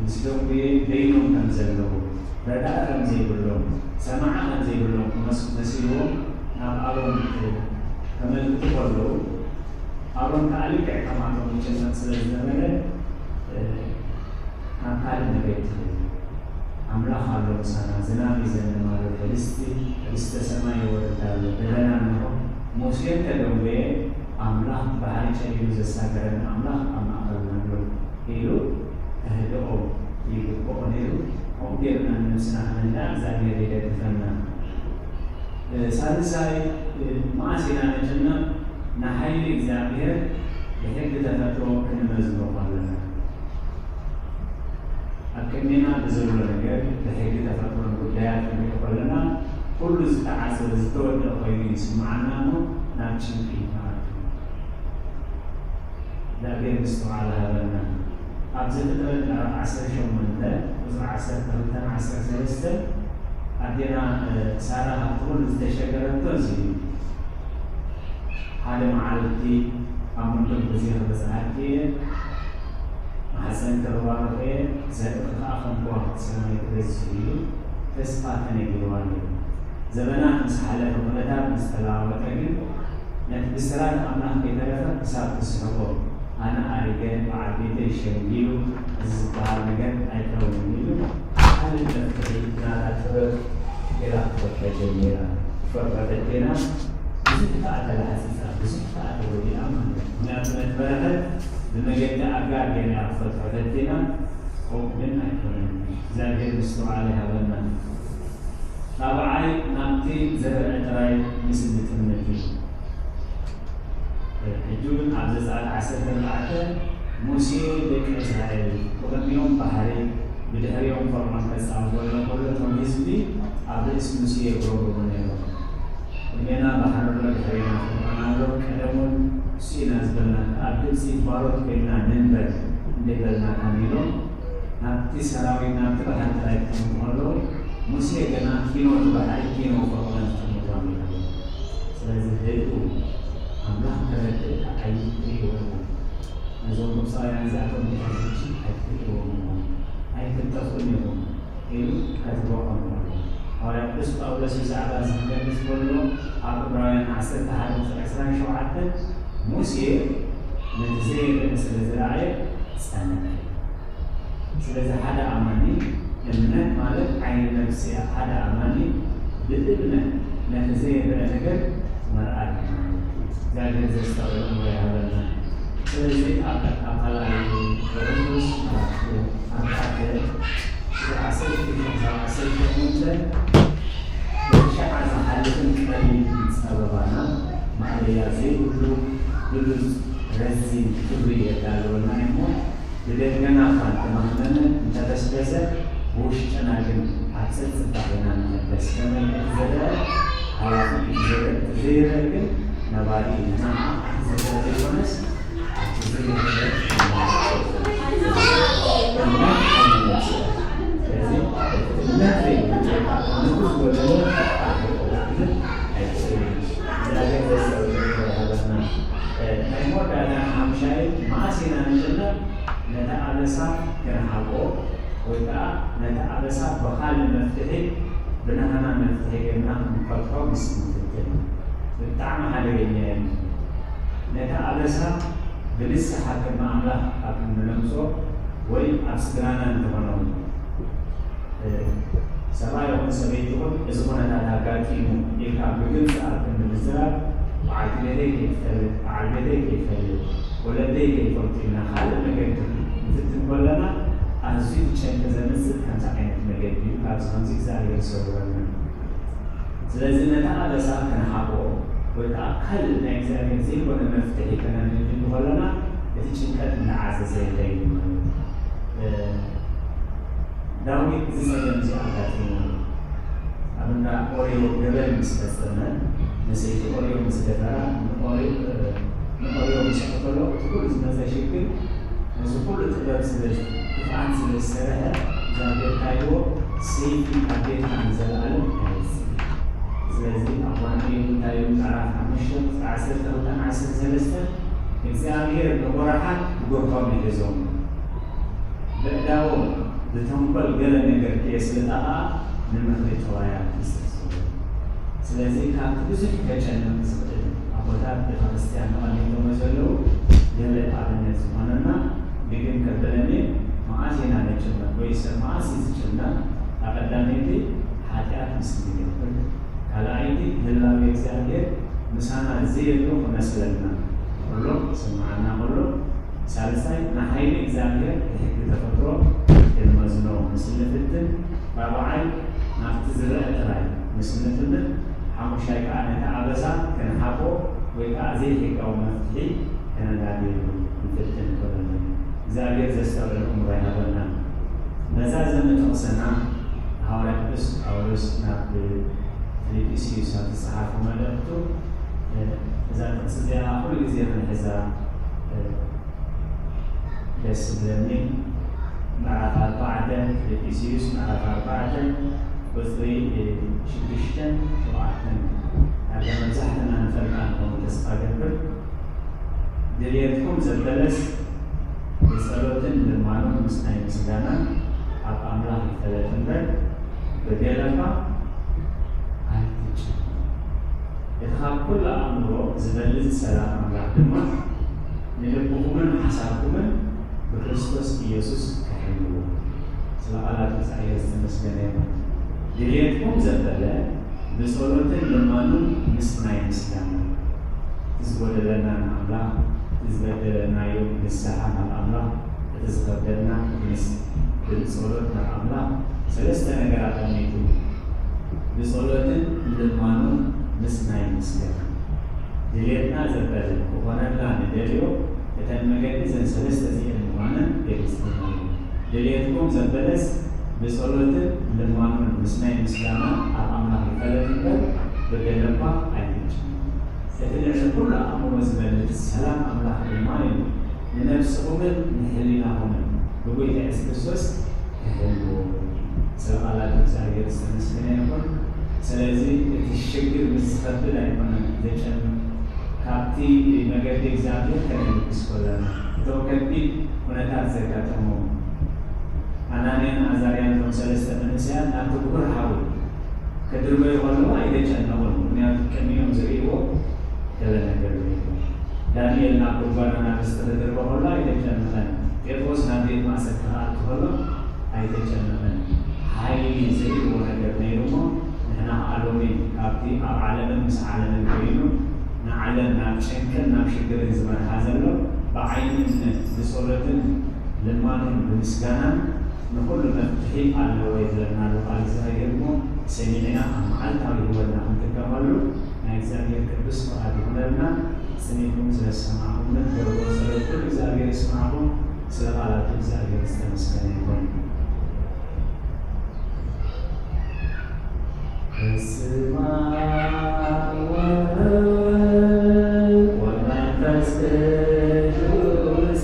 ምስ ደንጉየ በይኖም ከም ዘለዉ ረዳኢ ከም ዘይብሎም ሰማዒ ከም ዘይብሎም ክመስ- መሲልዎም ናብ ኣሮን ከመልክቱ ከለዉ ኣሮን ከዓ ልክዕ ከማቶም ይጨነቕ ስለ ዝነበረ ናብ ካልእ ነገር ይኸይድ። ኣምላኽ ኣሎ ምሳና፣ ዝናብ ይዘንብ ኣሎ፣ ሕብስቲ ሕብስተ ሰማይ ይወርድ ኣሎ፣ ደበና እንሆ። ሙሴ እንተደንጎየ ኣምላኽ ባሕሪ ጨሊሉ ዘሳገረና ኣምላኽ ኣብ ማእኸልና ኣሎ ኢሉ ከህድኦም ይግብኦ ነይሩ። ከምኡ ጌርና ንነብስና ክነህድኣ እግዚኣብሔር ይደግፈና። ሳልሳይ መዓስ ኢና ንጭነቕ? ንሓይሊ እግዚኣብሔር ብሕጊ ተፈጥሮ ክንመዝኖ ከለና ኣብ ቅድሜና ብዘሎ ነገር ብሕጊ ተፈጥሮን ጉዳያት ክንርኢ ከለና ኩሉ ዝተዓጸወ ዝተወደአ ኮይኑ ይስምዓና እሞ ናብ ጭንቂ ንኣቱ። እግዚኣብሔር ምስትውዓል ሃበና። ኣብ ዘፍጥረት ምዕራፍ ዓሰርተ ሸሞንተ ቁፅሪ ዓሰርተ ክልተን ዓሰርተ ሰለስተን ኣዴና ሳራ ካብቲ ኩሉ ዝተሸገረቶ እዚ እዩ። ሓደ መዓልቲ ኣብ መንደቕ ግዜ ክበጽሓኪ እየ፣ ማሕፀንኪ ክባርኽ እየ፣ ዘርእኺ ከዓ ከም ከዋኽብቲ ሰማይ ክበዝሕ እዩ ኢሉ ተስፋ ተነጊርዋ ነይሩ። ዘበናት ምስ ሓለፈ፣ ኩነታት ምስ ተለዋወጠ ግን ነቲ ብስራት ኣምላኽ ከይተረፈ ክሳብ ትስሕቦ ኣነ ኣሪገ ብዓል ቤተይ ሸንጊሉ እዚ ዝበሃል ነገር ኣይከውንን ኢሉ ካልእ መፍትሒ ናታ ጥበብ ጌራ ክትፈጥሮ ጀሚራ። ክትፈጥሮ ፈቲና ብዙሕ ከኣ ተላሕፂፃ፣ ብዙሕ ከኣ ተጎዲኣ ማለት እዩ። ምክንያቱ ነቲ በረኸት ብመገዲ ኣጋር ጌራ ክትፈጥሮ ፈቲና፣ ከምኡ ግን ኣይኮነን። እግዚኣብሔር ምስትውዓል ይሃበና። ራብዓይ ናብቲ ዝረአ ጥራይ ምስንትነት እዩ። ሕጂ እውን ኣብ ዘጸኣት ዓሰርተ ኣርባዕተ ሙሴ ደቂ እስራኤል ብቕድሚኦም ባሕሪ ብድሕሪኦም ፈርዖን ከጻወቶም ከሎ እቶም ህዝቢ ኣብ ርእሲ ሙሴ የጉረምርሙ ነይሮም። ቅድሜና ባሕሪ ኣሎ፣ ድሕሬና ፈርዖን ኣሎ፣ ቀደም እውን እሱ ኢና ዝበልናካ፣ ኣብ ግብጺ ባሮት ኮይንና ንንበር እንደ በልናካ ኢሎም ናብቲ ሰራዊት ናብቲ ባሕሪ ጥራይ ክጥምቱ ከለዉ ሙሴ ገና ኪኖ እቲ ባሕሪ ኪኖ ፈርዖን ዝጥምቱ ኣሚሮም። ስለዚ ህድኡ ኣምላኽ ከረድእ ከዓይድ ይህወና። ነዞም ግብፃውያን እዚኣቶም ድሕሪ ሕጂ ኣይትርእይዎም እሞ ኣይትጠፍኡን ኢኹም ኢሉ ከትብዖም ከሎ፣ ሃዋርያ ቅዱስ ጳውሎስ ብዛዕባ እዚ ክገልጽ ከሎ ኣብ ዕብራውያን ዓሰርተ ሓደ ቁጽሪ ዕስራን ሸውዓተን ሙሴ ነቲ ዘይርአ ስለ ዝረኣየ ጸንሐ። ስለዚ ሓደ ኣማኒ እምነት ማለት ዓይኒ ነፍሲ እያ። ሓደ ኣማኒ ብእምነት ነቲ ዘይረአ ነገር መርኣይ ማለት እዩ። እግዚኣብሔር ዘስተውዕል ኣእምሮ ይሃበና። ስለዚ ኣብ ኣብ ካልኣይ ቆሮንቶስ ምዕራፍ ኣርባዕተ ቁጽሪ ዓሰርተ ክልተ ክሳብ ዓሰርተ ሸሞንተ በቲ ሸዓ ዝሓልፍን ቀሊል ጸበባና ማእለያ ዘይብሉ ብሉጽ ረዚን ክብሪ የዳልወልና እሞ ብደገና እኳ እንተመኽነነ እንተበስበሰ ብውሽጥና ግን ኣብ ጸጽባሒና ንቐደስ። ከመይ እቲ ዝረአ ሓላፊ እቲ ዝረአ እቲ ዘይረአ ግን ነባሪ እዩ። ንዓኣ እቲ ዝረአ ዘይኮነስ ኣብቲ ዘይረአ እምነት ሓይሊ ስለዚ እቲ እምነተይ ንጉስ ወለዶ ኣይክእልን ኣይክእልን። እግዚኣብሔር ዘስተውዕል ይሃበና። ናይ መወዳእታ ሓምሻይ መዓስ ኢና ንጭነቕ? ነቲ ኣበሳ ክንሓብኦ ወይ ከዓ ነቲ ኣበሳ ብኻልእ መፍትሒ ብናህና መፍትሒ ጌርና ክንፈትሖ ምስ ንፍትን ብጣዕሚ ሓደገኛ እዩ። ነቲ ኣበሳ ብንስሓ ቅድሚ ኣምላኽ ኣብ እንነምፅኦ ወይ ኣብ ስድራና እንተኾነ እውን፣ እ፣ ሰብኣይ ይኹን ሰበይቲ ይኹን እዚ ኩነታት ኣጋጢሙ ኢልካ ብግልፂ ኣብ ክንዲ ምዝራብ በዓልቲ ቤተይ ከይትፈልጥ፣ በዓል ቤተይ ከይፈልጥ፣ ወለደይ ከይፈልጡ ኢልና ካልእ መገዲ ንፍትን ከለና ኣዝዩ ጨንቂ ዘምፅእ ከምዚ ዓይነት መገዲ እዩ። ካብዚ ከምዚ እግዚኣብሔር ይሰውረና። ስለዚ ነቲ ኣበሳ ክንሓብኦ ወይ ከዓ ካልእ ናይ እግዚኣብሔር ዘይኮነ መፍትሒ ከነንህል እንከለና እቲ ጭንቀት እንዳዓዘዘ ይኸይድ ማለት እዩ። እ፣ ዳዊት እዚ ጸገም እዚ ኣጋጢምዎ እዩ። ኣብ እንዳ ኦርዮ ገበን ምስ ፈጸመ፣ ንሰይቲ ኦርዮ ምስ ደፈራ፣ ንኦርዮ፣ እ፣ ንኦርዮ ምስ ቀተሎ፣ እቲ ኩሉ ዝመጸ ሽግር፣ ነዚ ኩሉ ጥበብ ስለ፣ ክፍኣት ስለ ዝሰርሐ፣ እግዚኣብሔር እንታይ ኢልዎ? ሰይፊ ኣብ ቤትካ ንዘለኣለም ኣይወጽእን። ስለዚ ኣቦና ኦርዮ እንታይ ኢሉ? ምዕራፍ ሓሙሽተ፣ ቁጽሪ ዓሰርተ ክልተን ዓሰርተ ሰለስተን፣ እግዚኣብሔር ንጎራሓት ብጎርሖም ይሕዞም። ብእዳዎም ብተንኮል ገለ ነገር ከየስልጣ ኸኣ ንምኽሪ ጠዋያት ይስስሉ። ስለዚ ካብቲ ብዙሕ ከጨንቕ ዝኽእል ኣቦታት ቤተ ክርስቲያን ተቐሚጦሞ ዘለዉ ገለ ኣብነት ዝኾነና ድግም ከበለኒ መዓስ ኢና ነጭነቕ ወይ ሰብ መዓስ እዩ ዝጭነቕ? ኣብ ቀዳመይቲ ሓጢኣት ምስ ንገብር፣ ካልኣይቲ ህላዌ እግዚኣብሔር ምሳና ዘየሎ ክመስለና ከሎ ክስምዓና ከሎ፣ ሳልሳይ ንሓይሊ እግዚኣብሔር ብሕጊ ተፈጥሮ ክንመዝኖ ምስ ንፍትን፣ ራብዓይ ናብቲ ዝረአ ጥራይ ምስ ንጥምት፣ ሓሙሻይ ከኣ ነቲ ኣበሳ ክንሓቦ ወይ ከኣ ዘይሕጋዊ መፍትሒ ከነዳልየሉ ንፍትን ንበለሉ። እግዚኣብሔር ዘስተውዕል እምሮ ይሃበና። መዛዘሚ ጥቕስና ሃዋርያ ቅዱስ ጳውሎስ ናብ ፊልጵስዩስ ኣብ ዝጸሓፎ መልእኽቱ፣ እ፣ እዛ ጥቕሲ እዚኣ ኩሉ ግዜ ክንሕዛ፣ እ፣ ደስ ዝብለኒ። ምዕራፍ ኣርባዕተ፣ ፊልጵስዩስ ምዕራፍ ኣርባዕተ ቁጽሪ ሽዱሽተን ሸውዓተን፣ ዳርጋ መብዛሕትና ንፈልጣ ንኸውን ተስፋ እገብር። ድልየትኩም ዘበለስ ብጸሎትን ልማኖን ምስናይ ምስጋናን ኣብ ኣምላኽ ይፈለጥ እምበር፣ ብገለባ ኣይትጨነቑ። እቲ ካብ ኩሉ ኣእምሮ ዝበልጽ ሰላም ኣምላኽ ድማ ንልብኹምን ሓሳብኩምን ብክርስቶስ ኢየሱስ ክሕልዎ። ስለ ቃላት እግዚኣብሔር ዝተመስገነ ይኹን። ድልየትኩም ዘበለ ብጸሎትን ልማኑን ምስናይ ምስጋና። እቲ ዝጎደለና ንኣምላኽ፣ እቲ ዝበደለናዮ ንስሓ ናብ ኣምላኽ፣ እቲ ዝኸብደና ምስ ብጸሎት ናብ ኣምላኽ። ሰለስተ ነገር ኣቐሚጡ። ብጸሎትን ልማኑን ምስናይ ምስጋና። ድልየትና ዘበለ ክኾነልና ንደልዮ እተን መገዲ እዘን ሰለስተ እዚአን ምዃነን ገሊጽልና ኣሎ። ድልየትኩም ዘበለስ ብጸሎትን ልማኑን ምስናይ ምስጋና ኣብ ኣምላኽ ይፈለጥ እምበር ብገለባ ኣይትጨነቑ። እቲ ልዕሊ ኩሉ ኣእምሮ ዝበልጽ ሰላም ኣምላኽ ድማ እዩ ንነፍስኹምን ንሕሊናኹምን ብጎይታ የሱስ ክርስቶስ ክህልዎ። ስለ ቃላት እግዚኣብሔር ዝተመስገነ ይኹን። ስለዚ እቲ ሽግር ምስ ዝኸብድ ኣይኮነን ዘጨንቕ። ካብቲ መገዲ እግዚኣብሔር ከነልግስ ከለና፣ እቶም ከቢድ ኩነታት ዘጋጠሞም ኣናንያን ኣዛርያን፣ እቶም ሰለስተ መንእሰያት ናብቲ ክቡር ሓዊ ክድርበዩ ከለዉ ኣይተጨነቑን። ምኽንያቱ ቅድሚኦም ዝርእይዎ ገለ ነገር ነይሩ። ዳንኤል ናብ ጉድጓድ ኣናብስ ክድርበ ከሎ ኣይተጨነቐን። ጴጥሮስ ናብ ቤት ማእሰርቲ ክኣቱ ከሎ ኣይተጨነቐን። ሓይሊ ዝርእይዎ ነገር ነይሩ እሞ፣ ንሕና ከኣ ሎሚ ካብቲ ኣብ ዓለምን ምስ ዓለምን ኮይኑ ንዓለም ናብ ጭንቅን ናብ ሽግርን ዝመርሓ ዘሎ፣ ብዓይኒ እምነት ብጸሎትን ልማኖን ብምስጋናን ንኹሉ መፍትሒ ኣለዎ ይብለና ኣሎ ቃል እግዚኣብሔር እሞ፣ ሰሚዕና ኣብ መዓልታዊ ህይወትና ክንጥቀመሉ ናይ እግዚኣብሔር ቅዱስ ፍቓድ ይኹነልና። ጽኒዕኩም ስለ ዝሰማዕኹም፣ ንትገብርዎ ጸሎት ኩሉ እግዚኣብሔር ይስማዕኩም። ስለ ቃላቱ እግዚኣብሔር ዝተመስገነ ይኹን። በስመ አብ ወወልድ ወመንፈስ ቅዱስ።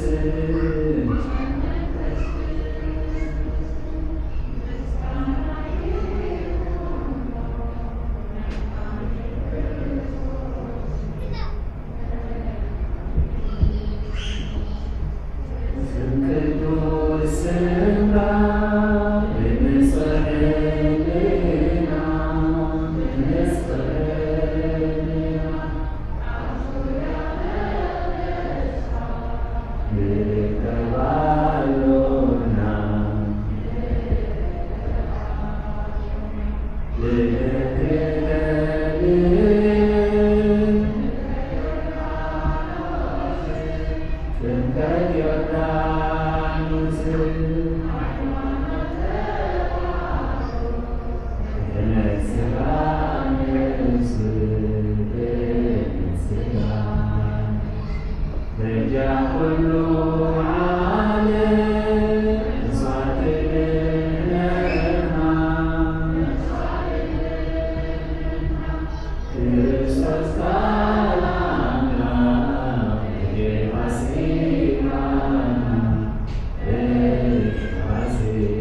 ጥምቀት ዮርዳኖስ በጃ ኩሉ ዓለም መስዋዕቲ ድሕነትና። ክርስቶስ ካልኣና ፋሲካና ፋሲካ።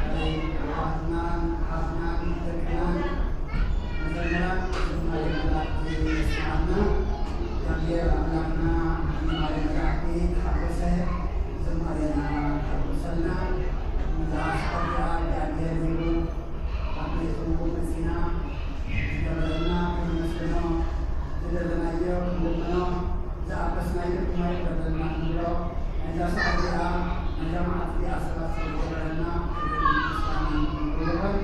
ኣሕዋትናን ኣሓትናን ደቅናን መዘምራን ዝማሬ መላእክቲ የስምዓልና። እግዚኣብሔር ኣምላኽና ዝማሬ መላእክቲ ተሓጎሰ ዝማሬና ተሓጎሰልና። ነዛ ሰዓት እዚኣ እግዚኣብሔር ሂቡ ኣብ ቤቱ መጺና ዝገበረልና ክነመስግኖ፣ ዝደለናዮ ክንልምኖ፣ ዝኣበስናዮ ድማ ይግበረልና ክንብሎ፣ ናይዛ ሰዓት እዚኣ፣ ናይዛ መዓልቲ እዚኣ ሰባት ስለ ዝገበረልና ክብርን ምስጋናን ይኹን።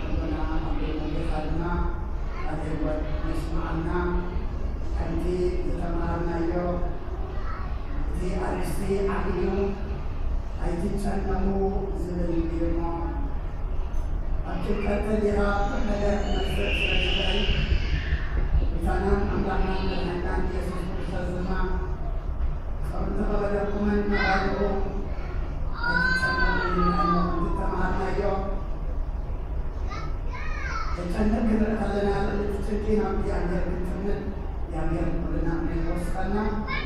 ረበና ኣብ ቤት መግቢኻ ድማ ቃል ህይወት የስምዓልና። ከምቲ ዝተማሃርናዮ እቲ ኣርእስቲ ዓቢ እዩ። ኣይትጨነቑ ዝብል እዩ እሞ፣ ኣብ ጭንቀት ተሊኻ ብዙሕ ነገር ክመጽእ ስለ ዝኽእል፣ ጎይታናን ኣምላኽናን መድሓኒናን ኢየሱስ ክርስቶስ ድማ፣ ጾም እንተቐበለኩምን መባልዑ ኣይትጨነቑ ይብልና እሞ፣ ከምቲ ዝተማሃርናዮ፣ ተጨንቕ ክንርኢ ከለና፣ ልዕሊ እቲ ጭንቂ ናብ እግዚኣብሔር ክንጥምት እግዚኣብሔር ኩልና ይወስኸና፣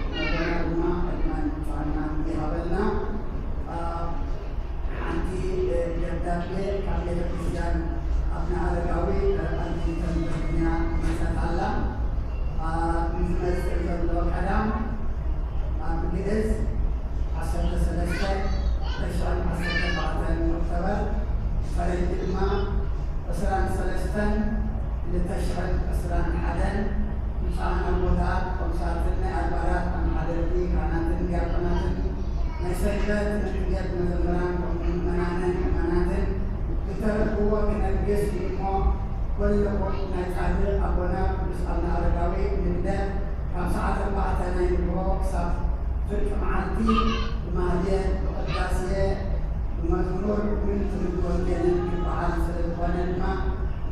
ነቦና ድማ ዕድመን ጥዕናን ይሃበልና። አ፣ ሓንቲ ደብዳቤ ካብ ቤተ ክርስቲያን ኣቡነ ኣረጋዊ ኣርሊንግተን ቨርጂንያ መጸት ኣላ። አ፣ ንዝመጽእ ዘሎ ቀዳም ኣብ ግእዝ ዓሰርተ ሰለስተ፣ ክልተ ሽሕን ዓሰርተ ኣርባዕተን ኦክቶበር፣ ፈረንጂ ድማ ዕስራን ሰለስተን ክልተ ሽሕን ዕስራን ሓደን ብፁዓን ኣቦታት ቆምሳትን ናይ ኣድባራት ኣመሓደርቲ ካህናትን ዲያቆናትን ናይ ሰንበት ትምህርቲ ቤት መዘምራን ከምኡ ምእመናንን ምእመናትን ዝተረኽብዎ ክነግስ እዩ እሞ ኩልኹም ናይ ጻድቕ ኣቦና ቅዱስ ኣቡነ ኣረጋዊ ንግደት ካብ ሰዓት ኣርባዕተ ናይ ንግሆ ክሳብ ፍርቂ መዓልቲ ብማህሌት ብቅዳሴ ብመዝሙር ምን ትምህርቲ ወንጌልን ክበዓል ስለ ዝኾነ ድማ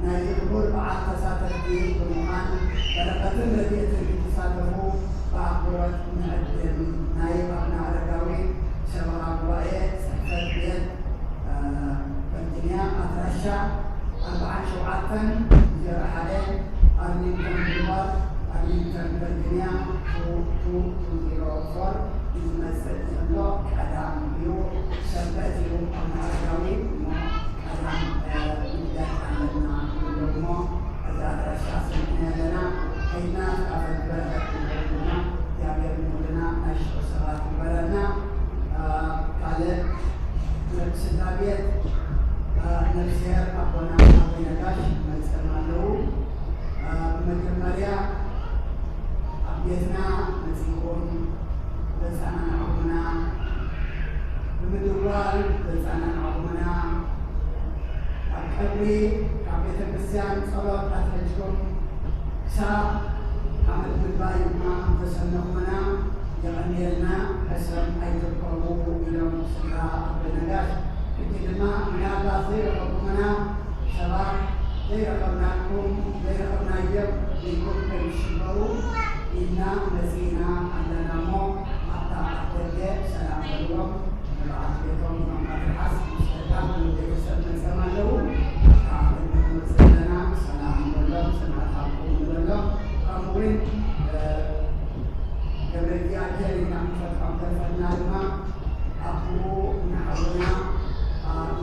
ናይዚ ክቡር በዓል ተሳተፍቲ ብምዃን በረኸትን ረድኤትን ክትሳተፉ ብኣኽብሮት ንዕድም። ናይ ኣቡነ ኣረጋዊ ሰበኻ ጉባኤ ጽሕፈት ቤት ቨርጂንያ ኣድራሻ ኣርብዓን ሸውዓተን ዜሮ ሓደ ኣርሊንግተን ብሉቫርድ ኣርሊንግተን ቨርጂንያ ቱ ቱ ቱ ዜሮ ፎር ንዝመጽእ ዘሎ ቀዳም እዩ። ሰንበት እዩ ኣቡነ ኣረጋዊ እሞ ቀዳም ንግደት ኣለና ንብሎ እሞ እዛ ኣድራሻ ሰሚዕና ኣለና። ከይድና ተካፈልቲ በረኸት ክንከውን ድማ እግዚኣብሔር ንኹልና ናይ ሽዑ ሰባት ይግበረና። ካልእ ስድራ ቤት ነፍስሄር ኣቦና ኣቦይ ነጋሽ መፅኦም ኣለዉ። ብመጀመርያ ኣብ ቤትና መፂኹም ዘፀናናዕኹምና፣ ብምድዋል ዘፀናናዕኹምና፣ ኣብ ቀብሪ ካብ ቤተ ክርስቲያን ጸሎት ኣትሒዝኩም ክሳብ ዓመት ምድባይ ድማ ተሰነኹምና የቐንየልና፣ ሕሰም ኣይትርከቡ ኢሎም ስድራ ኣቦይ ነጋሽ። ሕጂ ድማ ምናልባት ዘይረኸብኩምና ሰባት ዘይረኸብናኩም፣ ዘይረኸብናዮም ኢልኩም ከይትሽገሩ ኢልና መጺእና ኣለና እሞ ኣብታ ኣፍደገ ሰላም በልዎም። ንበዓልቲ ቤቶም መማትርሓስ ምስ ደቃ ቤተሰብ መጸም ኣለዉ። ኣብታ ኣፍደገ ክንወጽእ ኣለና ሰላም ንበሎም፣ ጽንዓት ሃብኩም ንበሎም። ከምኡ እውን ገብረ እግዚኣብሔር ኢና ክንፈትሖም ተርፈና ድማ ኣቦኡ ንሓውና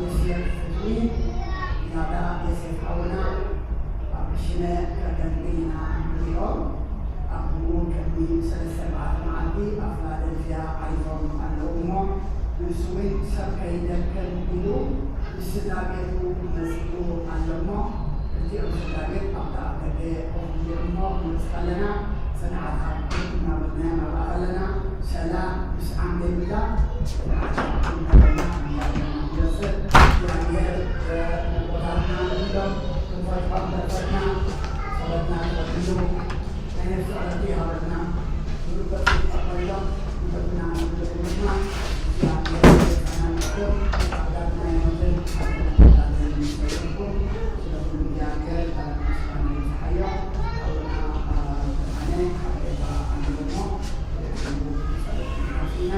ዮሴፍ ፍትዊ ያዳ ዮሴፍ ሓውና ኣብ ክሽነ ከገንግል ኢና ንሪኦ። ኣቦኡ ቅድሚ ሰለስተ ኣርባዕተ መዓልቲ ኣብ ፊላደልፊያ ዓሪፎም ኣለዉ እሞ ንሱ እውን ሰብ ከይደክም ኢሉ ምስ ስድራ ቤቱ መፂኡ ኣሎ እሞ እቲኦም ስድራ ቤት ኣብታ ኣፍደገ ኮፍ ኢሎም እሞ ክንወፅእ ከለና ጽንዓት ሃብኩም እናበልና ኢና ንርኢ ዘለና። ሰላም ምስዓም ዘይብላ ጽንዓት ሃብኩም እናበልና ኢና ንወፅእ። እግዚኣብሔር ነቦታትና ንብሎም ክንፈትሖም ተርፈትና ጸሎትና ተቐቢሉ ናይ ነፍሲ ዕረፍቲ ይሃበልና። ብሩክ በረከት ይቀበሎም። ንሕብና ንብለና እግዚኣብሔር ይጸናንዕኩም። ኣዳም ናይ ሞትን ሓዘንን ይሰውርኩም። ስለ ኩሉ እግዚኣብሔር ምስጋና ይብጽሓዮ። ኣቡና ብርሃነ ኣብ ኤርትራ ኣለዎ። ጸሎት ኢና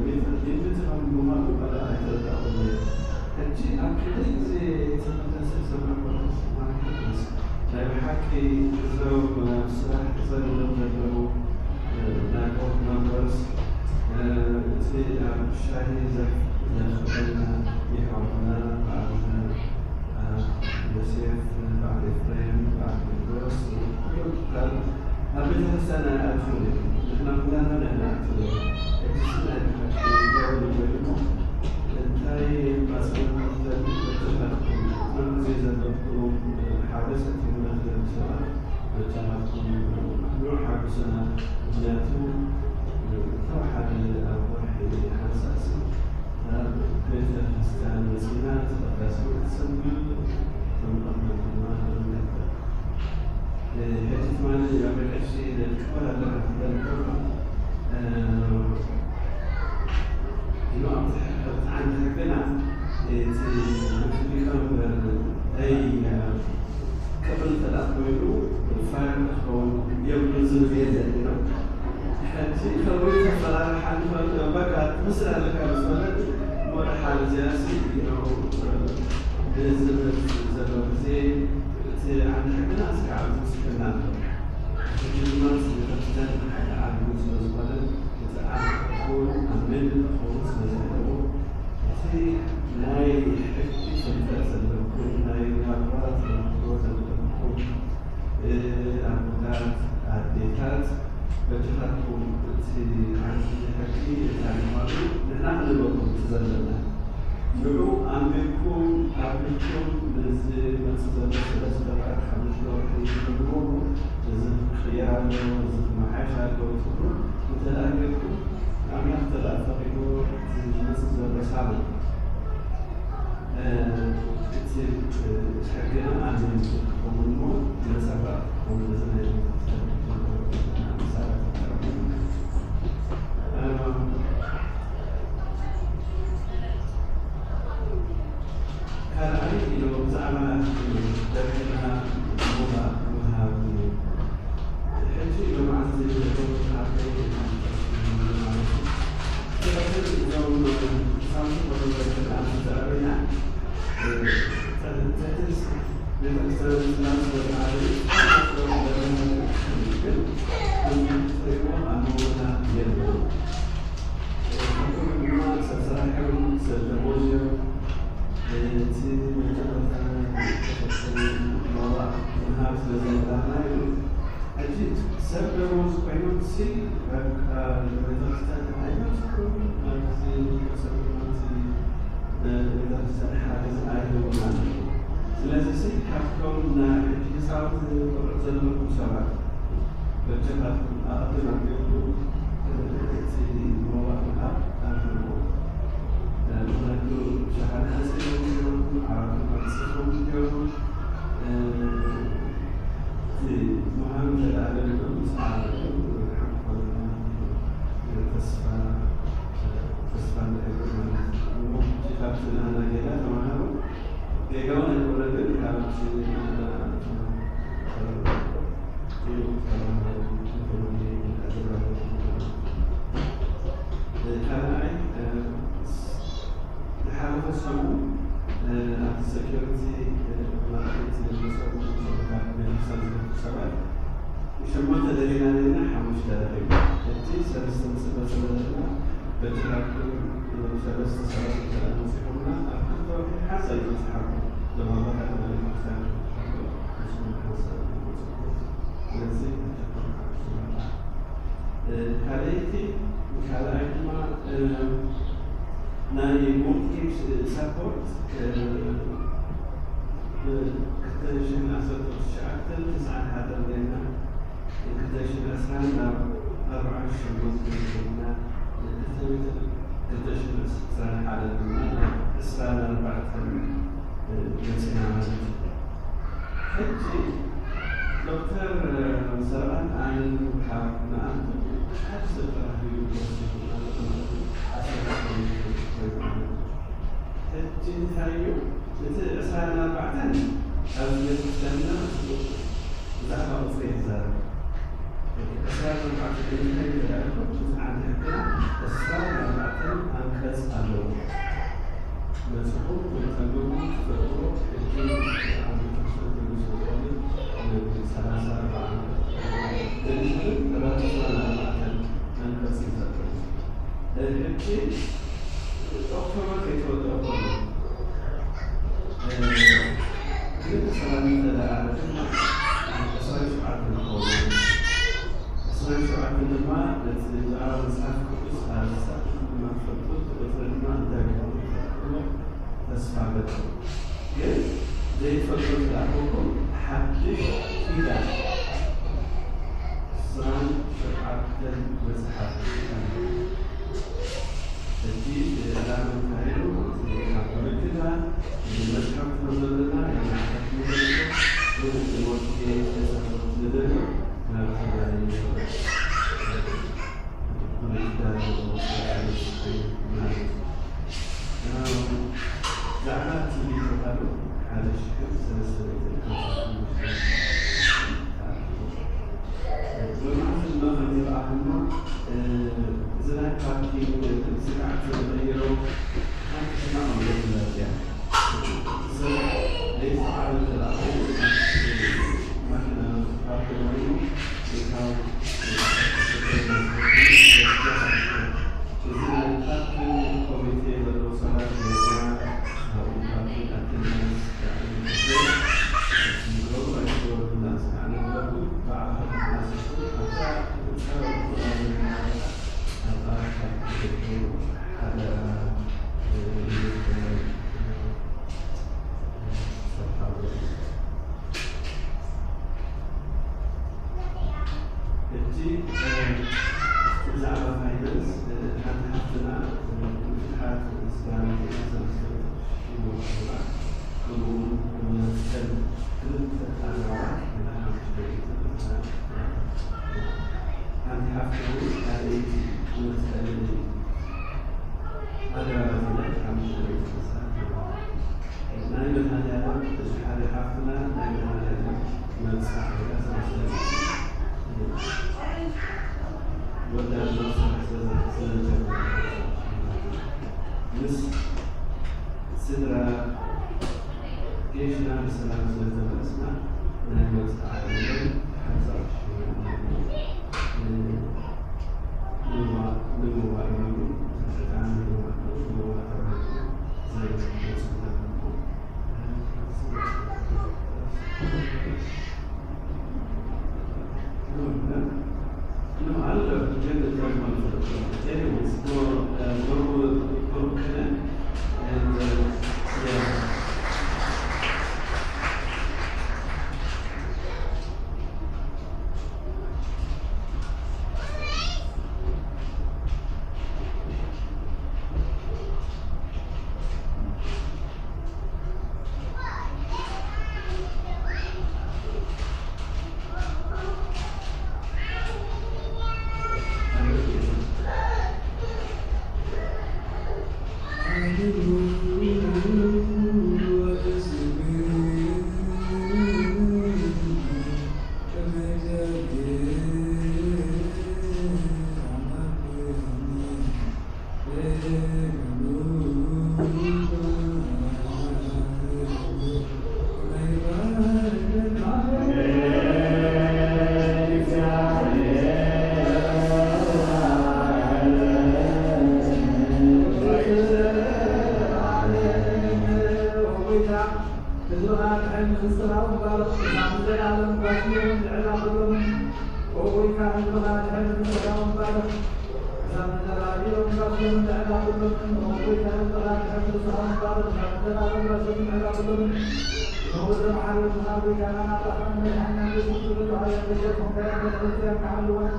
ቤት ቤት ከም ምዃኑ ባላ ኣይተረዳእኩን እየ። ሕጂ ኣብ ክንደይ ግዜ ትምህርቲ ዝሰማዕኩ ማለት ናይ ብሓቂ እዞም ኣብ ስራሕ ተጸሚዶም ዘለዉ ናይ ቦርድ መምበርስ እቲ ኣብ ሻሂ ዘፍ ዘኽእለና የሕዋትና በዓል ዮሴፍ፣ በዓል ኤፍሬም፣ በዓል ቴድሮስ፣ ኩሎም ትካል ኣብ ቤተክርስትያን ኣይኣትዉን እዮም። ንሕና ኩላና ንሕና ኣትዉ እዮም። ሕጂ ስም ናይ ብሓቂ ይገርም ኮይኑ እንታይ ማጽናዕቲ ዘድሊ በተሻትኩም፣ ኩሉ ግዜ ዘለኩም ሓደ ሰቲምና ትደሊ ሰባት በተሻትኩም ንዑ ሓጉስና። ምክንያቱ ተወሓደ ኣብ ወርሒ ሓንሳእ ስም ናብ ቤተ ክርስቲያን መጺና ተቐዳሲ ክትሰምዕ ተምቐመጥ ድማ ንገብር። ሕጂ ትማሊ ኣብ ቀሺ ክበል ኣለና ትፈልጡ ኢሉ ኣብቲ ሕቅርት ዓንዲ ሕግና እቲ ሊቀመንበር ኣይ ቅብል እንተ ደኣ ኮይኑ ፋይር ክኸውን የብሉን ዝብል የለን ኢሎም። ሕጂ ከምኡ ተፈራርሓ ንኽእል በቃ ትመስል ኣለካ ምስ በለት እሞ ደሓር እዚኣሲ ብዝብል ዘሎ ግዜ እቲ ዓንዲ ሕግና እስካዕ ኣብዚ ጽሑፍና ኣሎ። ሕጂ ድማ ቤተክርስትያን ሓደ ዓቢ ስለ ዝኾነ እቲ ዓቢ እውን ኣብ መንደቕ ክኸውን ስለ ዘለዎ እቲ ናይ ሕጊ ፍልጠት ዘለኩም ናይ ናብራ ተመክሮ ዘለኩም ኣቦታት ኣዴታት በጃኻትኩም እቲ ዓንዲ ሕጊ እንታይ ምዃኑ ንሕና ክንህበኩም እቲ ዘለና ንዑ ኣንቢብኩም ኣንቢብኩም ንዝመጽእ ዘሎ ሰለስተ ወርሒ ሓሙሽተ ወርሒ ዝገብርዎ እዚ ክቕየር ኣለዎ እዚ ክመሓየሽ ኣለዎ ትብሉ እንተ ደኣ ጌርኩም ኣምላኽ እንተ ደኣ ፈቒድዎ እቲ ዝመጽእ ዘሎ ሳምንት እቲ ሕግና ኣንቢብኩም ክኸውን እሞ ነጸብራቕ ክኸውን እዚ ናይ መሳርሒ ካልኣይ ኢሎ ብዛዕባ ደብሕና ሞላ ምሃብ እዩ። ሕጂ ሎማዓንቲ ዘለዉ ዓበይቲ ማለት እዩ። ስለዚ እዞም ሳምንት ወደዘርግና ዝዛረበና ትሕትስ ቤተክርስትያን ስላም ስለዝዓበዩ ግን ትሪእዎ ኣብ መንጎና የለዉ። ከምኡ ድማ ሰብ ሰራሕ እዮም፣ ሰብ ደሞዝ እዮም። እቲ መጀመርታ ናይ ተፈጥሮ መዋእ ምሃብ ስለ ዘየላና እዩ። ሕጂ ሰብ ደሞዝ ኮይኖም ሲ በቃ ቤተክርስትያን ኣይመጽኡን፣ ኣብዚ ሰብ ደሞዝ ቤተክርስትያን ሓገዝ ኣይህቡን ኣለዉ። ስለዚ ሲ ካብቶም ናይ ሕጂ ህፃውንቲ ቆልዑት ዘለኩም ሰባት በጃኻትኩም ኣቐድም ኣቢልኩም እቲ መዋእ ምሃብ ኣንብብዎ። ምኽንያቱ ሸሓነ ሓፂቦም እዮም፣ ዓራቶም ኣንፂፎም እዮም። እቲ ምሃብ እንተ ደኣ ደሊሎም ምስ ዓረቑ ሓንቲ ኮይና ተስፋ ተስፋ ንገብር ማለት እዩ። እሞ ካብቲ ናህና ጌጋ ተምሃሩ። ጌጋ እውን ኣይኮነ ግን ካብቲ ናህና ካልኣይ ዝሓለፈ ሰሙን ኣብቲ ሴኩሪቲ ማርኬት ዝነበሩ ሰብታት ቤተክርስትያን ዝነበሩ ሰባት ሸሞንተ ደሊና ነርና ሓሙሽተ ረኺብና። እቲ ሰለስተ ንጽበ ስለ ዘለና በቲ ካብቲ ሰለስተ ሰባት እንተ ደኣ መጺኹምና ኣብ ክልተ ወርሒ ሓንሳእ እዩ ዝጸሓፍኩም። እቶም ኣቦታት ናይ ቤተክርስትያን ንስኹም ሓንሳእ እዩ ዝጸሓፍኩም። ስለዚ በጃኹም ሓግዙና። ካልኣይቲ ካልኣይ ድማ ናይ ሞንትጌጅ ሳፖርት ክልተ ሽሕን ዓሰርተ ትሽዓተን ተስዓን ሓደን ጌርና ክልተ ሽሕን ዕስራን ናብ ኣርብዓን ሸሞንተን ጌርና ክልተ ሽሕን ዕስራን ሓደን ድማ ናብ ዕስራን ኣርባዕተን መጺና ማለት እዩ። ሕጂ ዶክተር ሰረቓን ኣነን ካብ ንኣንቱ ሓደ ሰብ ተራኺቡ ይወስድ ኣሎ ማለት እዩ። ኣሰራርሓ ወይ ማለት እዩ። ሕጂ እንታይ እዩ እቲ ዕስራን ኣርባዕተን ኣብዚ ቤተክርስትያንና ብዛዕባ ቁፅሪ ይዛረብ። ዕስራ ኣርባዕተ እንታይ ይረኣየኩም? እቲ ዓንዲ ሕግና ዕስራን ኣርባዕተን ኣንቀጽ ኣለዎ። መጺኹም፣ ተንብቡ፣ ትፈልጥዎ፣ ሕጂ ኣብ ቤተክርስትያን ተንብቡ፣ ሰላሳ ኣርባዓ፣ ግን ዕስራን ኣርባዕተን ኣንቀጽ እዩ ዘሎ። ሕጂ ኦክቶበር ከይተወድአ ከሎ፣ ክልተ ሰላም እንተ ደኣ ኣረድና፣ ዕስራን ሸውዓተን ክኸውን። ዕስራን ሸውዓተን ድማ ነቲ ብዛዕባ መጽሓፍ ቅዱስ ኣርእስታት ኩልና ንፈልጦ፣ እቲ ቁጽሪ ድማ እንታይ ምዃኑ ትፈልጥዎ ተስፋ እገብር። ግን ዘይትፈልጦ እንተ ደኣ ኮንኩም፣ ሓድሽ ኪዳን ዕስራን ሸውዓተን መጽሓፍቲ ኣለዉ። ሕጂ ዕላማ እንታይ እዩ? እቲ ካብ ብርክታ መጽሓፍ ከም ዘለና ናይ መጽሓፍ ምርምር ወይ ሞቲቬሽን ንደልዮ ናብ ተጋደልቲ ብርክታ ማለት እዩ። ብዛዕባ እቲ ቪድዮ ካልእ ሓደ ሽሕን ሰለስተ ሚእትን ሓምሳ ሓሙሽተ ሎማዓንቲ ድማ ከም ዝረኣኹሞ፣ እ፣ እዚ ናይ ፓርኪንግ ስርዓት ዝቕይሮ ሓንቲ ሕማቕ ማለት እያ። ሰብ ዘይሰዓረ እንተ ደኣ ኮይኑ፣ ማኪና ፓርክ ኮይኑ፣ እታው እዚ ናይ ፓርኪንግ ኮሚቴ ዘለዉ ሰባት ጌርና፣ ኣብኡ ፓርኪንግ ኣቴንዳንስ ሕጂ ብዛዕባ ፋይናንስ ሓንቲ ሓፍትና ብዙሓት ምስጋና ዜና ሰለስተ ሽሞት ኣለዋ። ከምኡውን መሰል ክልተ ኣግራባት ንሓሙሽተ ሓንቲ ሓፍትና እውን ካልኣይቲ መሰል ኣግራባት ዜና ሓሙሽተ መሰል ናይ መድኃኔዓለም፣ እዚ ሓደ ሓፍትና ናይ መድኃኔዓለም መብጽዓ እያ። ሰለስተ ወዳድ መብጽዓ ስለ-፣ ስለዝጀመረ ምስ ስድራ ጌሽና ብሰላም ስለዝተመለስና ናይ መብጽዓ ዕድል ሓምሳ ሺሕ ህዝብኻ ድሕሪ ምንጽራው ባርኽ፣ ክሳብ ንዘለኣለም ጓስዮምን ልዕል ኣበሎምን። ኦጎይታ ህዝብኻ ድሕሪ ምንጽራው ባርኽ፣ ክሳብ ንዘለኣለም ጓስዮምን ልዕል ኣበሎምን። ኦጎይታ ህዝብኻ ድሕሪ ምንጽራው ባርኽ፣ ክሳብ ንዘለኣለም ጓስዮምን ልዕል ኣበሎምን። ንኹሉ መሓሪ ወድኻ ጎይታናን ኣምላኽናን መድሓኒናን የሱስ ክርስቶስ፣ ኣየር በጀት ኾንካዮ ቤተ ክርስቲያን ክሓልወን።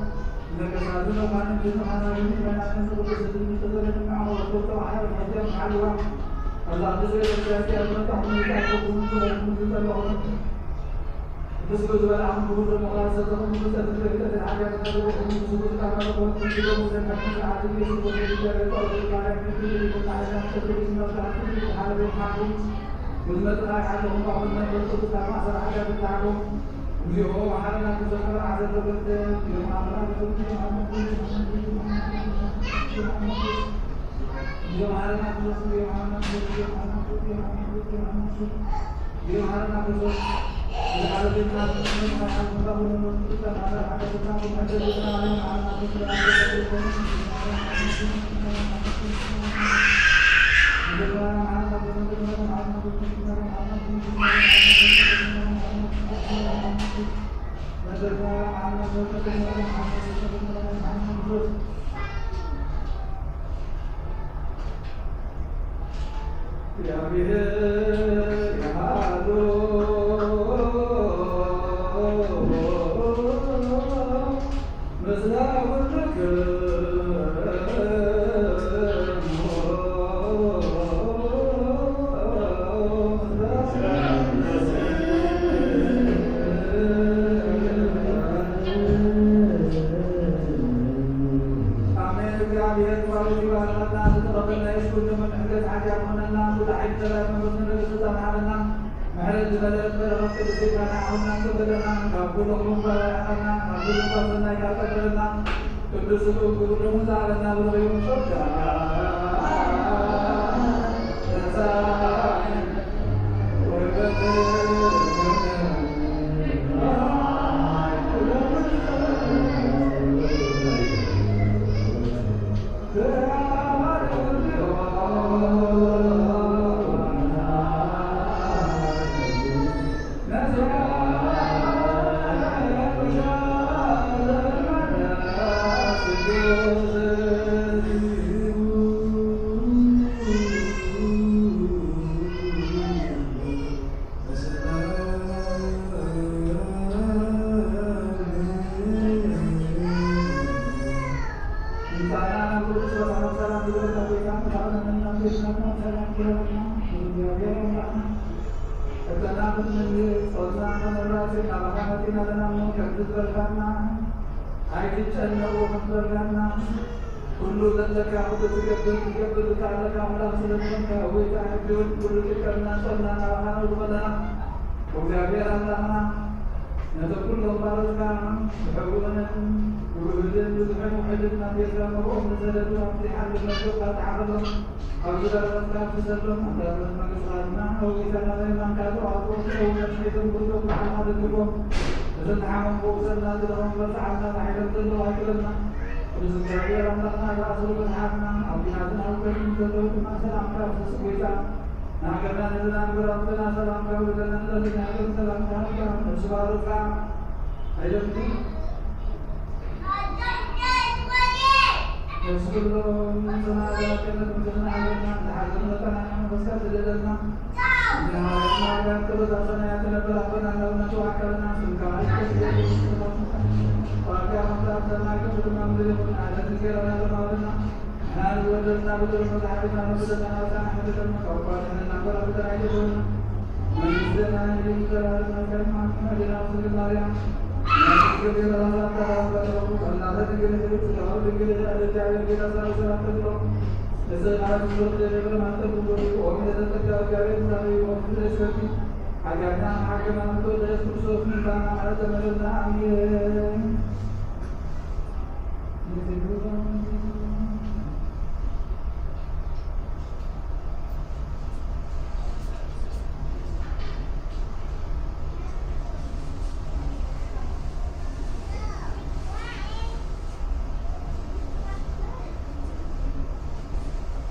እግዚኦ መሐረነ ክርስቶስ። ዓሰርተ ክልተ። እግዚኦ መሐረነ ክርስቶስ። እግዚኦ መሐረነ ክርስቶስ። ኣሜን። እግዚኣብሔር ባርክ ይባርኸና። ዝተቐበልና የሱስ ኩሉ ምሕረት ሓጢኣት ኾነና፣ ኩሉ ሓይሊ ተባይ መንፈስ ንረግስ ተማሃረና። ምሕረት ዝበለት በረኸት ቅድስት ይባና። ኣሁና ክበለና ካብ ኩሉ ክፉእ ባርያኸና፣ ካብ ኩሉ ሰናይ ካብ ቀበለና። ቅዱስ ክቡር ደሙ ዛረና ብረኸዩ ሸጋ ኣይትጨነቁ፣ ክንበርካና ኩሉ ዘለካ ኩሉ ትገብር፣ ትገብር ዝከኣለካ ኣምላኽ ስለ ዝኾንካ፣ ጎይታ፣ ሕጂ እውን ኩሉ ጭንቀትና፣ ጾርና ናባኻ ነውርድ ኣለና። እግዚኣብሔር ኣምላኽና፣ ነቶም ኩሎም ባሮትካ ብሕቡእን ብውህድን ብዙሕን ውሕድን ናብ ቤትካ መርኦም ንሰደዱ፣ ኣብቲ ሓድነት ዶብካ ተዓቐሎም። ኣብዚ በረኸትካ ትሰሎም፣ ኣምላኽ መንግስቲ ዓለምና፣ ነዊታ ናብ የማንካ ተዋህቦ፣ ክኸውን ነፍሒቶም ብርዶ ብርሃንካ ደግፎም። እቶም ዝሓመሙ ፈውሰልና፣ ዝደኸሙ በርትዓልና፣ ንሓይሎም ዘለዉ ኣክለልና። ቅዱስ እግዚኣብሔር ኣምላኽና፣ ዝኣሰሩ ፍትሓትና፣ ኣብ ኲናትን ኣብ ውግእን ዘለዉ ድማ ሰላምካ ኣፍስስ። ጎይታ፣ ንሃገርና ንህዝብና ንጎረባብትና ሰላምካ ውርደና፣ ንዘለና ሃገር ሰላምካ ሃብካ። ነፍሲ ባሮትካ ኣይደልኩ። ነፍሲ ኩሎም ሰማዕታት ገነት ምድርና ሃገርና፣ ዝሓዘኑ መጠና መንፈስካ ዝደለልና።